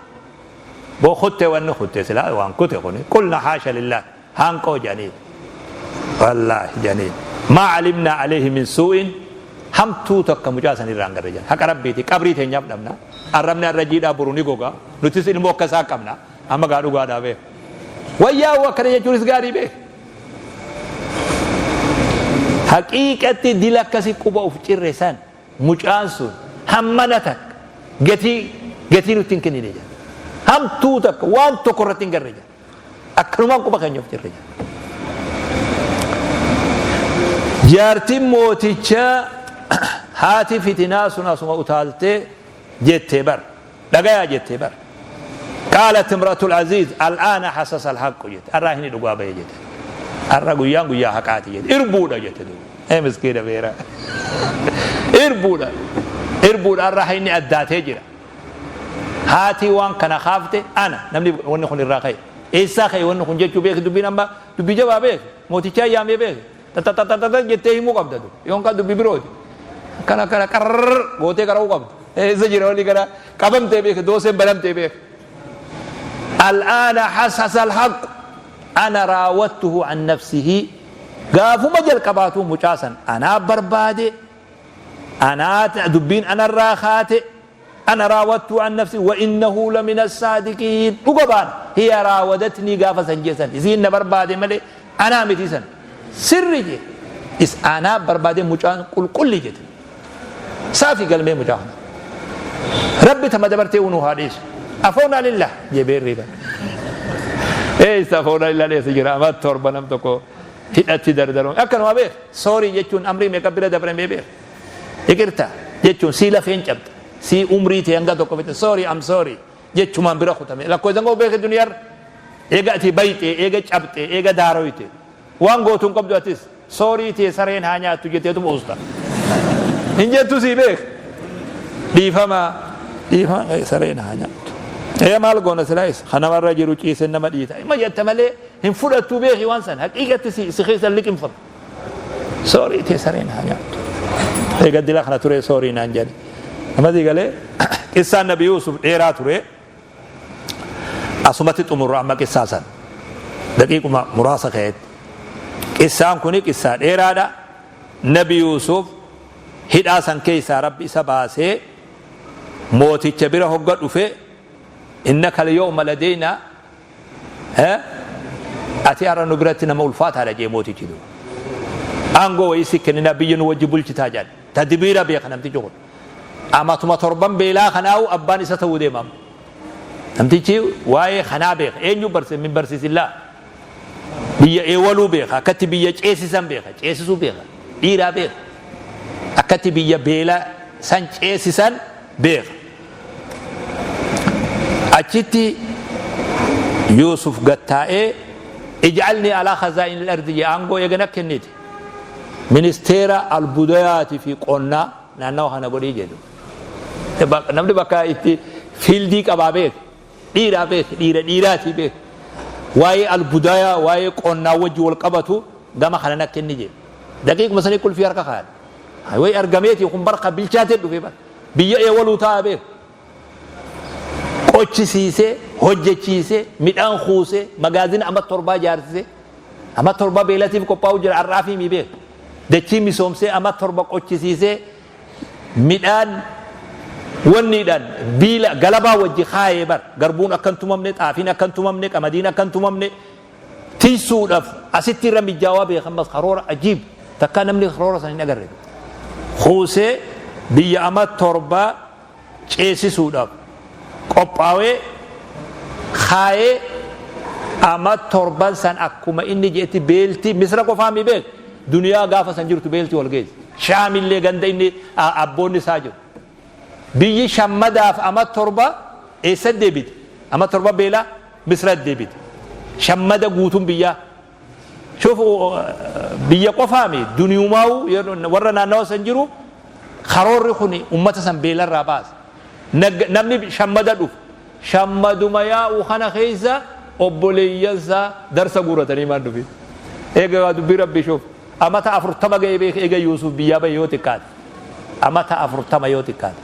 boo kutte, wanni kutte silaa waan kute kuni. Qulna haasha lillah, haanqoo jedhanii, wallaahi jedhanii, maa alimnaa alayhi min suu'in, hamtuu takka mucaa san irraa hin garre jedhan. Haqa Rabbiiti, qabrii teenyaaf dhabna. Arrabni arra jiidhaa boru ni goga. Nutis ilmoo akka isaa qabna. Amma gaa dhugaadhaa beek. Wayyaa'u akkana jechuunis gaarii beek. Haqiiqatti dila akkasi quba uf cirre san mucaan sun hammana takka gatii nutti hin kennine jedha. Hamtuu takka waan tokko irratti hin garre jedha. Akkanumaan quba keenya of cirre jedha. Jaartiin mootichaa haati fitinaa sun asuma utaaltee jettee bar. Dhagayaa jettee bar. Qaalat imra'atul aziz al'aana hasasa alhaqqu jette. Arraa hini dhugaa bahe jette. Arra guyyaan guyyaa haqaati jette. Irbuudha jette duuba. Ee miskiina beera. Irbuudha. Irbuudha, arra inni addaatee jira. Haati waan kana kaafte ana namni wanni kun irraa ka'e. Eessaa ka'e wanni kun jechuu beeki, dubbiin amma dubbii jabaa beeki. Mootichaa yaamee beeki. Tatatatatat jettee himuu qabda du. Yoon kan dubbii birooti. Kana kana qarrrr gootee qara'uu qabda. Eessa jira wanni kana qabamtee beeki, dooseen banamtee beeki. Al'aana hasasa alhaq ana raawattuhu an nafsihi, gaafuma jalqabaatuu mucaa san anaa barbaade, anaa dubbiin anarraa kaate. Ana raawadtuu an nafsi wa innahu lamina saadiqiin, dhuga baana, hiya raawadatnii, gaafa san jee san isiin na barbaade malee anaa miti, san sirri jee, is anaa barbaade, mucaan qulqulli jete, saafi galmee mucaa kana Rabbi tama dabartee unuu haa dhiisu. Afoonaa lillah jee beerrii bara eessa afoonaa lillah dheessa jira. Ama 7 nam tokko hidhatti dardaruun akkanuma beek. Soorii jechuun amrii meeqa bira dabremee beek. Iqirta jechuun sii lafeen cabxe, sii umrii tee hanga tokko fixe, sorry, I'm sorry jechumaan bira kutame. Lakkoofsan koo beeke duniyaarra. Eega ati bayxe, eega cabxe, eega daaroyte, waan gootu hin qabdu atis. Sorry tee sareen haa nyaattu jetteetuma usta. Hin jettu sii beek. Dhiifama, dhiifama, sareen haa nyaattu. Ee maal goona silaayis kanamarra jiru ciise nama dhiita. Ima jetta malee hin fudhattu beeki, waan san haqiiqatti si keessa liqimfama. Soorii tee sareen haa nyaattu. Eega dila kana ture soorii naan jedhe. Namasii galee qissaan Nabi Yuusuf dheeraa ture. Asumatti xumurra amma qissaa san. Daqiiquma muraasa ka'etti. Qissaan kuni qissaa dheeraadha. Nabi Yuusuf hidhaa san keessaa Rabbi isa baasee mooticha bira hogga dhufe, innaka al-yawma ladeynaa, ati har'a nu biratti nama ulfaataadha jee mootichi duuba. Aangoo wayii si kenninaa, biyya nu wajji bulchitaa jedhan. Tadbiira beeka namtichi kun. Amatuma 7n beelaa kanaa'u abbaan isa ta'uu deema amma. Namtichi waa'ee kanaa beeka. Eenyu barsiise? Min barsiisillaa. Biyya eewaluu beeka. Akkatti biyya ceesisan beeka. Ceesisuu beeka. Dhiiraa beeka. Akkatti biyya beela san ceesisan beeka. Achitti Yuusuf gattaa'ee, ij'alnii alaa khazaa'in al-ardi jee, aangoo eegana kennite, ministeera albudayaati fi qonnaa naannawa kana godhii jedhu. Namni bakka itti fiildii qabaa beeka, dhiiraa beeka, dhiira dhiiraatii beeka. Waa'ee albudayaa, waa'ee qonnaa wajji wal qabatu gama kana na kenni jedhe. Daqiiquma sanii qulfii harka kaa'an. Wayi argameeti kun barka bilchaatee dhufe bara. Biyya eewaluu taa'aa beeku. Qochisiisee, hojjechiisee, midhaan kuusee, magaazina amma 7 ijaarsisee, amma 7 beelatiif qophaa'uu jira har'aa fi mii beeku. Dachii misoomsee, amma 7 qochisiisee, midhaan wanniidhaan biila galabaa wajji kaayee bar, garbuun akka hin tumamne, xaafiin akka hin tumamne, qamadiin akka hin tumamne tiysuudhaaf asitti irra mijjaawaa beekan. Ammas karoora ajiib takkaa namni karoora san hin agarre kuusee biyya ama 7 ceesisuudhaaf qophaawee kaayee. Ama 7n san akkuma inni jeetti beelti Misra qofaa mi beek, duniyaa gaafa san jirtu beelti wal geesse. Shaamillee ganda inni abboonni isaa jiru biyyi shammadaaf ama 7 eessa deebite? Ama 7 beelaa Misra deebite. Shammada guutuun biyyaa. Shuf, biyya qofaami, duniyumaa'u warra naannawa san jiru karoorri kun ummata san beelarraa baasa. Namni shammada dhufu shammaduma yaa'u kana keessa obboleeyyansaa darsa guuratanii maan dhufi. Eegaa dubbii Rabbii shuuf amata 40 ga'ee beek. Eega Yuusuf biyyaa bahe yoo xiqqaate amata 40 yoo xiqqaate.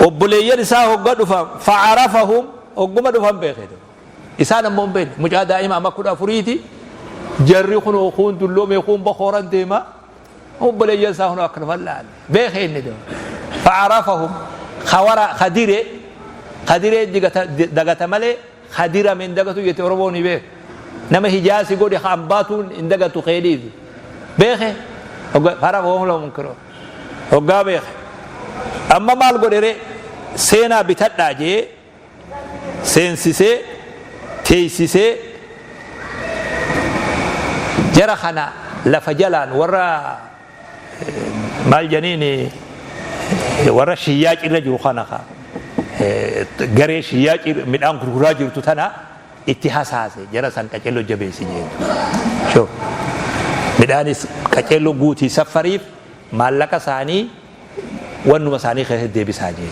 Obboleeyyan isaa hogga dhufan, fa'arafahum, hogguma dhufan beeke. Isaan ammoo hin beekne. Mucaa daa'ima ama 14ti. Jarri kun kun dulloome, kun bakooran deema. Obboleeyyan isaa kun akka dhufan laalle beeke inni deema. Fa'arafahum, khawara khadire khadiree dagata malee khadirame hin dagatu jette Oromoon ni beeke. Nama hijaasi godhe ka ambaatuun hin dagatu keedhiifi beeke. Fa'arafahum lahum munkiroon hoggaa beeke amma maal godhere? Seenaa bitadhaa jee seensisee teessisee jara kana lafa jalaan warra maal janiin warra shiyyaaci irra jiru kana ka garee shiyyaaci midhaan gurguraa jirtu tana itti hasaase. Jara san qaceelloo jabeessi jeen. Midhaanis qaceelloo guutii saffariif, maallaqa isaanii wannuma isaanii keessatti deebisaa jee,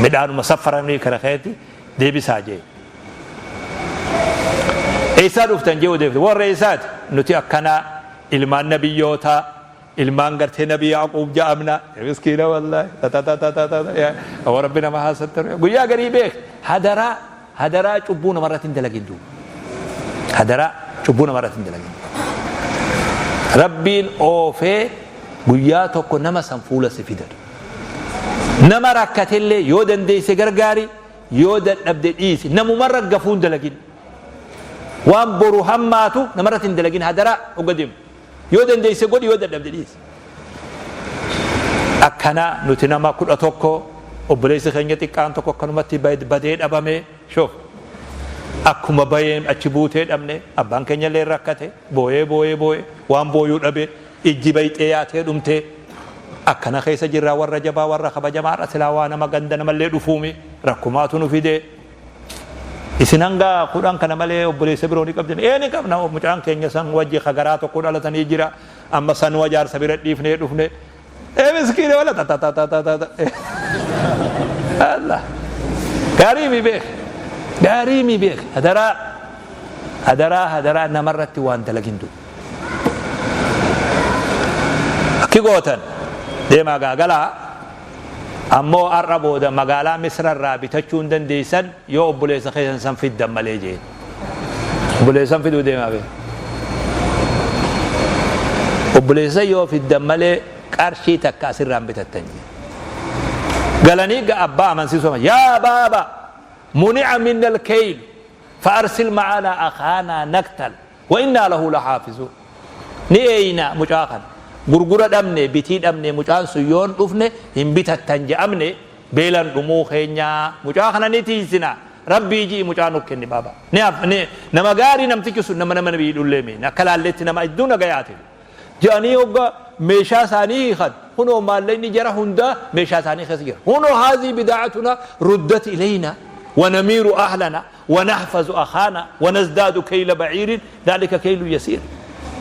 midhaanuma saffaramanii kana keessatti deebisaa jee. Eessaa dhuftan jee odeeffte. Warra eessaati nuti? Akkanaa ilmaan nabiyyootaa, ilmaan gartee Nabi Yaquub ja'amna. Miskiina wallaahi, wa Rabbi nama haasattaru guyyaa garii beek. Hadaraa, hadaraa, cubbuu namarratti hin dalagin duuba. Hadaraa, cubbuu namarratti hin dalagin. Rabbiin oofee guyyaa tokko nama san fuula si fidatu. Nama rakkatellee yoo dandeesse gargaari, yoo dadhabde dhiisi. Namumarra gafuu hin dalagin. Waan boru hammaatu namarratti hin dalagin. Hadaraa, hogga deemu yoo dandeesse godhi, yoo dadhabde dhiisi. Akkana nuti nama 11, obboleessi keenya xiqqaan tokko akkanumatti badee dhabame. Shoof, akkuma bayeen achi buutee dhabne. Abbaan keenya illee rakkate, booyee booyee booyee waan booyuu dhabe, ijji bayxee yaatee dhumtee. Akkana keessa jirraa. Warra jabaa, warra kabajamaadha. Silaa waa nama ganda namallee dhufuumi rakkumaatu nu fide. Isin hanga 10 kana malee obboleessa biroo ni qabdan? Ee, ni qabna. Mucaan keenya san wajji kagaraa tokko dhalatanii jira. Amma sanuma jaarsa bira dhiifnee dhufne. Ee, miskiine wala ta ta ta ta ta ta. Allah, gaarii mi beek, gaarii mi beek. Hadaraa, hadaraa, hadaraa, namarratti waan dalagin du akki gootan deemaa gaagalaa. Ammoo har'a booda magaalaa Misra irraa bitachuu hin dandeessan yoo obboleessa keessan san fiddan malee jeen. Obboleessan fiduu deemaa beek. Obboleessa yoo fiddan malee qarshii takka asirraa hin bitattan jeen. Galanii abbaa amansiisuu, yaa baaba, muni'a minna al-kayl fa'arsil ma'ana akhaana naktal wa innaa lahu lahaafizuun. Ni eeyna mucaa kana. Gurgura dhabne, bitii dhabne, mucaan sun yoon dhufne hin bitattan je'amne, beelan dhumuu keenyaa. Mucaa kana ni tiisina. Rabbii ji'i mucaa nu kenni baaba. Ni nama gaarii namtichi sun, nama miidhullee miin akka laalletti nama iddoo nagayaati je'anii. Hogga meeshaa isaanii hiikan, kunoo maallaqni jara hundaa meeshaa isaanii keessa jira. Kunoo, haazii bidaacatuna ruddat ilayna ونمير أهلنا ونحفظ أخانا ونزداد كيل بعير ذلك كيل يسير.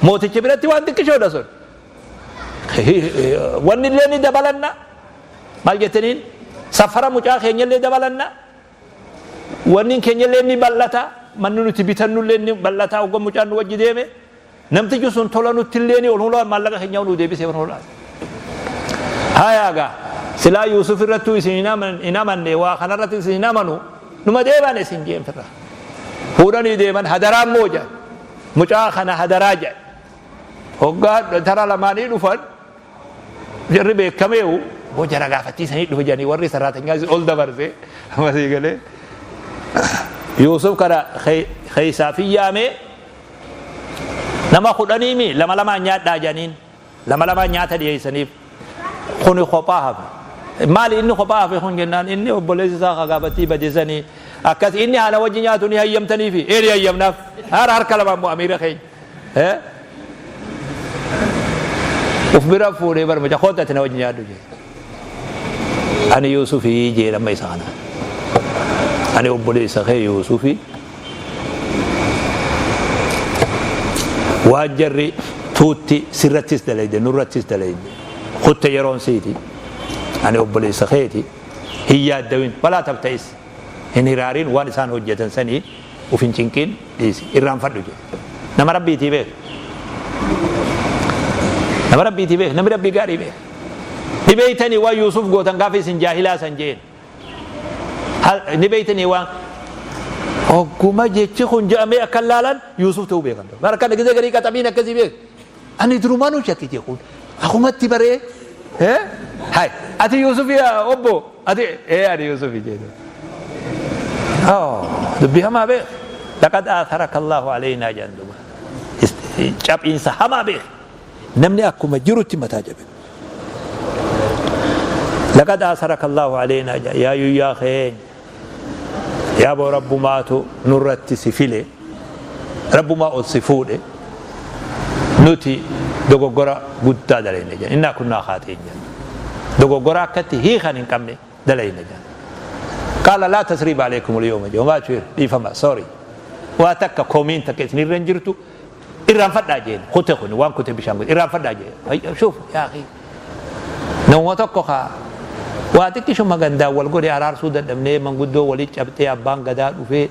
Mooticha biratti waan xiqqishoodha sun. Wanni illee ni dabalanna, maal jettaniin, safara mucaa keenya illee dabalanna, wanni keenya illee ni bal'ata, manni nuti bitannu illee ni bal'ata. Hogga mucaan nu wajji deeme, namtichi sun tola nutti illee ni ol hulaa, maallaqa keenya nu deebisee ol hulaa. Hayaagaa silaa Yuusuf irrattuu isin hin amanne, waa kanarratti isin hin amanu, numa deeman isin jeen. Firra fuudhanii deeman. Hadaraa immoo jedhan, mucaa kana hadaraa jedhan. Hoggaa tara lamaanii dhufan, jarri beekameewu boo jara gaafachiisanii dhufe jedhanii warri saraatanyaa ol dabarse. Amasii galee Yuusuf kana keeysaa fi yaamee, nama 10mi lama lamaan nyaadhaa jedhaniin. Lama lamaan nyaata dhiyeessaniif. Kuni kophaa hafe. Maali inni kophaa hafe kun jennaan, inni obboleessi isaa kagaafatii badesanii akkas inni haala wajji nyaatu ni hayyamtaniifi? Ee, ni hayyamnaaf. Haara harka lamaan moo amiira keenya uf bira fuudhee bar mucaa koota ati na wajji nyaadhu jee. Ani Yuusufii jee. Amma isa kana, ani obboleessa kee Yuusufii. Waan jarri tuutti sirrattis dalayde, nurrattis dalayde. Kutte yeroon siiti. Ani obboleessa keeti. Hin yaaddawin. Walaa tabta'is. Hin hiraarin waan isaan hojjetan sanii uf hin cinqin dhiisi. Irraanfadhu jedhe. Nama Rabbiitii beeku. Nama Rabbiitii beeku. Namni Rabbii gaarii beeku. Ni beeytanii waan Yuusuf gootan gaafa isin jaahilaa san jeen. Ni beeytanii waan ogguma jechi kun je'amee akka laalan Yuusuf ta'uu beekan. Bara kana gizee garii qaxamiin akkasii beeku. Ani durumaanuu shakke jee kun akumatti baree. Hay ati Yuusuf yaa obbo ati ee ani Yuusuf jee. Dubbii hamaa beek. Laqad aatharaka Allahu aleynaa jedhan duuba. Caphiinsa hamaa beek. Namni akkuma jirutti mataa jabe. Laqad aatharaka Allahu aleynaa jedhan yaa yuyyaa keenya. Yaa boo Rabbumaatu nurratti si file. Rabbumaa ol si fuudhe. Nuti dogoggora guddaa dalayne jedhan. Innaa kunnaa khaaxiin jedhan. Dogoggora akkatti hiikan hin qabne dalayne jedhan. Qaala laa tasriiba aleykum al-yawma jedhe. Homaa jechuun dhiifama sorry. Waa takka komiin takka isinirra hin jirtu irraanfadhaa jeen. Kute kun waan kute bishaan kute irraanfadhaa jeen. Shuuf yaa akhi. Namuma tokko kaa waa xiqqishuma gandaan wal godhe araarsuu dadhabnee manguddoo wali cabxee abbaan gadaa dhufee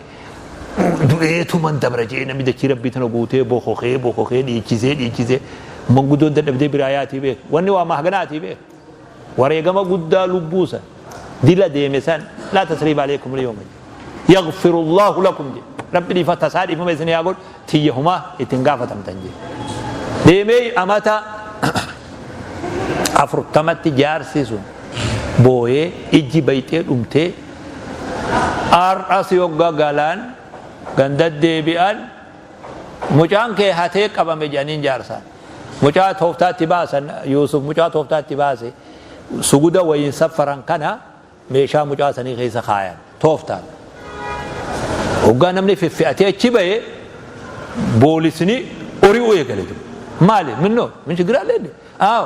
du'eetuman dabra jee namni dachii rabbii tana guutee bokokee bokokee dhiichisee dhiichisee manguddoon dadhabdee biraa yaatii beek. Wanni waa mahganaatii beek. Wareegama guddaa lubbuu san dila deeme san laa tasriiba aleykum alyawma jedhe. Yaghfiru Allahu lakum jedhe. Rabbi dhiifa tasaa dhiifama isin haa godhu tiyya humaa ittiin gaafatamtan jedhe. Deemee amata 40tti jaarsi sun booyee ijji bayxee dhumtee har'as yogga galan ganda deebi'an mucaan kee hatee qabame jedhaniin jaarsaan. Mucaa tooftaatti baasan Yuusuf mucaa tooftaatti baase suguda wayiin saffaran kana meeshaa mucaa sanii keessa kaayan tooftaan. Hoggaa namni feffe'atee achi bahe boolisni ori'uu eegale jiru. Maali? Minnoo? Min shigiraa illee? Aaw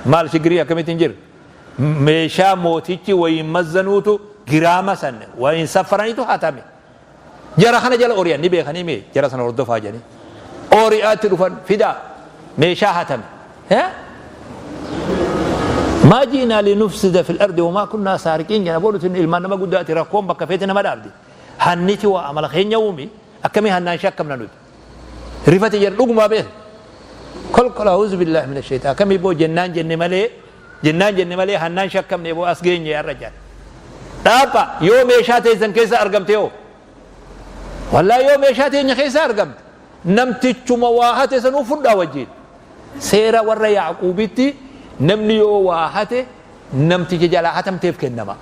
maal shigirii akkamitti hin jirre? Meeshaa mootichi wayiin mazzanuutu giraama san wayiin saffaraniitu hatame. Jara kana jala ori'an ni beekanii mee jara sana hordofaa jedhanii. Ori'aatti dhufan fidaa meeshaa hatame. Maa ji'inaa linufsida fil ardi wamaa kunnaa saariqiin jedha boo nuti ilmaan nama guddaati rakkoon bakka feete nama dhaabdi. Hanniti waa amala keenya uumi akkamii hannaan shakkamna nuti. Rifate jedha dhugumaa beeka. Kolkol a'uuzu billaahi mina shaytaan akkamii boo jennaan jenne malee Jennaan jenne malee hannaan shakkamne boo as geenye har'a jedhan. Dhaabba yoo meeshaa teessan keessa argamte hoo? Wallaahi yoo meeshaa teenya keessa argamte namtichuma waa hate sanuu fudhaa wajjin. Seera warra Yaaquubitti namni yoo waa hate namticha jalaa hatamteef kennama.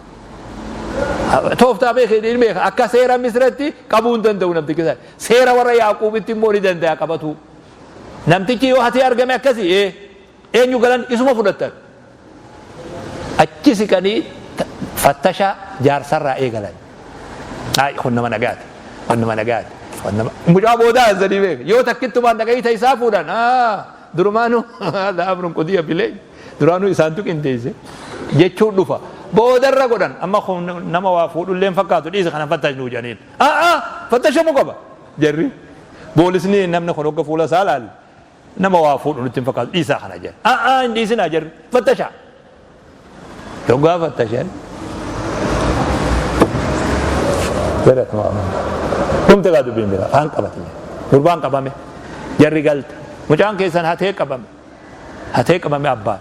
Tooftaa beekee ni beeka akka seera Misratti qabuu hin danda'u namtichi sana. Seera warra Yaaquubitti immoo ni danda'a qabatuu. Namtichi yoo hatee argame akkasi ee Eenyu galan isuma fudhattan. Achi siqanii fattasha jaarsarraa eegalan. Ayi kun nama nagaati. Kun nama nagaati. Kun nama mucaa boodaa ansanii beeka. Yoo takkittumaan dhaqanii ta isaa fuudhan. Durumaanuu haadha amrun qudiya bilee duraanuu isaantu qindeesse jechuun dhufa. Boodarra godhan amma kun nama waa fuudhullee hin fakkaatu dhiisi kana fattashnu jedhaniin. Fattashamuu qaba jarri. Boolisni namni kun hogga fuula isaa laalle Nama waa fuudhu nutti hin fakkaatu dhiisaa kana jedhan. A'aa hin dhiisinaa jarri fattashaa. Yoggaa fattashan jara akkuma amantaa. Dhumte gaa dubbiin biraa kaan qabate jedhe. Gurbaan qabame jarri galte. Mucaan keessan hatee qabame. Hatee qabame abbaan.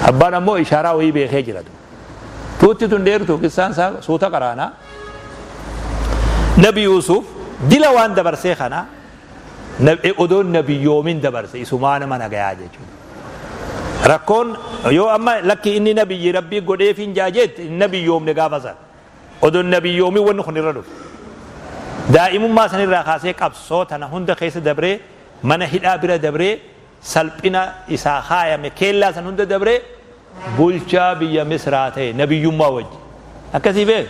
Abbaan ammoo ishaaraa wayii beekee jira. Tuutti tun dheertu qissaan isaa suuta qaraanaa. Nabi Yuusuf dila waan dabarsee kana Odoon nabiyyoomin dabarse isumaa nama nagayaa jechuudha. Rakkoon yoo amma lakki inni nabiyyi rabbii godheefin jaajeet hin nabiyyoomne gaafa san. Odoon nabiyyoomin wanni kun irra dhufe. Daa'imummaa sanirraa kaasee qabsoo tana hunda keessa dabree mana hidhaa bira dabree salphina isaa kaayame keellaa san hunda dabree bulchaa biyya Misraa ta'e nabiyyummaa wajji. Akkasii beek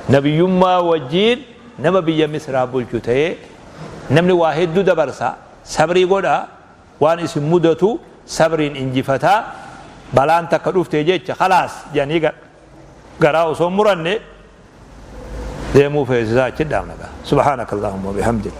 nabiyyummaa wajjiin nama biyya Misraa bulchu ta'ee namni waa hedduu dabarsa sabrii godha waan isin mudatu sabriin injifataa balaan takka dhufte jecha khalaas jedhanii garaa osoo hin muranne deemuu feesisaa achi dhaabna. Subhaanakallahumma bihamdik.